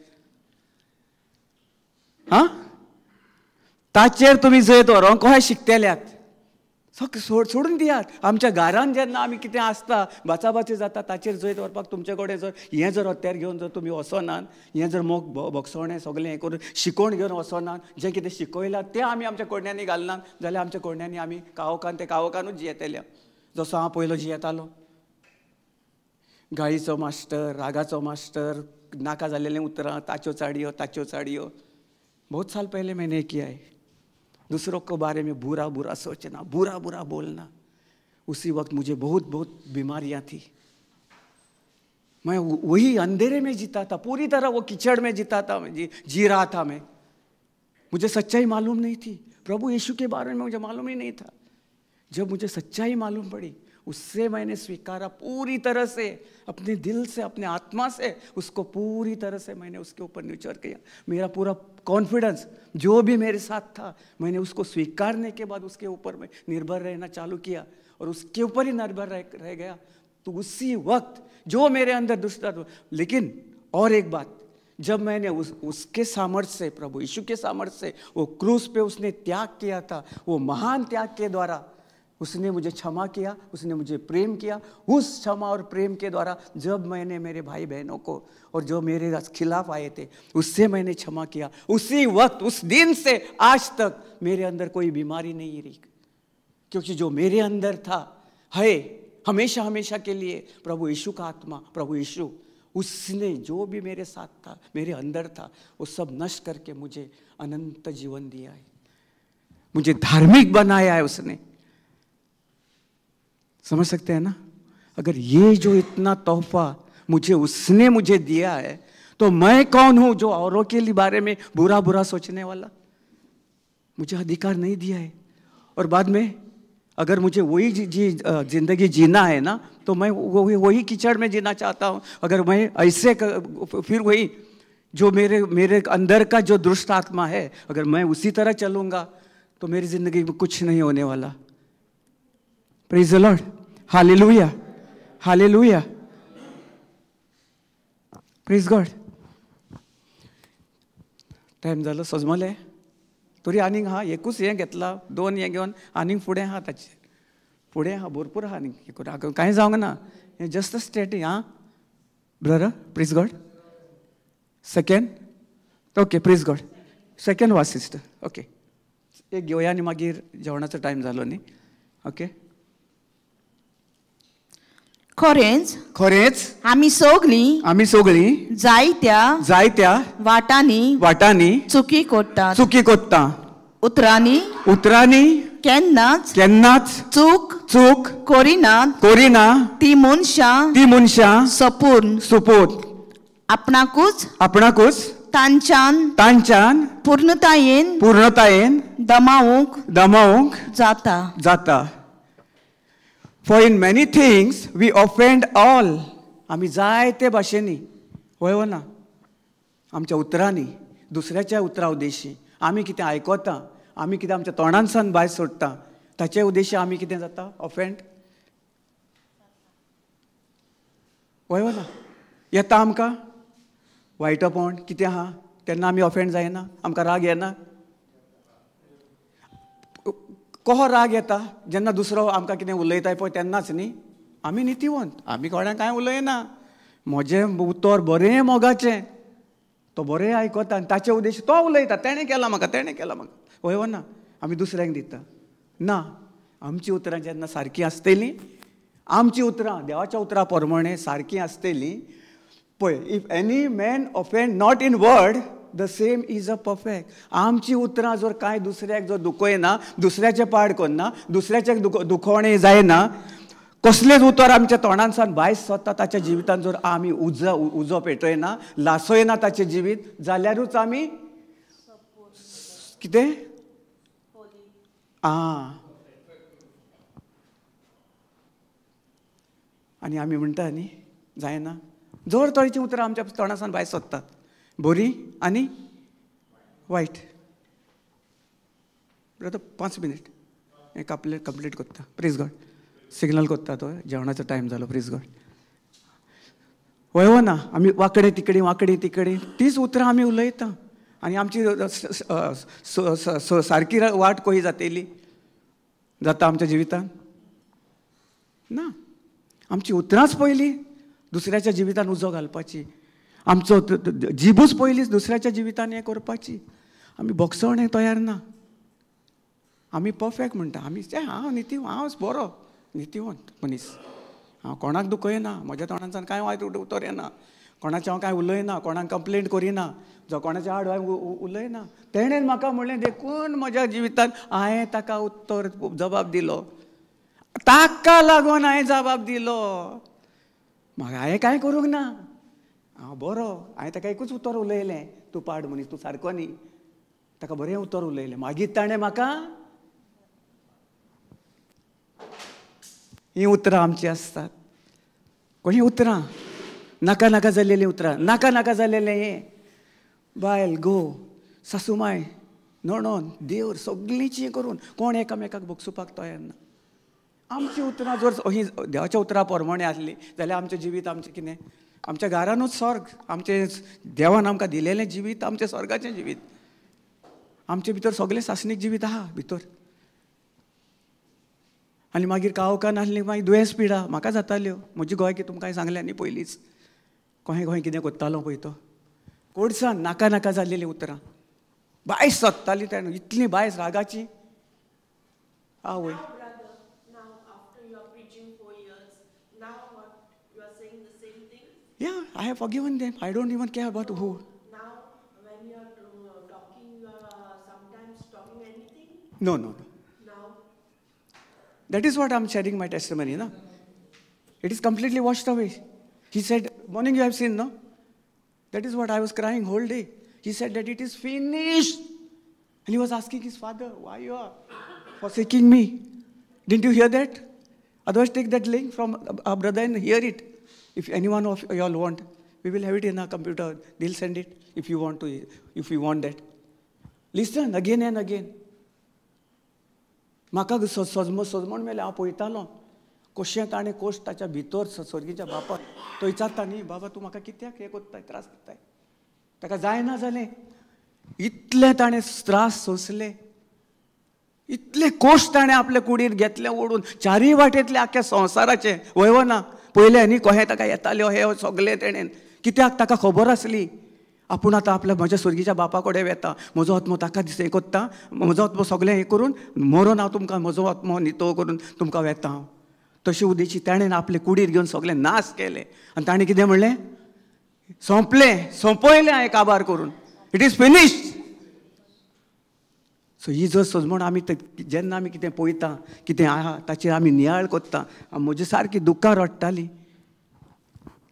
आं, ताचेर तुमी जैत व्हरूंक कशें शिकतल्यात? सगळें सोडून दियात. आमच्या घरान जेन्ना आमी कितें आसता, बाचाबाची जाता, ताचेर जैत व्हरपाक तुमचे कडेन जर हें जर हत्यार घेवन जर तुमी वचनात, हें जर मोग भोगसणें सगळें हें करून शिकोवन घेवन वचनात, जें कितें शिकयलां तें आमी आमच्या कोडण्यांनी घालनात जाल्यार आमच्या कोडण्यांनी आमी कावकान ते कावकानूच जियेतले. जसो हांव पयलो जियेतालो, गाळीचो मास्टर, रागाचो मास्टर, नाका जाल्लेलें उतरां, ताच्यो चाडयो ताच्यो चाडयो. बहुत साल पहले मैंने किया है. दूसरों के बारे में बुरा बुरा सोचना, बुरा बुरा बोलना. उसी वक्त मुझे बहुत बहुत बीमारियां थी. मैं वही अंधेरे में जीता था, पूरी तरह वो कीचड़ में जीता था, जी रहा था मैं. मुझे सच्चाई मालूम नहीं थी, प्रभु यीशु के बारे में मुझे मालूम ही नहीं था. जब मुझे सच्चाई मालूम पड़ी, उससे मैंने स्वीकारा पूरी तरह से, अपने दिल से, अपने आत्मा से, उसको पूरी तरह से मैंने उसके ऊपर निर्भर किया. मेरा पूरा कॉन्फिडेंस जो भी मेरे साथ था, मैंने उसको स्वीकारने के बाद उसके ऊपर मैं निर्भर रहना चालू किया और उसके ऊपर ही निर्भर रह गया. तो उसी वक्त जो मेरे अंदर दुष्ट, लेकिन और एक बात, जब मैंने उसके सामर्थ्य से, प्रभु यीशु के सामर्थ्य से, वो क्रूस पे उसने त्याग किया था, वो महान त्याग के द्वारा उसने मुझे क्षमा किया, उसने मुझे प्रेम किया. उस क्षमा और प्रेम के द्वारा जब मैंने मेरे भाई बहनों को और जो मेरे खिलाफ आए थे उससे मैंने क्षमा किया, उसी वक्त, उस दिन से आज तक मेरे अंदर कोई बीमारी नहीं रही, क्योंकि जो मेरे अंदर था है हमेशा हमेशा के लिए प्रभु यीशु का आत्मा, प्रभु यीशु, उसने जो भी मेरे साथ था, मेरे अंदर था, वो सब नष्ट करके मुझे अनंत जीवन दिया है, मुझे धार्मिक बनाया है उसने. समझ सकते हैं ना? अगर ये जो इतना तोहफा मुझे उसने मुझे दिया है, तो मैं कौन हूँ जो औरों के लिए बारे में बुरा बुरा सोचने वाला? मुझे अधिकार नहीं दिया है. और बाद में अगर मुझे वही जिंदगी जीना है ना, तो मैं वही कीचड़ में जीना चाहता हूँ. अगर मैं ऐसे फिर वही जो मेरे मेरे अंदर का जो दुष्ट आत्मा है, अगर मैं उसी तरह चलूँगा तो मेरी ज़िंदगी में कुछ नहीं होने वाला. Praise the Lord. Hallelujah, hallelujah, praise God. Time जालो सजमले तरी आनीक हा एकूच हें घेतला, दोन हें घेवन आनीक फुडें आहा, ताचेर फुडें आहा, भरपूर आहा आनीक, कांय जावंक ना, हें जस्ट स्टेटींग. आं brother, praise God. Second, okay, praise God. Second was sister, okay. एक घेवया आनी मागीर जेवणाचो टायम जालो न्ही. ओके. खरेंच खरेंच आमी सगळीं, आमी सगळीं जायत्या जायत्या वाटांनी वाटांनी चुकी करतात, चुकी करता. उतरांनी उतरांनी केन्नाच केन्नाच चूक चूक करिनात, करिना ती मनशां, ती मनशां सपूर्ण सुपूत आपणाकूच आपणाकूच तांच्यान तांच्यान पूर्णतायेन पूर्णतायेन दमावूंक दमावूंक जाता जाता. For in many things we offend all. आमी जायते भाशेंनी, हय वो ना, आमच्या उतरांनी, दुसऱ्याच्या उतरां उद्देशी आमी कितें आयकता, आमी कितें आमच्या तोंडांसान भायर सोडटा, ताचे उद्देशी आमी कितें जाता ऑफेंड. हय वो ना, येता आमकां वायटपण कितें आहा तेन्ना आमी ऑफेंड जायना, आमकां राग येना. कहो राग येता जेन्ना दुसरो आमकां कितें उलयता पळय तेन्नाच न्ही. आमी नितीवंत, आमी कोणाक कांय उलयना, म्हजें उतर बरें मोगाचें, तो बरें आयकता आनी ताचे उद्देश तो उलयता, तेणें केलां म्हाका, तेणें केलां म्हाका. हय वो ना, आमी दुसऱ्यांक दिता ना. आमची उतरां जेन्ना सारकीं आसतलीं, आमची उतरां देवाच्या उतरां प्रमाणे सारकीं आसतलीं पळय. If any man offend not in word the same is a perfect. आमची उतरां जर कांय दुसऱ्याक जर दुखयना, दुसऱ्याचें पाड करना, दुसऱ्याचें दुखवणें जायना, कसलेंच उतर आमच्या तोंडांसान भायर सरता ताच्या जिवितान जर आमी उजो उजो पेटयना, लासयना ताचें जिवीत, जाल्यारूच आमी कितें आं. आनी आमी म्हणटा न्ही जायना, जर तरेचीं उतरां आमच्या तोंडासान भायर सरतात, बरी आनी वायट. ब्रदर 5 मिनीट हें कंप्लीट करता. प्रेज गॉड. सिग्नल करता तो, जेवणाचो टायम जालो. Praise God. हय वो ना, आमी वांकडे तिकडे वांकडे तिकडे तीच उतरां आमी उलयता आनी आमची सारकी वाट कशी जातली जाता आमच्या जिवितान ना. आमची उतरांच पयलीं दुसऱ्याच्या जिवितान उजो घालपाची, आमचो जिबूच पयलींच दुसऱ्याच्या जिवितान हें करपाची. आमी बोगसवणें तयार ना, आमी परफेक्ट म्हणटा आमी. हांव निती, हांव बरो नितीवंत मनीस, हांव कोणाक दुखयना, म्हज्या तोंडांतल्यान कांय वायट उतर येना, कोणाचें हांव कांय उलयना, कोणाक कंप्लेंट करिना, जावं कोणाच्या आड हांव उलयना. तेणें म्हाका म्हणलें देखून म्हज्या जिवितान हांवें ताका उत्तर जबाब दिलो, ताका लागून हांवें जबाब दिलो. म्हाका हांवें कांय करूंक ना, हांव बरो. हांवें ताका एकूच उतर उलयलें, तूं पाड मनीस, तूं सारको न्ही. ताका बरें उतर उलयलें, मागीर ताणें म्हाका. हीं उतरां आमचीं आसतात, कोणी उतरां नाका नाका जाल्लेलीं उतरां, नाका नाका जाल्लेलें हें. बायल, घोव, सासुमाय, नणन, देवर सगळींची करून कोण एकामेकाक भोगसुपाक तयार ना. आमचीं उतरां जर ही देवाच्या उतरां प्रमाणे आसलीं जाल्यार आमचें जिवीत आमचें कितें, आमच्या घरानूच स्वर्ग, आमचें देवान आमकां दिलेलें जिवीत आमचें स्वर्गाचें जिवीत. आमचे भितर सगळें सासणीक जिवीत आहा भितर. आनी मागीर कावकां नासलीं, मागीर दुयेंस पिडा म्हाका जाताल्यो. म्हजी गोंय तुमकां सांगलें न्ही पयलींच, कोहें कोहें कितें करतालो पळय तो कोडसान नाका नाका जाल्लेलीं उतरां बायस सोदताली तेणें, इतली बायस रागाची. आवय. Yeah, I have forgiven them. I don't even care about who. Now, when you are talking, you are sometimes talking anything? No, no, no. Now? That is what I'm sharing my testimony, na? It is completely washed away. He said, morning you have seen, no? That is what I was crying whole day. He said that it is finished. And he was asking his father, why you are forsaking me? Didn't you hear that? Otherwise, take that link from our brother and hear it. If anyone of you all want, we will have it in our computer. They'll send it if you want to, if you want that. Listen again and again. म्हाका सजमण मेलें, हांव पळयतालो कशें ताणें कोश ताच्या भितर स्वर्गीच्या बापाक तो विचारता न्ही, बाबा तूं म्हाका कित्याक हें कोत्ताय, त्रास दिताय. ताका जायना जालें, इतलें ताणें त्रास सोंसले, इतले कोश ताणें आपले कुडीर घेतले ओडून चारूय वाटेंतले आख्ख्या संवसाराचें. वय ना पयलें न्ही कहें ताका येताल्यो हे सगळें तेणेन, कित्याक ताका खबर आसली आपूण आतां आपल्या म्हज्या स्वर्गीच्या बापा कडेन वेता, म्हजो आत्मो ताका हें कोत्ता, म्हजो आत्मो सगळें हें करून मरोन हांव तुमकां म्हजो आत्मो नितो करून तुमकां वेता हांव. तशें उदेची ताणें आपले कुडीर घेवन सगळें नाश केलें आनी ताणें कितें म्हणलें, सोंपलें, सोंपयलें हांवें काबार करून, it is finished. सो ही जर सजमण आमी जेन्ना आमी कितें पळयता, कितें आहा ताचेर आमी नियाळ करता, म्हजी सारकी दुकां रडटाली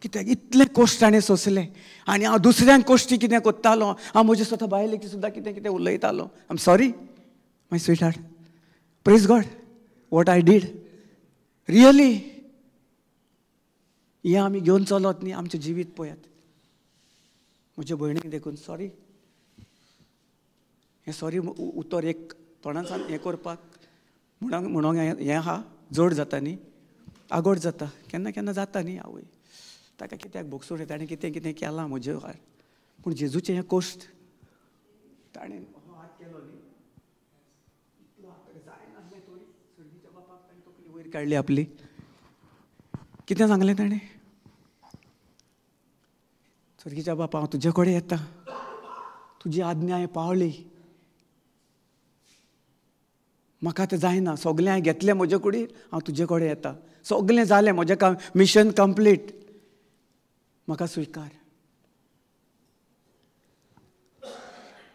कित्याक इतलें कश्ट ताणें सोंसलें आनी हांव दुसऱ्यांक कश्टी कितें करतालो, हांव म्हज्या स्वता बायलेक सुद्दां कितें कितें उलयतालो. I am sorry my sweetheart, praise God what I did really. हें आमी घेवन चलत न्ही आमचें जिवीत पळयात. म्हज्या भयणीक देखून सॉरी, हें सॉरी उतर एक तोंडान हें करपाक म्हणूंक हें आहा, जड जाता न्ही, आगोड जाता, केन्ना केन्ना जाता न्ही. आवय ताका कित्याक भोगसूं ताणें कितें कितें केलां म्हजे मुखार, पूण जेजूचें हें कश्ट ताणें हात केलो न्ही, इतलो हात जायनासलें तरी सर्गीच्या बापाक ताणें तकली वयर काडली आपली. कितें सांगलें ताणें, सर्गीच्या बापा हांव तुजे कडेन येता, तुजी आज्ञा हांवें पावली, म्हाका आतां जायना, सगळें हांवें घेतलें म्हजे कुडीर, हांव तुजे कडेन येता, सगळें जालें म्हजें काम, मिशन कंप्लीट, म्हाका स्विकार.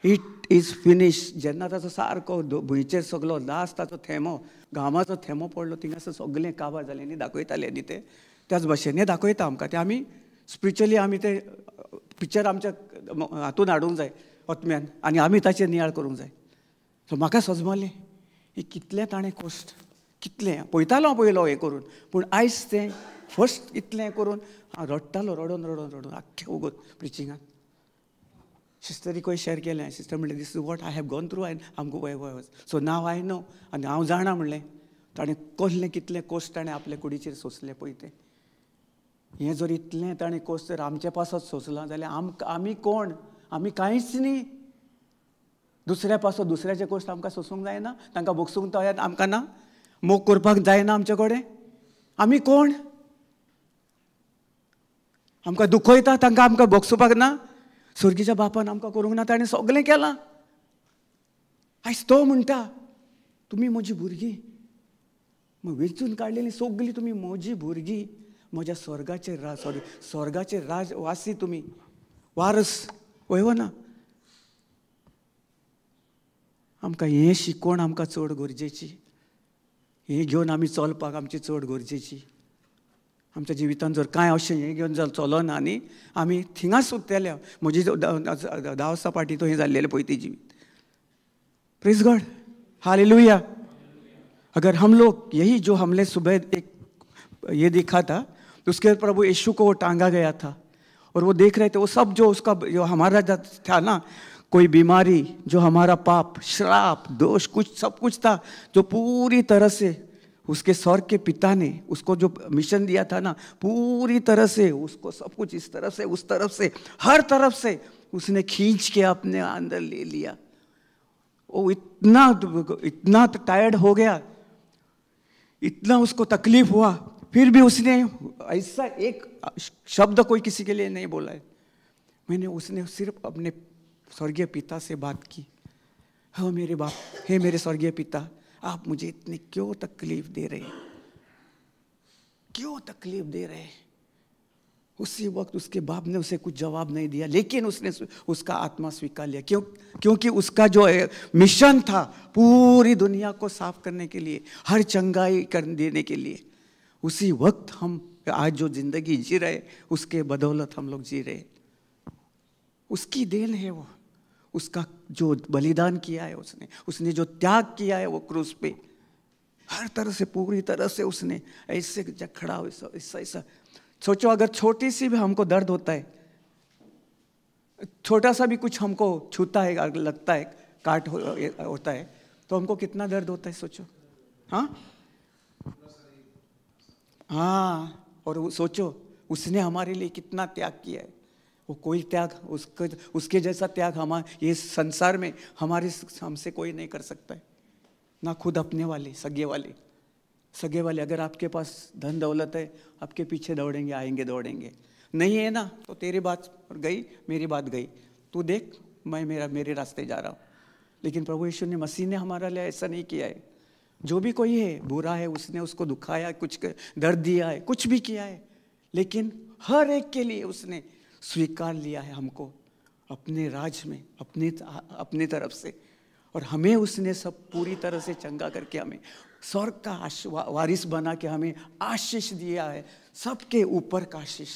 It is finish. जेन्ना ताचो सारको भुंयचेर सगलो लास्ट ताचो थेमो, घामाचो थेमो पडलो, थिंगासर सगळें काबार जालें न्ही, दाखयतालें न्ही तें, त्याच भाशेन हें दाखयता आमकां तें. आमी स्पिरिच्युअली आमी तें पिक्चर आमच्या हातून हाडूंक जाय आत्म्यान, आनी आमी ताचेर नियाळ करूंक जाय. सो म्हाका सजमलें हें कितलें ताणें कश्ट, कितलें पळयतालो पयलो हें करून, पूण आयज तें फर्स्ट इतलें करून हांव रडटालो, रडोन रडोन रडोन आख्खें वगत प्रिचिंगान. सिस्टरीकूय शेअर केलें, सिस्टर म्हणलें this is what I have gone through and आमकां वय वय, सो नाव I know, आनी हांव जाणा म्हणलें ताणें कसलें कितलें कश्ट ताणें आपल्या कुडीचेर सोंसलें पळय तें. हें जर इतलें ताणें कश्ट जर आमचे पासत सोंसलां जाल्यार आमकां आमी कोण, आमी कांयच न्ही. दुसऱ्या पासत दुसऱ्याचे कश्ट आमकां सोंसूंक जायना, तांकां भोगसूंक तयार आमकां ना, मोग करपाक जायना आमचे कडेन. आमी कोण, आमकां दुखयता तांकां आमकां भोगसुपाक ना. स्वर्गीच्या बापान आमकां करूंक ना, ताणें सगळें केलां. आयज तो म्हणटा तुमी म्हजी भुरगीं, वेंचून काडलेलीं सगळीं तुमी म्हजी भुरगीं, म्हज्या स्वर्गाचे राज, सॉरी स्वर्गाचे राजवासी तुमी, वारस. वय ना, आमकां हें शिकवण आमकां चड गरजेची, हें घेवन आमी चलपाक आमची चड गरजेची. आमच्या जिवितान जर कांय अशें हें घेवन जर चलना न्ही, आमी थिंगाच उरतले. म्हजी 10 वर्सां फाटीं तो हें जाल्लेलें पळय ती जिवीत. Praise God, hallelujah. अगर हम लोग यही जो हमने सुबह एक ये देखा था, उसके प्रभु यीशु को वो टांगा गया था और वो देख रहे थे वो सब जो उसका जो हमारा था ना, कोई बीमारी, जो हमारा पाप, श्राप, दोष, कुछ सब कुछ था जो पूरी तरह से उसके स्वर्ग के पिता ने उसको जो मिशन दिया था ना, पूरी तरह से उसको सब कुछ इस तरफ से उस तरफ से हर तरफ से उसने खींच के अपने अंदर ले लिया। वो इतना इतना टायर्ड हो गया, इतना उसको तकलीफ हुआ, फिर भी उसने ऐसा एक शब्द कोई किसी के लिए नहीं बोला है। मैंने उसने सिर्फ अपने स्वर्गीय पिता से बात की, हाँ मेरे बाप, हे मेरे स्वर्गीय पिता, आप मुझे इतनी क्यों तकलीफ दे रहे हैं, क्यों तकलीफ दे रहे हैं। उसी वक्त उसके बाप ने उसे कुछ जवाब नहीं दिया, लेकिन उसने उसका आत्मा स्वीकार लिया। क्यों? क्योंकि उसका जो मिशन था पूरी दुनिया को साफ करने के लिए, हर चंगाई कर देने के लिए, उसी वक्त हम आज जो जिंदगी जी रहे उसके बदौलत हम लोग जी रहे, उसकी then है वो, उसका जो बलिदान किया है उसने, उसने जो त्याग किया है वो क्रूस पे, हर तरह से पूरी तरह से उसने ऐसे खड़ा ऐसा ऐसा ऐसा। सोचो अगर छोटी सी भी हमको दर्द होता है, छोटा सा भी कुछ हमको छूता है, लगता है, काट होता है, तो हमको कितना दर्द होता है सोचो। हाँ हाँ, और सोचो उसने हमारे लिए कितना त्याग किया है। वो कोई त्याग उसके उसके जैसा त्याग हमारे ये संसार में हमारे हमसे कोई नहीं कर सकता है, ना खुद अपने वाले, सगे वाले, सगे वाले। अगर आपके पास धन दौलत है आपके पीछे दौड़ेंगे, आएंगे दौड़ेंगे, नहीं है ना तो तेरी बात गई, मेरी बात गई, तू देख मैं मेरा मेरे रास्ते जा रहा हूँ। लेकिन प्रभु यीशु ने, मसीह ने हमारा लिए ऐसा नहीं किया है। जो भी कोई है बुरा है, उसने उसको दुखाया, कुछ दर्द दिया है, कुछ भी किया है, लेकिन हर एक के लिए उसने स्वीकार लिया है हमको अपने राज में, अपने अपने तरफ से। और हमें उसने सब पूरी तरह से चंगा करके हमें स्वर्ग का वारिस बना के हमें आशीष दिया है, सबके ऊपर का आशीष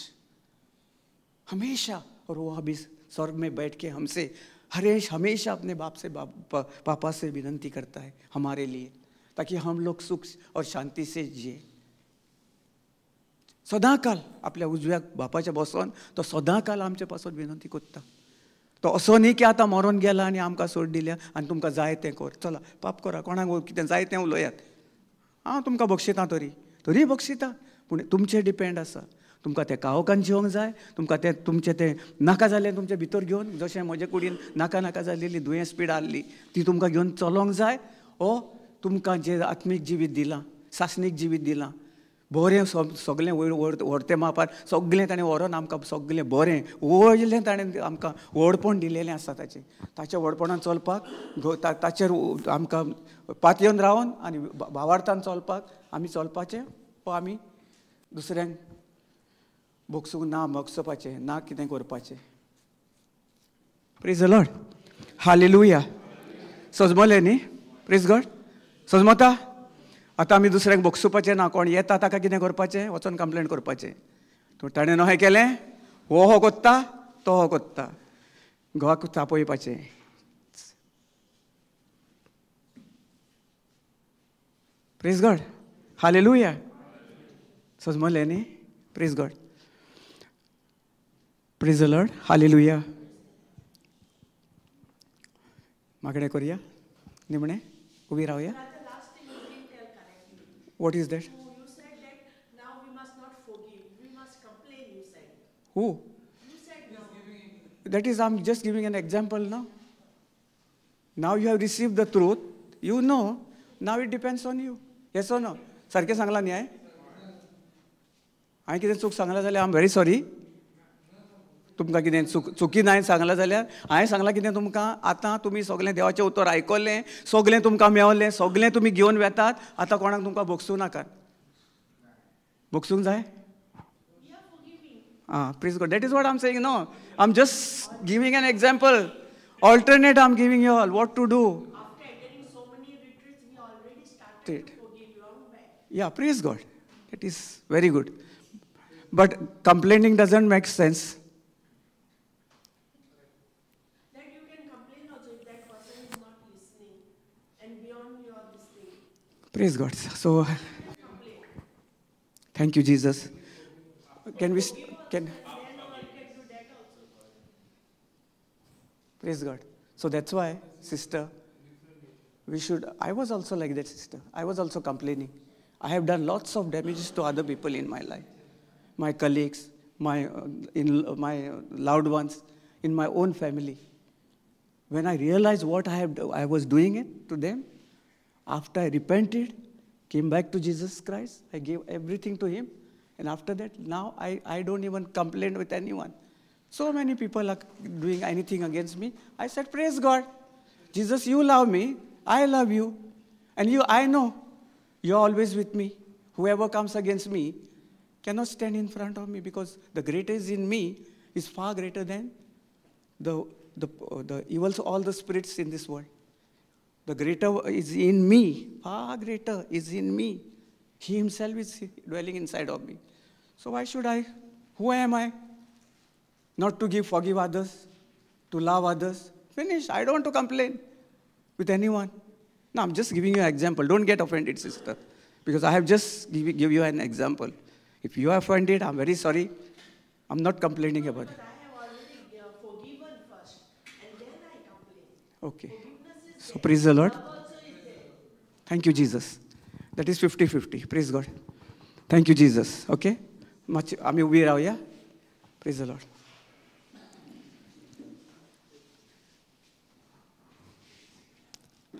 हमेशा। और वो अभी स्वर्ग में बैठ के हमसे हरेश हमेशा अपने बाप से पापा से विनती करता है हमारे लिए, ताकि हम लोग सुख और शांति से जिए सदाकाल। आपल्या उजव्या बापाच्या बसोन तो सदाकाल आमचे पासून विनंती करता। तो असो न्ही की आतां मरोन गेला आनी आमकां सोड दिल्या आनी तुमकां जाय तें कर, चला पाप करा, कोणाक कितें जाय तें उलयात, हांव तुमकां बक्षिता, तरी तरी बक्षिता, पूण तुमचेर डिपेंड आसा। तुमकां तें कावकान जिवंक जाय, तुमकां तें तुमचें तें नाका जालें तुमचे भितर घेवन, जशें म्हजे कुडीन नाका नाका जालेली दुयेंस पीड आहली ती तुमकां घेवन चलोंक जाय, ओ तुमकां जें आत्मीक जिवीत दिलां, सासणीक जिवीत दिलां, बरें सगळें वयर व्हरते मापार सगळें ताणें व्हरोन आमकां सगळें बरें व्हडलें ताणें आमकां व्हडपण दिलेलें आसा। ताचें ताच्या व्हडपणान चलपाक, ताचेर आमकां पातयेवन रावन आनी भावार्थान चलपाक आमी चलपाचें, वो आमी दुसऱ्यांक भोगसूंक ना, भोगसपाचें ना, कितें करपाचें। Praise the Lord, hallelujah. सजमलें न्ही? प्रेज गॉड. सजमता? आतां आमी दुसऱ्यांक भोगसुपाचें ना, कोण येता ताका कितें करपाचें, वचोन कंप्लेन करपाचें, ताणें न्हय केलें, हो हो कोत्ता, तो हो कोत्ता, घोवाक तापोवपाचें। Praise God, hallelujah. सजमलें न्ही? Praise God, praise the Lord, hallelujah. मागणें करुया, निमणें उबी रावया। What is that? You said that now we must not forgive, we must complain, you said. Who? You said now. That is, I'm just giving an example now. Now you have received the truth, you know, now it depends on you. Yes or no? सारकें सांगलां न्ही हांवें? हांवें कितें चूक सांगलां जाल्यार I am very sorry. तुमकां कितें चुकी हांवें सांगलां जाल्यार, हांवें सांगलां कितें तुमकां, आतां तुमी सगळें देवाचें उतर आयकलें, सगळें तुमकां मेवलें, सगळें तुमी घेवन वेतात, आतां कोणाक तुमकां भोगसूं नाकात। भोगसूंक जाय? आं, praise God. That is what I am saying. No, I am just giving an example, alternate I am giving you all what to do. Yeah, praise God. That is very good. But complaining doesn't make sense. That you can complain also if that person is not listening and beyond your listening. Praise God. So, thank you, Jesus. Can we, can? Praise God. So that's why, sister, we should, I was also like that, sister. I was also complaining. I have done lots of damages to other people in my life. My colleagues, my loved ones, in my own family. When I realized what I was doing it to them, after I repented, came back to Jesus Christ, I gave everything to Him, and after that, now I don't even complain with anyone. So many people are doing anything against me. I said, praise God. Jesus, you love me, I love you, and you, I know, you're always with me. Whoever comes against me cannot stand in front of me, because the greatest in me is far greater than the evils, all the spirits in this world. The greater is in me, far greater is in me. He himself is dwelling inside of me. So why should I? Who am I? Not to forgive others, to love others. Finish. I don't want to complain with anyone. No, I'm just giving you an example. Don't get offended, sister, because I have just give you an example. If you are offended, I'm very sorry. I'm not complaining about it. I have already forgiven first, and then I complain. Okay. So praise the Lord. Thank you, Jesus. That is 50-50. Praise God. Thank you, Jesus. Okay? Much, ami ubi rao, yeah? Praise the Lord.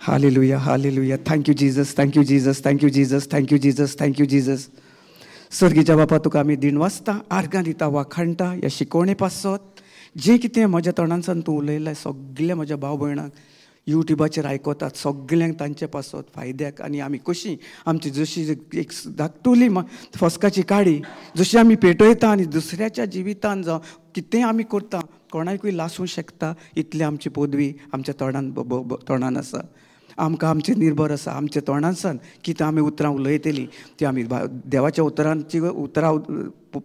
Hallelujah, hallelujah. Thank you, Jesus. Thank you, Jesus. Thank you, Jesus. Thank you, Jesus. Thank you, Jesus. स्वर्गीच्या बापा, तुका आमी दिन वाचता, आर्गां दिता, वाखाणटा ह्या शिकवणे पासत. जें कितें म्हज्या तोंडांतल्यान तूं उलयलें सगळें म्हज्या भाव भयणांक युट्यूबाचेर आयकतात सगल्यांक तांचे पासत फायद्याक. आनी आमी कशी आमची जशी एक धाकटुली फस्काची काडी जशी आमी पेटयता आनी दुसऱ्याच्या जिवितान जावं कितेंय आमी करता कोणाकूय लासूंक शकता इतली आमची पदवी आमच्या तोंडान तोंडान आसा. आमकां आमचें निर्भर आसा आमच्या तोंडानसान कितें आमी उतरां उलयतलीं ती आमी देवाच्या उतरांची उतरां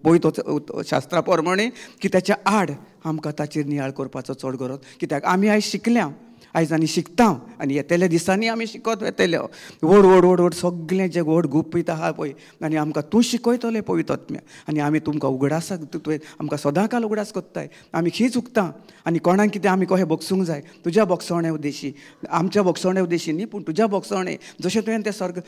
पळयत शास्त्रा प्रमाणे की ताच्या आड आमकां ताचेर नियाळ करपाचो चड गरज. कित्याक आमी आयज शिकल्या, आयज आनी शिकता आनी येतल्या दिसांनी आमी शिकत वेतले व्हड व्हड व्हड व्हड सगळें जें व्हड गुपीत आहा पळय आनी आमकां तूं शिकयतलें पवित्र आत्म्या आनी आमी तुमकां उगडासाक तुवें आमकां सदांकाल उगडास कोत्ताय. आमी खी चुकता आनी कोणाक कितें आमी कशें बगसूंक जाय तुज्या बगसवणे उद्देशी, आमच्या बगसवणे उद्देशी न्ही पूण तुज्या बगसवणे जशें तुवें तें स्वर्ग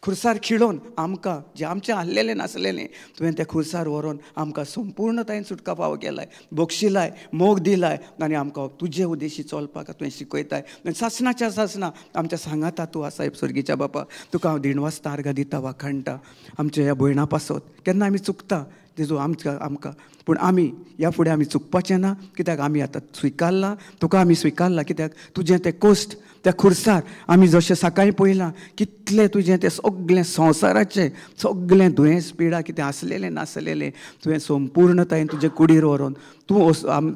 खुर्सार खिळोवन आमकां जें आमचें आहलेलें नासलेलें तुवें त्या खुर्सार व्हरोन आमकां संपूर्णतायेन सुटका फावो केलाय, बक्षिलाय, मोग दिलाय आनी आमकां तुजे उद्देशी चलपाक तुवें शिकयताय. आनी सासणाच्या सासणां आमच्या सांगाता तूं आसाय स्वर्गीच्या बापा. तुका हांव दिणवासता आर्गां दिता वाखाणटा आमच्या ह्या भयणा पासत. केन्ना आमी चुकता तेजो आमकां आमकां पूण आमी ह्या फुडें आमी चुकपाचें ना कित्याक आमी आतां स्विकारला तुका आमी स्विकारला. कित्याक तुजें तें कोश्ट त्या खुर्सार आमी जशें सकाळीं पळयलां कितलें तुजें तें सगळें संवसाराचें सगळें दुयेंस पिडा कितें आसलेलें नासलेलें तुवें संपूर्णतायेन तुजे कुडीर व्हरोन तूं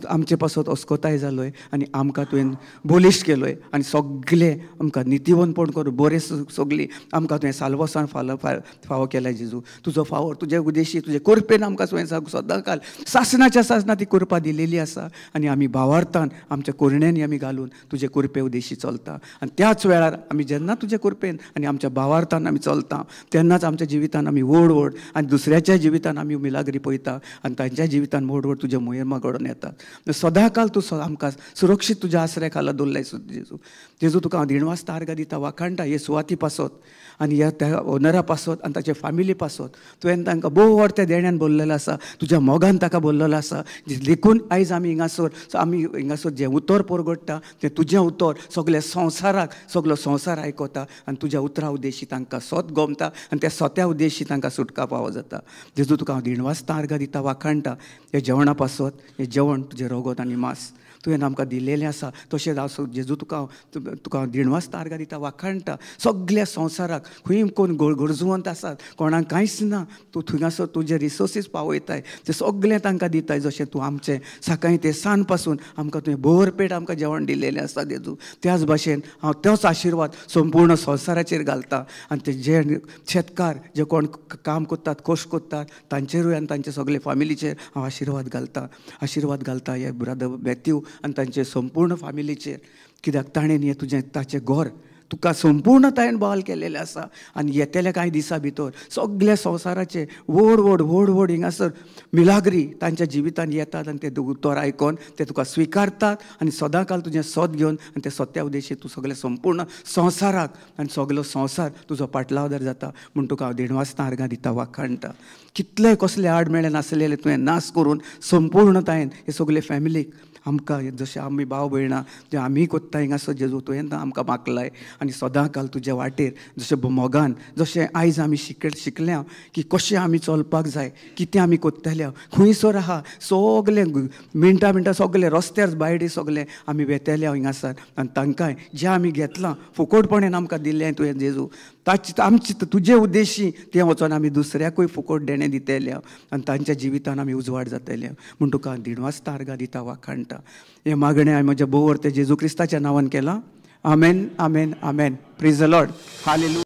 आमचे पासत अस्कोताय जालोय आनी आमकां तुवें बलिश्ट केलोय आनी सगळें आमकां नितीवंतपण करून बरें सगळीं आमकां तुवें साल्वसान फावो केलाय जेजू. तुजो फावो तुजे उद्देशी तुजे कृपेन आमकां तुवें सदांकाल सासणाच्या सासणां ती कृपा दिलेली आसा आनी आमी भावार्थान आमच्या कुरण्यांनी आमी घालून तुजे कृपे उद्देशी चलता. आनी त्याच वेळार आमी जेन्ना तुजे कृपेन आनी आमच्या भावार्थान आमी चलता तेन्नाच आमच्या जिवितान आमी व्हड व्हड आनी दुसऱ्याच्या जिवितान आमी मिलाग्री पळयता आनी तांच्या जिवितान व्हड व्हड तुज्या मोहिमा घडोवन येतात. सदांकाल तूं आमकां सुरक्षीत तुज्या आसऱ्या खाला दवरलाय जेजू. जेजू तुका हांव दिणवासता आर्गां दिता वाखाणटा हे सुवाती पासत आनी ह्या त्या ओनरा पासत आनी ताच्या फामिली पासत. तुवें तांकां भोव व्हड त्या देण्यान बोल्लेलें आसा, तुज्या मोगान ताका बोल्लेलो आसा. देखून आयज आमी हिंगासर आमी हिंगासर जें उतर परगडटा तें तुजें उतर सगल्या संवसाराक सगलो संवसार आयकता आनी तुज्या उतरा उद्देशी तांकां सोत गोमता आनी त्या सोत्या उद्देशी तांकां सुटका फावो जाता. जेजू तुका हांव दिणवासता आर्गां दिता वाखाणटा ह्या जेवणा पासत. हें जेवण तुजें रगत आनी मांस तुवें आमकां दिलेलें आसा तशेंच हांव जेजू तुका हांव दिणवासता आर्गां दिता वाखाणटा. सगल्या संवसाराक खंय कोण गरजवंत आसात कोणाक कांयच ना तूं थंयसर तुजे रिसोर्सीस पावयताय ते सगळें तांकां दिताय. जशें तूं आमचें सकाळीं ते सान पासून आमकां तुवें भरपेट आमकां जेवण दिलेलें आसा जेजू त्याच भाशेन हांव तोच आशिर्वाद संपूर्ण संवसाराचेर घालता आनी ते जे शेतकार जे कोण काम करतात कश्ट करतात तांचेरूय आनी तांचे सगळे फामिलीचेर हांव आशिर्वाद घालता. आशिर्वाद घालता हे ब्रदर मॅथ्यू आनी तांचे संपूर्ण फामिलीचेर कित्याक ताणें हें तुजें ताचें घर तुका संपूर्णतायेन बहाल केलेलें आसा आनी येतल्या कांय दिसां भितर सगल्या संवसाराचे व्हड व्हड व्हड व्हड हिंगासर मिलाग्री तांच्या जिवितान येतात आनी ते उतर आयकोन ते तुका स्विकारतात आनी सदांकाल तुजें सत घेवन आनी ते सत्या उद्देशी तूं सगळें संपूर्ण संवसाराक आनी सगलो संवसार तुजो पाटलावदार जाता म्हूण तुका हांव दिणवासता आर्गां दिता वाखाणटा. कितले कसले आडमेळे नासलेले तुवें नाश करून संपूर्णतायेन हे सगळे फॅमिलीक आमकां जशें आमी भाव भयणां जें आमी कोत्ता हिंगासर जेजू तुवें आमकां मागलाय आनी सदांकाल तुज्या वाटेर जशें मोगान जशें आयज आमी शिकल्या की कशें आमी चलपाक जाय कितें आमी कोत्तले खंयसर आहा सगलें मिनटां मिनटां सगलें रस्त्यार बायडी सगलें आमी वेतले हिंगासर आनी तांकांय जें आमी घेतलां फुकटपणान आमकां दिलें तुवें जेजू ताची आमची तुजे उद्देशी तें वचोन आमी दुसऱ्याकूय फुकट देणें दितले आनी तांच्या जिवितान आमी उजवाड जातले म्हूण तुका दिणवासता आर्गां दिता वाखाणटा. हें मागणें हांवें म्हज्या भोव जेजू क्रिस्ताच्या नांवान केलां. आमेन आमेन आमेन. Praise the Lord. Hallelujah.